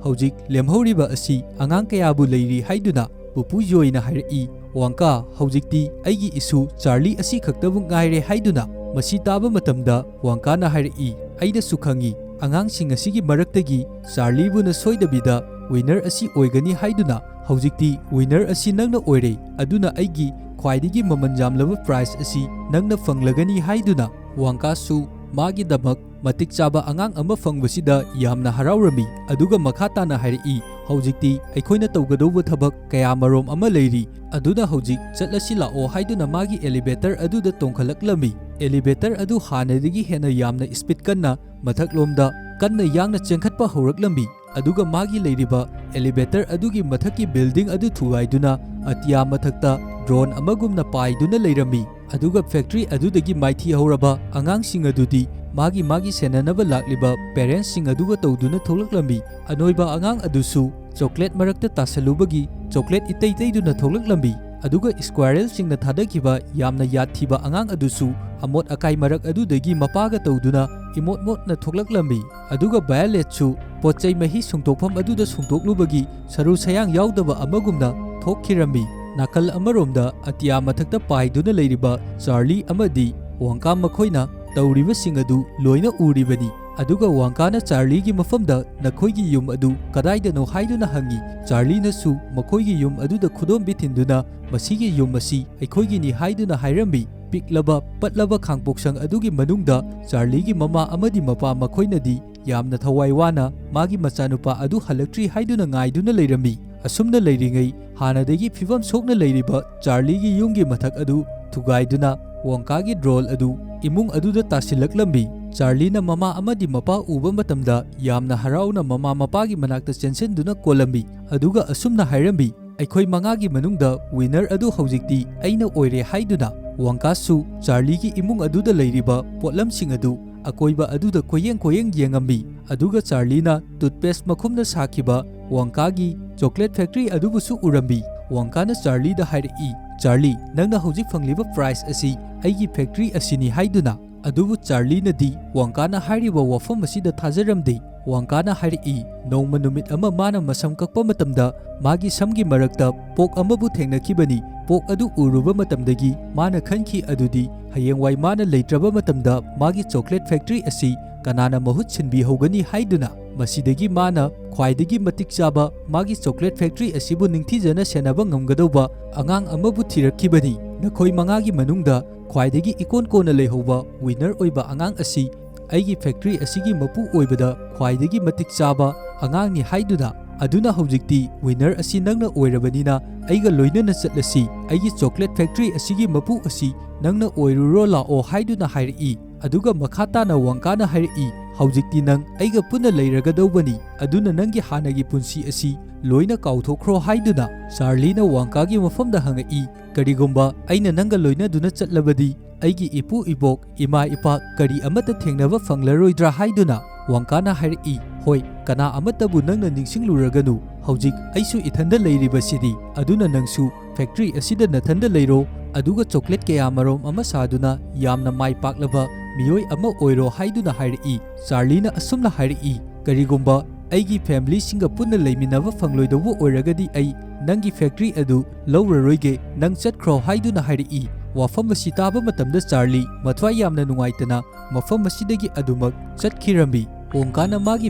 "ꯍꯧꯖꯤꯛ ꯂꯦꯝꯍꯧꯔꯤꯕ ꯑꯁꯤ ꯑꯉꯥꯡ ꯀꯌꯥꯕꯨ ꯂꯩꯔꯤ?" ꯍꯥꯏꯗꯨꯅ꯫ ꯄꯨꯄꯨ ꯖꯣꯏꯅ ꯍꯥꯏꯔꯛꯏ, "ꯋꯣꯡꯀꯥ, ꯍꯧꯖꯤꯛꯇꯤ ꯑꯩꯒꯤ ꯏꯁꯨ ꯆꯥꯔꯂꯤ ꯑꯁꯤ ꯈꯛꯇꯕꯨ ꯉꯥꯏꯔꯦ" ꯍꯥꯏꯗꯨꯅ꯫ ꯃꯁꯤ ꯇꯥꯕ ꯃꯇꯝꯗ ꯋꯣꯡꯀꯥꯅ ꯍꯥꯏꯔꯛꯏ, "ꯑꯩꯅꯁꯨ ꯈꯪꯏ, ꯑꯉꯥꯡꯁꯤꯡ ꯑꯁꯤꯒꯤ ꯃꯔꯛꯇꯒꯤ ꯆꯥꯔꯂꯤꯕꯨꯅ ꯁꯣꯏꯗꯕꯤꯗ ꯋꯤꯅꯔ ꯑꯁꯤ ꯑꯣꯏꯒꯅꯤ ꯍꯥꯏꯗꯨꯅ꯫ ꯍꯧꯖꯤꯛꯇꯤ ꯋꯤꯅꯔ ꯑꯁꯤ ꯅꯪꯅ ꯑꯣꯏꯔꯦ, ꯑꯗꯨꯅ ꯑꯩꯒꯤ ꯈ꯭ꯋꯥꯏꯗꯒꯤ ꯃꯃꯜ ꯌꯥꯝꯂꯕ ꯄ꯭ꯔꯥꯏꯖ ꯑꯁꯤ ꯅꯪꯅ ꯐꯪꯂꯒꯅꯤ" ꯍꯥꯏꯗꯨꯅ꯫ ꯋꯣꯡꯀꯥꯁꯨ ꯃꯥꯒꯤꯗꯃꯛ ꯃꯇꯤꯛ ꯆꯥꯕ ꯑꯉꯥꯡ ꯑꯃ ꯐꯪꯕꯁꯤꯗ ꯌꯥꯝꯅ ꯍꯔꯥꯎꯔꯝꯃꯤ, ꯑꯗꯨꯒ ꯃꯈꯥ ꯇꯥꯅ ꯍꯥꯏꯔꯛꯏ, "ꯍꯧꯖꯤꯛꯇꯤ ꯑꯩꯈꯣꯏꯅ ꯇꯧꯒꯗꯧꯕ ꯊꯕꯛ ꯀꯌꯥꯃꯔꯣꯝ ꯑꯃ ꯂꯩꯔꯤ, ꯑꯗꯨꯅ ꯍꯧꯖꯤꯛ ꯆꯠꯂꯁꯤ ꯂꯥꯛꯑꯣ" ꯍꯥꯏꯗꯨꯅ ꯃꯥꯒꯤ ꯑꯦꯂꯤꯚꯦꯇꯔ ꯑꯗꯨꯗ ꯇꯣꯡꯈꯠꯂꯛꯂꯝꯃꯤ꯫ ꯑꯦꯂꯤꯚꯦꯇꯔ ꯑꯗꯨ ꯍꯥꯟꯅꯗꯒꯤ ꯍꯦꯟꯅ ꯌꯥꯝꯅ ꯁ꯭ꯄꯤꯗ ꯀꯟꯅ ꯃꯊꯛꯂꯣꯝꯗ ꯀꯟꯅ ꯌꯥꯡꯅ ꯆꯦꯟꯈꯠꯄ ꯍꯧꯔꯛꯂꯝꯃꯤ꯫ ꯑꯗꯨꯒ ꯃꯥꯒꯤ ꯂꯩꯔꯤꯕ elevator ꯑꯗꯨꯒꯤ ꯃꯊꯛꯀꯤ building ꯑꯗꯨ ꯊꯨꯒꯥꯏꯗꯨꯅ ꯑꯇꯤꯌꯥ ꯃꯊꯛꯇ drone ꯑꯃꯒꯨꯝꯅ ꯄꯥꯏꯗꯨꯅ ꯂꯩꯔꯝꯃꯤ꯫ ꯑꯗꯨꯒ factory ꯑꯗꯨꯗꯒꯤ ꯃꯥꯏꯊꯤ ꯍꯧꯔꯕ ꯑꯉꯥꯡꯁꯤꯡ ꯑꯗꯨꯗꯤ ꯃꯥꯒꯤ ꯃꯥꯒꯤ ꯁꯦꯟꯅꯅꯕ ꯂꯥꯛꯂꯤꯕ parentsꯁꯤꯡ ꯑꯗꯨꯒ ꯇꯧꯗꯨꯅ ꯊꯣꯛꯂꯛꯂꯝꯃꯤ꯫ ꯑꯅꯣꯏꯕ ꯑꯉꯥꯡ ꯑꯗꯨꯁꯨ chocolate ꯃꯔꯛꯇ ꯇꯥꯁꯜꯂꯨꯕꯒꯤ chocolate ꯏꯇꯩ ꯇꯩꯗꯨꯅ ꯊꯣꯛꯂꯛꯂꯝꯃꯤ꯫ ꯑꯗꯨꯒ squirrelꯁꯤꯡꯅ ꯊꯥꯗꯈꯤꯕ ꯌꯥꯝꯅ ꯌꯥꯠꯊꯤꯕ ꯑꯉꯥꯡ ꯑꯗꯨꯁꯨ ꯑꯃꯣꯠ ꯑꯀꯥꯏ ꯃꯔꯛ ꯑꯗꯨꯗꯒꯤ ꯃꯄꯥꯒ ꯇꯧꯗꯨꯅ ꯏꯃꯣꯠ ꯃꯣꯠꯅ ꯊꯣꯛꯂꯛꯂꯝꯃꯤ꯫ ꯑꯗꯨꯒ Violetꯁꯨ ꯄꯣꯠꯆꯩ ꯃꯍꯤ ꯁꯨꯡꯇꯣꯛꯐꯝ ꯑꯗꯨꯗ ꯁꯨꯡꯇꯣꯛꯂꯨꯕꯒꯤ ꯁꯔꯨ ꯁꯌꯥꯡ ꯌꯥꯎꯗꯕ ꯑꯃꯒꯨꯝꯅ ꯊꯣꯛꯈꯤꯔꯝꯃꯤ꯫ ꯅꯥꯀꯜ ꯑꯃꯔꯣꯝꯗ ꯑꯇꯤꯌꯥ ꯃꯊꯛꯇ ꯄꯥꯏꯗꯨꯅ ꯂꯩꯔꯤꯕ ꯆꯥꯔꯂꯤ ꯑꯃꯗꯤ ꯋꯥꯡꯀꯥ ꯃꯈꯣꯏꯅ ꯇꯧꯔꯤꯕꯁꯤꯡ ꯑꯗꯨ ꯂꯣꯏꯅ ꯎꯔꯤꯕꯅꯤ꯫ ꯑꯗꯨꯒ ꯋꯥꯡꯀꯥꯅ ꯆꯥꯔꯂꯤꯒꯤ ꯃꯐꯝꯗ "ꯅꯈꯣꯏꯒꯤ ꯌꯨꯝ ꯑꯗꯨ ꯀꯗꯥꯏꯗꯅꯣ?" ꯍꯥꯏꯗꯨꯅ ꯍꯪꯉꯤ꯫ ꯆꯥꯔꯂꯤꯅꯁꯨ ꯃꯈꯣꯏꯒꯤ ꯌꯨꯝ ꯑꯗꯨꯗ ꯈꯨꯗꯣꯝꯕꯤ ꯊꯤꯟꯗꯨꯅ "ꯃꯁꯤꯒꯤ ꯌꯨꯝ ꯑꯁꯤ ꯑꯩꯈꯣꯏꯒꯤꯅꯤ" ꯍꯥꯏꯗꯨꯅ ꯍꯥꯏꯔꯝꯃꯤ꯫ ꯄꯤꯛꯂꯕ ꯄꯠꯂꯕ ꯈꯥꯡꯄꯣꯛꯁꯪ ꯑꯗꯨꯒꯤ ꯃꯅꯨꯡꯗ ꯆꯥꯔꯂꯤꯒꯤ ꯃꯃꯥ ꯑꯃꯗꯤ ꯃꯄꯥ ꯃꯈꯣꯏꯅꯗꯤ ꯌꯥꯝꯅ ꯊꯋꯥꯏ ꯋꯥꯅ ꯃꯥꯒꯤ ꯃꯆꯥꯅꯨꯄꯥ ꯑꯗꯨ ꯍꯜꯂꯛꯇ꯭ꯔꯤ ꯍꯥꯏꯗꯨꯅ ꯉꯥꯏꯗꯨꯅ ꯂꯩꯔꯝꯃꯤ꯫ ꯑꯁꯨꯝꯅ ꯂꯩꯔꯤꯉꯩ, ꯍꯥꯟꯅꯗꯒꯤ ꯐꯤꯕꯝ ꯁꯣꯛꯅ ꯂꯩꯔꯤꯕ ꯆꯥꯔꯂꯤꯒꯤ ꯌꯨꯝꯒꯤ ꯃꯊꯛ ꯑꯗꯨ ꯊꯨꯒꯥꯏꯗꯨꯅ ꯋꯥꯡꯀꯥꯒꯤ drone ꯑꯗꯨ ꯏꯃꯨꯡ ꯑꯗꯨꯗ ꯇꯥꯁꯤꯜꯂꯛꯂꯝꯃꯤ꯫ ꯆꯥꯔꯂꯤꯅ ꯃꯃꯥ ꯑꯃꯗꯤ ꯃꯄꯥ ꯎꯕ ꯃꯇꯝꯗ ꯌꯥꯝꯅ ꯍꯔꯥꯎꯅ ꯃꯃꯥ ꯃꯄꯥꯒꯤ ꯃꯅꯥꯛꯇ ꯆꯦꯟꯁꯤꯟꯗꯨꯅ ꯀꯣꯜꯂꯝꯃꯤ꯫ ꯑꯗꯨꯒ ꯑꯁꯨꯝꯅ ꯍꯥꯏꯔꯝꯃꯤ, "ꯑꯩꯈꯣꯏ ꯃꯉꯥꯒꯤ ꯃꯅꯨꯡꯗ winner ꯑꯗꯨ ꯍꯧꯖꯤꯛꯇꯤ ꯑꯩꯅ ꯑꯣꯏꯔꯦ" ꯍꯥꯏꯗꯨꯅ꯫ ꯋꯥꯡꯀꯥꯁꯨ ꯆꯥꯔꯂꯤꯒꯤ ꯏꯃꯨꯡ ꯑꯗꯨꯗ ꯂꯩꯔꯤꯕ ꯄꯣꯠꯂꯝꯁꯤꯡ ꯑꯗꯨ ꯑꯀꯣꯏꯕ ꯑꯗꯨꯗ ꯀꯣꯏꯌꯦꯡ ꯀꯣꯏꯌꯦꯡ ꯌꯦꯡꯉꯝꯃꯤ꯫ ꯑꯗꯨꯒ ꯆꯥꯔꯂꯤꯅ toothpaste ꯃꯈꯨꯝꯅ ꯁꯥꯈꯤꯕ ꯋꯥꯡꯀꯥꯒꯤ chocolate factory ꯑꯗꯨꯕꯨꯁꯨ ꯎꯔꯝꯃꯤ꯫ ꯋꯥꯡꯀꯥꯅ ꯆꯥꯔꯂꯤꯗ ꯍꯥꯏꯔꯛꯏ, "ꯆꯥꯔꯂꯤ, ꯅꯪꯅ ꯍꯧꯖꯤꯛ ꯐꯪꯂꯤꯕ prize ꯑꯁꯤ ꯑꯩꯒꯤ factory ꯑꯁꯤꯅꯤ" ꯍꯥꯏꯗꯨꯅ꯫ ꯑꯗꯨꯕꯨ ꯆꯥꯔꯂꯤꯅꯗꯤ ꯋꯥꯡꯀꯥꯅ ꯍꯥꯏꯔꯤꯕ ꯋꯥꯐꯝ ꯑꯁꯤꯗ ꯊꯥꯖꯔꯝꯗꯦ꯫ ꯋꯥꯡꯀꯥꯅ ꯍꯥꯏꯔꯛꯏ, ꯅꯣꯡꯃ ꯅꯨꯃꯤꯠ ꯑꯃ ꯃꯥꯅ ꯃꯁꯝ ꯀꯛꯄ ꯃꯇꯝꯗ ꯃꯥꯒꯤ ꯁꯝꯒꯤ ꯃꯔꯛꯇ ꯄꯣꯛ ꯑꯃꯕꯨ ꯊꯦꯡꯅꯈꯤꯕꯅꯤ꯫ ꯄꯣꯛ ꯑꯗꯨ ꯎꯔꯨꯕ ꯃꯇꯝꯗꯒꯤ ꯃꯥꯅ ꯈꯟꯈꯤ ꯑꯗꯨꯗꯤ ꯍꯌꯦꯡꯋꯥꯏ ꯃꯥꯅ ꯂꯩꯇ꯭ꯔꯕ ꯃꯇꯝꯗ ꯃꯥꯒꯤ chocolate factory ꯑꯁꯤ ꯀꯅꯥꯅ ꯃꯍꯨꯠ ꯁꯤꯟꯕꯤꯍꯧꯒꯅꯤ ꯍꯥꯏꯗꯨꯅ꯫ ꯃꯁꯤꯗꯒꯤ ꯃꯥꯅ ꯈ꯭ꯋꯥꯏꯗꯒꯤ ꯃꯇꯤꯛ ꯆꯥꯕ ꯃꯥꯒꯤ chocolate factory ꯑꯁꯤꯕꯨ ꯅꯤꯡꯊꯤꯖꯅ ꯁꯦꯟꯅꯕ ꯉꯝꯒꯗꯧꯕ ꯑꯉꯥꯡ ꯑꯃꯕꯨ ꯊꯤꯔꯛꯈꯤꯕꯅꯤ꯫ ꯅꯈꯣꯏ ꯃꯉꯥꯒꯤ ꯃꯅꯨꯡꯗ ꯈ꯭ꯋꯥꯏꯗꯒꯤ ꯏꯀꯣꯟ ꯀꯣꯟꯅ ꯂꯩꯍꯧꯕ winner ꯑꯣꯏꯕ ꯑꯉꯥꯡ ꯑꯁꯤ ꯑꯩꯒꯤ factory ꯑꯁꯤꯒꯤ ꯃꯄꯨ ꯑꯣꯏꯕꯗ ꯈ꯭ꯋꯥꯏꯗꯒꯤ ꯃꯇꯤꯛ ꯆꯥꯕ ꯑꯉꯥꯡꯅꯤ ꯍꯥꯏꯗꯨꯅ꯫ ꯑꯗꯨꯅ ꯍꯧꯖꯤꯛꯇꯤ winner ꯑꯁꯤ ꯅꯪꯅ ꯑꯣꯏꯔꯕꯅꯤꯅ ꯑꯩꯒ ꯂꯣꯏꯅꯅ ꯆꯠꯂꯁꯤ꯫ ꯑꯩꯒꯤ chocolate factory ꯑꯁꯤꯒꯤ ꯃꯄꯨ ꯑꯁꯤ ꯅꯪꯅ ꯑꯣꯏꯔꯨꯔꯣ ꯂꯥꯛꯑꯣ ꯍꯥꯏꯗꯨꯅ ꯍꯥꯏꯔꯛꯏ꯫ ꯑꯗꯨꯒ ꯃꯈꯥ ꯇꯥꯅ ꯋꯥꯡꯀꯥꯅ ꯍꯥꯏꯔꯛꯏ, "ꯍꯧꯖꯤꯛꯇꯤ ꯅꯪ ꯑꯩꯒ ꯄꯨꯟꯅ ꯂꯩꯔꯒꯗꯧꯕꯅꯤ, ꯑꯗꯨꯅ ꯅꯪꯒꯤ ꯍꯥꯟꯅꯒꯤ ꯄꯨꯟꯁꯤ ꯑꯁꯤ ꯂꯣꯏꯅ ꯀꯥꯎꯊꯣꯛꯈ꯭ꯔꯣ" ꯍꯥꯏꯗꯨꯅ ꯆꯥꯔꯂꯤꯅ ꯋꯥꯡꯀꯥꯒꯤ ꯃꯐꯝꯗ ꯍꯪꯉꯛꯏ꯫ "ꯀꯔꯤꯒꯨꯝꯕ ꯑꯩꯅ ꯅꯪꯒ ꯂꯣꯏꯅꯗꯨꯅ ꯆꯠꯂꯕꯗꯤ ꯑꯩꯒꯤ ꯏꯄꯨ ꯏꯕꯣꯛ, ꯏꯃꯥ ꯏꯄꯥ ꯀꯔꯤ ꯑꯃꯠꯇ ꯊꯦꯡꯅꯕ ꯐꯪꯂꯔꯣꯏꯗ꯭ꯔꯥ?" ꯍꯥꯏꯗꯨꯅ ꯋꯥꯡꯀꯥꯅ ꯍꯥꯏꯔꯛꯏ꯫ "ꯍꯣꯏ, ꯀꯅꯥ ꯑꯃꯠꯇꯕꯨ ꯅꯪꯅ ꯅꯤꯡꯁꯤꯡꯂꯨꯔꯒꯅꯨ꯫ ꯍꯧꯖꯤꯛ ꯑꯩꯁꯨ ꯏꯊꯟꯗ ꯂꯩꯔꯤꯕꯁꯤꯗꯤ, ꯑꯗꯨꯅ ꯅꯪꯁꯨ ꯐꯦꯛꯇ꯭ꯔꯤ ꯑꯁꯤꯗ ꯅꯊꯟꯗ ꯂꯩꯔꯣ, ꯑꯗꯨꯒ ꯆꯣꯀ꯭ꯂꯦꯠ ꯀꯌꯥꯃꯔꯣꯝ ꯑꯃ ꯁꯥꯗꯨꯅ ꯌꯥꯝꯅ ꯃꯥꯏ ꯄꯥꯛꯂꯕ ꯃꯤꯑꯣꯏ ꯑꯃ ꯑꯣꯏꯔꯣ" ꯍꯥꯏꯗꯨꯅ ꯍꯥꯏꯔꯛꯏ꯫ ꯆꯥꯔꯂꯤꯅ ꯑꯁꯨꯝꯅ ꯍꯥꯏꯔꯛꯏ, "ꯀꯔꯤꯒꯨꯝꯕ ꯑꯩꯒꯤ ꯐꯦꯃꯤꯂꯤꯁꯤꯡꯒ ꯄꯨꯟꯅ ꯂꯩꯃꯤꯟꯅꯕ ꯐꯪꯂꯣꯏꯗꯧꯕ ꯑꯣꯏꯔꯒꯗꯤ ꯑꯩ ꯅꯪꯒꯤ ꯐꯦꯛꯇ꯭ꯔꯤ ꯑꯗꯨ ꯂꯧꯔꯔꯣꯏꯒꯦ, ꯅꯪ ꯆꯠꯈ꯭ꯔꯣ" ꯍꯥꯏꯗꯨꯅ ꯍꯥꯏꯔꯛꯏ꯫ ꯋꯥꯐꯝ ꯑꯁꯤ ꯇꯥꯕ ꯃꯇꯝꯗ ꯆꯥꯔꯂꯤ ꯃꯊ꯭ꯋꯥꯏ ꯌꯥꯝꯅ ꯅꯨꯡꯉꯥꯏꯇꯅ ꯃꯐꯝ ꯑꯁꯤꯗꯒꯤ ꯑꯗꯨꯃꯛ ꯆꯠꯈꯤꯔꯝꯃꯤ꯫ ꯋꯣꯡꯀꯥꯅ ꯃꯥꯒꯤ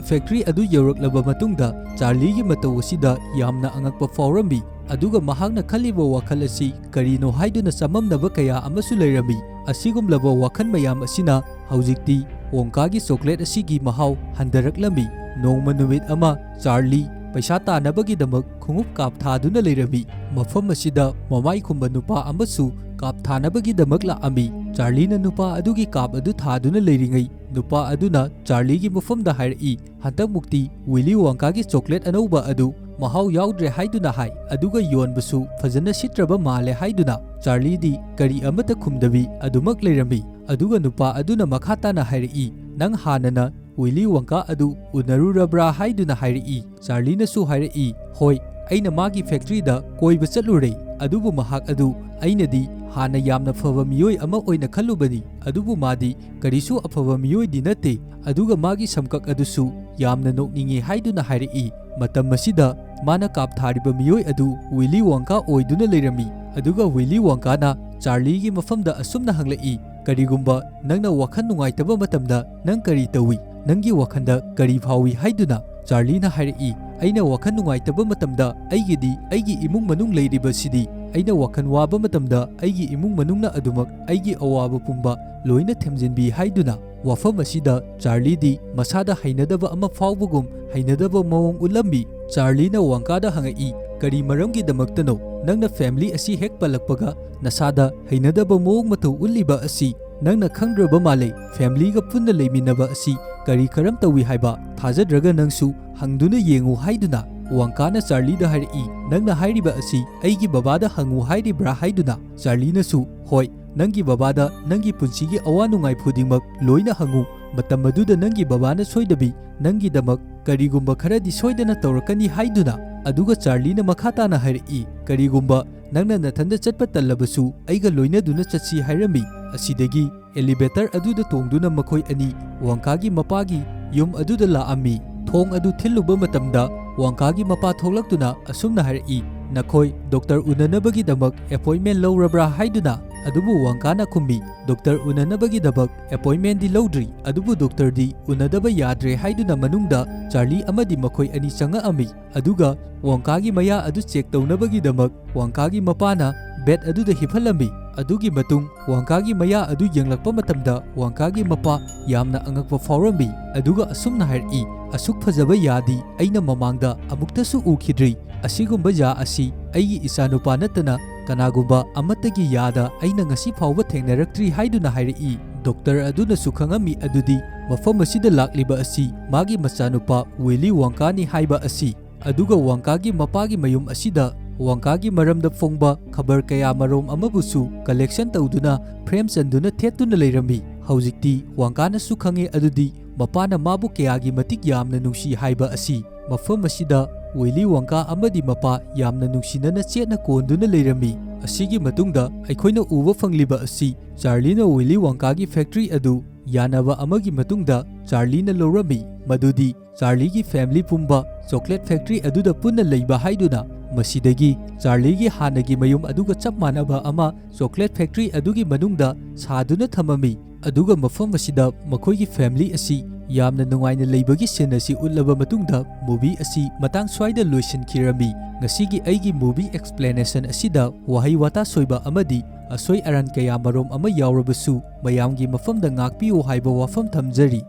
ꯐꯦꯛꯇ꯭ꯔꯤ ꯑꯗꯨ ꯌꯧꯔꯛꯂꯕ ꯃꯇꯨꯡꯗ ꯆꯥꯔꯂꯤꯒꯤ ꯃꯇꯧ ꯑꯁꯤꯗ ꯌꯥꯝꯅ ꯑꯉꯛꯄ ꯐꯥꯎꯔꯝꯃꯤ, ꯑꯗꯨꯒ ꯃꯍꯥꯛꯅ ꯈꯜꯂꯤꯕ ꯋꯥꯈꯜ ꯑꯁꯤ ꯀꯔꯤꯅꯣ ꯍꯥꯏꯗꯨꯅ ꯆꯃꯝꯅꯕ ꯀꯌꯥ ꯑꯃꯁꯨ ꯂꯩꯔꯝꯃꯤ꯫ ꯑꯁꯤꯒꯨꯝꯂꯕ ꯋꯥꯈꯜ ꯃꯌꯥꯝ ꯑꯁꯤꯅ ꯍꯧꯖꯤꯛꯇꯤ ꯋꯣꯡꯀꯥꯒꯤ ꯆꯣꯀ꯭ꯂꯦꯠ ꯑꯁꯤꯒꯤ ꯃꯍꯥꯎ ꯍꯟꯊꯔꯛꯂꯝꯃꯤ꯫ ꯅꯣꯡꯃ ꯅꯨꯃꯤꯠ ꯑꯃ ꯆꯥꯔꯂꯤ ꯄꯩꯁꯥ ꯇꯥꯅꯕꯒꯤꯗꯃꯛ ꯈꯣꯡꯎꯞ ꯀꯥꯞ ꯊꯥꯗꯨꯅ ꯂꯩꯔꯝꯃꯤ꯫ ꯃꯐꯝ ꯑꯁꯤꯗ ꯃꯃꯥꯏ ꯈꯨꯝꯕ ꯅꯨꯄꯥ ꯑꯃꯁꯨ ꯀꯥꯞ ꯊꯥꯅꯕꯒꯤꯗꯃꯛ ꯂꯥꯛꯑꯝꯃꯤ꯫ ꯆꯥꯔꯂꯤꯅ ꯅꯨꯄꯥ ꯑꯗꯨꯒꯤ ꯀꯥꯞ ꯑꯗꯨ ꯊꯥꯗꯨꯅ ꯂꯩꯔꯤꯉꯩ, ꯅꯨꯄꯥ ꯑꯗꯨꯅ ꯆꯥꯔꯂꯤꯒꯤ ꯃꯐꯝꯗ ꯍꯥꯏꯔꯛꯏ, "ꯍꯟꯗꯛꯃꯨꯛꯇꯤ ꯋꯤꯂꯤ ꯋꯣꯡꯀꯥꯒꯤ ꯆꯣꯀ꯭ꯂꯦꯠ ꯑꯅꯧꯕ ꯑꯗꯨ ꯃꯍꯥꯎ ꯌꯥꯎꯗ꯭ꯔꯦ" ꯍꯥꯏꯗꯨꯅ ꯍꯥꯏ, ꯑꯗꯨꯒ ꯌꯣꯟꯕꯁꯨ ꯐꯖꯅ ꯁꯤꯠꯇ꯭ꯔꯕ ꯃꯥꯜꯂꯦ ꯍꯥꯏꯗꯨꯅ꯫ ꯆꯥꯔꯂꯤꯗꯤ ꯀꯔꯤ ꯑꯃꯠꯇ ꯈꯨꯝꯗꯕꯤ ꯑꯗꯨꯃꯛ ꯂꯩꯔꯝꯃꯤ꯫ ꯑꯗꯨꯒ ꯅꯨꯄꯥ ꯑꯗꯨꯅ ꯃꯈꯥ ꯇꯥꯅ ꯍꯥꯏꯔꯛꯏ, "ꯅꯪ ꯍꯥꯟꯅꯅ ꯋꯤꯂꯤ ꯋꯣꯡꯀꯥ ꯑꯗꯨ ꯎꯅꯔꯨꯔꯕ꯭ꯔꯥ?" ꯍꯥꯏꯗꯨꯅ ꯍꯥꯏꯔꯛꯏ꯫ ꯆꯥꯔꯂꯤꯅꯁꯨ ꯍꯥꯏꯔꯛꯏ, "ꯍꯣꯏ, ꯑꯩꯅ ꯃꯥꯒꯤ ꯐꯦꯛꯇ꯭ꯔꯤꯗ ꯀꯣꯏꯕ ꯆꯠꯂꯨꯔꯦ, ꯑꯗꯨꯕꯨ ꯃꯍꯥꯛ ꯑꯗꯨ ꯑꯩꯅꯗꯤ ꯍꯥꯟꯅ ꯌꯥꯝꯅ ꯐꯕ ꯃꯤꯑꯣꯏ ꯑꯃ ꯑꯣꯏꯅ ꯈꯜꯂꯨꯕꯅꯤ, ꯑꯗꯨꯕꯨ ꯃꯥꯗꯤ ꯀꯔꯤꯁꯨ ꯑꯐꯕ ꯃꯤꯑꯣꯏꯗꯤ ꯅꯠꯇꯦ, ꯑꯗꯨꯒ ꯃꯥꯒꯤ ꯁꯝꯀꯛ ꯑꯗꯨꯁꯨ ꯌꯥꯝꯅ ꯅꯣꯛꯅꯤꯡꯉꯤ" ꯍꯥꯏꯗꯨꯅ ꯍꯥꯏꯔꯛꯏ꯫ ꯃꯇꯝ ꯑꯁꯤꯗ ꯃꯥꯅ ꯀꯥꯞ ꯊꯥꯔꯤꯕ ꯃꯤꯑꯣꯏ ꯑꯗꯨ ꯋꯤꯂꯤ ꯋꯣꯡꯀꯥ ꯑꯣꯏꯗꯨꯅ ꯂꯩꯔꯝꯃꯤ꯫ ꯑꯗꯨꯒ ꯋꯤꯂꯤ ꯋꯣꯡꯀꯥꯅ ꯆꯥꯔꯂꯤꯒꯤ ꯃꯐꯝꯗ ꯑꯁꯨꯝꯅ ꯍꯪꯂꯛꯏ, "ꯀꯔꯤꯒꯨꯝꯕ ꯅꯪꯅ ꯋꯥꯈꯜ ꯅꯨꯡꯉꯥꯏꯇꯕ ꯃꯇꯝꯗ ꯅꯪ ꯀꯔꯤ ꯇꯧꯏ? ꯅꯪꯒꯤ ꯋꯥꯈꯜꯗ ꯀꯔꯤ ꯐꯥꯎꯏ?" ꯍꯥꯏꯗꯨꯅ꯫ ꯆꯥꯔꯂꯤꯅ ꯍꯥꯏꯔꯛꯏ, "ꯑꯩꯅ ꯋꯥꯈꯜ ꯅꯨꯡꯉꯥꯏꯇꯕ ꯃꯇꯝꯗ ꯑꯩꯒꯤꯗꯤ ꯑꯩꯒꯤ ꯏꯃꯨꯡ ꯃꯅꯨꯡ ꯂꯩꯔꯤꯕꯁꯤꯗꯤ꯫ ꯑꯩꯅ ꯋꯥꯈꯜ ꯋꯥꯕ ꯃꯇꯝꯗ ꯑꯩꯒꯤ ꯏꯃꯨꯡ ꯃꯅꯨꯡꯅ ꯑꯗꯨꯃꯛ ꯑꯩꯒꯤ ꯑꯋꯥꯕ ꯄꯨꯝꯕ ꯂꯣꯏꯅ ꯊꯦꯝꯖꯤꯟꯕꯤ" ꯍꯥꯏꯗꯨꯅ꯫ ꯋꯥꯐꯝ ꯑꯁꯤꯗ ꯆꯥꯔꯂꯤꯗꯤ ꯃꯁꯥꯗ ꯍꯩꯅꯗꯕ ꯑꯃ ꯐꯥꯎꯕꯒꯨꯝ ꯍꯩꯅꯗꯕ ꯃꯑꯣꯡ ꯎꯠꯂꯝꯃꯤ꯫ ꯆꯥꯔꯂꯤꯅ ꯋꯥꯡꯀꯥꯗ ꯍꯪꯉꯛꯏ, "ꯀꯔꯤ ꯃꯔꯝꯒꯤꯗꯃꯛꯇꯅꯣ ꯅꯪꯅ ꯐꯦꯃꯤꯂꯤ ꯑꯁꯤ ꯍꯦꯛ ꯄꯜꯂꯛꯄꯒ ꯅꯁꯥꯗ ꯍꯩꯅꯗꯕ ꯃꯑꯣꯡ ꯃꯇꯧ ꯎꯠꯂꯤꯕ ꯑꯁꯤ?" "ꯅꯪꯅ ꯈꯪꯗ꯭ꯔꯕ ꯃꯥꯜꯂꯦ, ꯐꯦꯃꯤꯂꯤꯒ ꯄꯨꯟꯅ ꯂꯩꯃꯤꯟꯅꯕ ꯑꯁꯤ ꯀꯔꯤ ꯀꯔꯝ ꯇꯧꯏ ꯍꯥꯏꯕ꯫ ꯊꯥꯖꯗ꯭ꯔꯒ ꯅꯪꯁꯨ ꯍꯪꯗꯨꯅ ꯌꯦꯡꯉꯨ" ꯍꯥꯏꯗꯨꯅ ꯋꯥꯡꯀꯥꯅ ꯆꯥꯔꯂꯤꯗ ꯍꯥꯏꯔꯛꯏ꯫ "ꯅꯪꯅ ꯍꯥꯏꯔꯤꯕ ꯑꯁꯤ ꯑꯩꯒꯤ ꯕꯕꯥꯗ ꯍꯪꯉꯨ ꯍꯥꯏꯔꯤꯕ꯭ꯔꯥ?" ꯍꯥꯏꯗꯨꯅ ꯆꯥꯔꯂꯤꯅꯁꯨ, "ꯍꯣꯏ, ꯅꯪꯒꯤ ꯕꯕꯥꯗ ꯅꯪꯒꯤ ꯄꯨꯟꯁꯤꯒꯤ ꯑꯋꯥ ꯅꯨꯡꯉꯥꯏ ꯈꯨꯗꯤꯡꯃꯛ ꯂꯣꯏꯅ ꯍꯪꯉꯨ꯫ ꯃꯇꯝ ꯑꯗꯨꯗ ꯅꯪꯒꯤ ꯕꯕꯥꯅ ꯁꯣꯏꯗꯕꯤ ꯅꯪꯒꯤꯗꯃꯛ ꯀꯔꯤꯒꯨꯝꯕ ꯈꯔꯗꯤ ꯁꯣꯏꯗꯅ ꯇꯧꯔꯛꯀꯅꯤ" ꯍꯥꯏꯗꯨꯅ꯫ ꯑꯗꯨꯒ ꯆꯥꯔꯂꯤꯅ ꯃꯈꯥ ꯇꯥꯅ ꯍꯥꯏꯔꯛꯏ, "ꯀꯔꯤꯒꯨꯝꯕ ꯅꯪꯅ ꯅꯊꯟꯗ ꯆꯠꯄ ꯇꯜꯂꯕꯁꯨ ꯑꯩꯒ ꯂꯣꯏꯅꯗꯨꯅ ꯆꯠꯁꯤ" ꯍꯥꯏꯔꯝꯃꯤ꯫ ꯑꯁꯤꯗꯒꯤ ꯑꯦꯂꯤꯚꯦꯇꯔ ꯑꯗꯨꯗ ꯇꯣꯡꯗꯨꯅ ꯃꯈꯣꯏ ꯑꯅꯤ ꯋꯥꯡꯀꯥꯒꯤ ꯃꯄꯥꯒꯤ ꯌꯨꯝ ꯑꯗꯨꯗ ꯂꯥꯛꯑꯝꯃꯤ꯫ ꯊꯣꯡ ꯑꯗꯨ ꯊꯤꯜꯂꯨꯕ ꯃꯇꯝꯗ ꯋꯥꯡꯀꯥꯒꯤ ꯃꯄꯥ ꯊꯣꯛꯂꯛꯇꯨꯅ ꯑꯁꯨꯝꯅ ꯍꯥꯏꯔꯛꯏ, "ꯅꯈꯣꯏ ꯗꯣꯛꯇꯔ ꯎꯅꯅꯕꯒꯤꯗꯃꯛ ꯑꯦꯄꯣꯏꯟꯃꯦꯟ ꯂꯧꯔꯕ꯭ꯔꯥ?" ꯍꯥꯏꯗꯨꯅ꯫ ꯑꯗꯨꯕꯨ ꯋꯥꯡꯀꯥꯅ ꯈꯨꯝꯃꯤ, "ꯗꯣꯛꯇꯔ ꯎꯅꯅꯕꯒꯤꯗꯃꯛ ꯑꯦꯄꯣꯏꯟꯃꯦꯟꯗꯤ ꯂꯧꯗ꯭ꯔꯤ, ꯑꯗꯨꯕꯨ ꯗꯣꯛꯇꯔꯗꯤ ꯎꯅꯗꯕ ꯌꯥꯗ꯭ꯔꯦ" ꯍꯥꯏꯗꯨꯅ ꯃꯅꯨꯡꯗ ꯆꯥꯔꯂꯤ ꯑꯃꯗꯤ ꯃꯈꯣꯏ ꯑꯅꯤ ꯆꯪꯉꯛꯑꯝꯃꯤ꯫ ꯑꯗꯨꯒ ꯋꯥꯡꯀꯥꯒꯤ ꯃꯌꯥ ꯑꯗꯨ ꯆꯦꯛ ꯇꯧꯅꯕꯒꯤꯗꯃꯛ ꯋꯥꯡꯀꯥꯒꯤ ꯃꯄꯥꯅ ꯕꯦꯗ ꯑꯗꯨꯗ ꯍꯤꯞꯍꯜꯂꯝꯃꯤ꯫ ꯑꯗꯨꯒꯤ ꯃꯇꯨꯡ ꯋꯥꯡꯀꯥꯒꯤ ꯃꯌꯥ ꯑꯗꯨ ꯌꯦꯡꯂꯛꯄ ꯃꯇꯝꯗ ꯋꯥꯡꯀꯥꯒꯤ ꯃꯄꯥ ꯌꯥꯝꯅ ꯑꯉꯛꯄ ꯐꯥꯎꯔꯝꯃꯤ, ꯑꯗꯨꯒ ꯑꯁꯨꯝꯅ ꯍꯥꯏꯔꯛꯏ, "ꯑꯁꯨꯛ ꯐꯖꯕ ꯌꯥꯗꯤ ꯑꯩꯅ ꯃꯃꯥꯡꯗ ꯑꯃꯨꯛꯇꯁꯨ ꯎꯈꯤꯗ꯭ꯔꯤ꯫ ꯑꯁꯤꯒꯨꯝꯕ ꯌꯥ ꯑꯁꯤ ꯑꯩꯒꯤ ꯏꯆꯥꯅꯨꯄꯥ ꯅꯠꯇꯅ ꯀꯅꯥꯒꯨꯝꯕ ꯑꯃꯠꯇꯒꯤ ꯌꯥꯗ ꯑꯩꯅ ꯉꯁꯤ ꯐꯥꯎꯕ ꯊꯦꯡꯅꯔꯛꯇ꯭ꯔꯤ" ꯍꯥꯏꯗꯨꯅ ꯍꯥꯏꯔꯛꯏ꯫ ꯗꯣꯛꯇꯔ ꯑꯗꯨꯅꯁꯨ ꯈꯪꯉꯝꯃꯤ ꯑꯗꯨꯗꯤ ꯃꯐꯝ ꯑꯁꯤꯗ ꯂꯥꯛꯂꯤꯕ ꯑꯁꯤ ꯃꯥꯒꯤ ꯃꯆꯥꯅꯨꯄꯥ ꯋꯤꯂꯤ ꯋꯥꯡꯀꯥꯅꯤ ꯍꯥꯏꯕ ꯑꯁꯤ꯫ ꯑꯗꯨꯒ ꯋꯥꯡꯀꯥꯒꯤ ꯃꯄꯥꯒꯤ ꯃꯌꯨꯝ ꯑꯁꯤꯗ ꯋꯥꯡꯀꯥꯒꯤ ꯃꯔꯝꯗ ꯐꯣꯡꯕ ꯈꯕꯔ ꯀꯌꯥ ꯃꯔꯣꯝ ꯑꯃꯕꯨꯁꯨ ꯀꯂꯦꯛꯁꯟ ꯇꯧꯗꯨꯅ ꯐ꯭ꯔꯦꯝ ꯆꯟꯗꯨꯅ ꯊꯦꯠꯇꯨꯅ ꯂꯩꯔꯝꯃꯤ꯫ ꯍꯧꯖꯤꯛꯇꯤ ꯋꯥꯡꯀꯥꯅꯁꯨ ꯈꯪꯉꯦ ꯑꯗꯨꯗꯤ ꯃꯄꯥꯅ ꯃꯥꯕꯨ ꯀꯌꯥꯒꯤ ꯃꯇꯤꯛ ꯌꯥꯝꯅ ꯅꯨꯡꯁꯤ ꯍꯥꯏꯕ ꯑꯁꯤ꯫ ꯃꯐꯝ ꯑꯁꯤꯗ ꯋꯤꯂꯤ ꯋꯥꯡꯀꯥ ꯑꯃꯗꯤ ꯃꯄꯥ ꯌꯥꯝꯅ ꯅꯨꯡꯁꯤꯅꯅ ꯆꯦꯠꯅ ꯀꯣꯟꯗꯨꯅ ꯂꯩꯔꯝꯃꯤ꯫ ꯑꯁꯤꯒꯤ ꯃꯇꯨꯡꯗ ꯑꯩꯈꯣꯏꯅ ꯎꯕ ꯐꯪꯂꯤꯕ ꯑꯁꯤ ꯆꯥꯔꯂꯤꯅ ꯋꯤꯂꯤ ꯋꯥꯡꯀꯥꯒꯤ ꯐꯦꯛꯇ꯭ꯔꯤ ꯑꯗꯨ ꯌꯥꯅꯕ ꯑꯃꯒꯤ ꯃꯇꯨꯡꯗ ꯆꯥꯔꯂꯤꯅ ꯂꯧꯔꯝꯃꯤ, ꯃꯗꯨꯗꯤ ꯆꯥꯔꯂꯤꯒꯤ ꯐꯦꯃꯤꯂꯤ ꯄꯨꯝꯕ ꯆꯣꯀ꯭ꯂꯦꯠ ꯐꯦꯛꯇ꯭ꯔꯤ ꯑꯗꯨꯗ ꯄꯨꯟꯅ ꯂꯩꯕ ꯍꯥꯏꯗꯨꯅ꯫ ꯃꯁꯤꯗꯒꯤ ꯆꯥꯔꯂꯤꯒꯤ ꯍꯥꯟꯅꯒꯤ ꯃꯌꯨꯝ ꯑꯗꯨꯒ ꯆꯞ ꯃꯥꯟꯅꯕ ꯑꯃ ꯆꯣꯀ꯭ꯂꯦꯠ ꯐꯦꯛꯇ꯭ꯔꯤ ꯑꯗꯨꯒꯤ ꯃꯅꯨꯡꯗ ꯁꯥꯗꯨꯅ ꯊꯝꯃꯝꯃꯤ꯫ ꯑꯗꯨꯒ ꯃꯐꯝ ꯑꯁꯤꯗ ꯃꯈꯣꯏꯒꯤ ꯐꯦꯃꯤꯂꯤ ꯑꯁꯤ ꯌꯥꯝꯅ ꯅꯨꯡꯉꯥꯏꯅ ꯂꯩꯕꯒꯤ ꯁꯤꯟ ꯑꯁꯤ ꯎꯠꯂꯕ ꯃꯇꯨꯡꯗ movie ꯑꯁꯤ ꯃꯇꯥꯡ ꯁ꯭ꯋꯥꯏꯗ ꯂꯣꯏꯁꯤꯟꯈꯤꯔꯝꯃꯤ꯫ ꯉꯁꯤꯒꯤ ꯑꯩꯒꯤ movie explanation ꯑꯁꯤꯗ ꯋꯥꯍꯩ ꯋꯥꯇꯥ ꯁꯣꯏꯕ ꯑꯃꯗꯤ ꯑꯁꯣꯏ ꯑꯔꯥꯟ ꯀꯌꯥ ꯃꯔꯣꯝ ꯑꯃ ꯌꯥꯎꯔꯕꯁꯨ ꯃꯌꯥꯝꯒꯤ ꯃꯐꯝꯗ ꯉꯥꯛꯄꯤꯌꯨ ꯍꯥꯏꯕ ꯋꯥꯐꯝ ꯊꯝꯖꯔꯤ꯫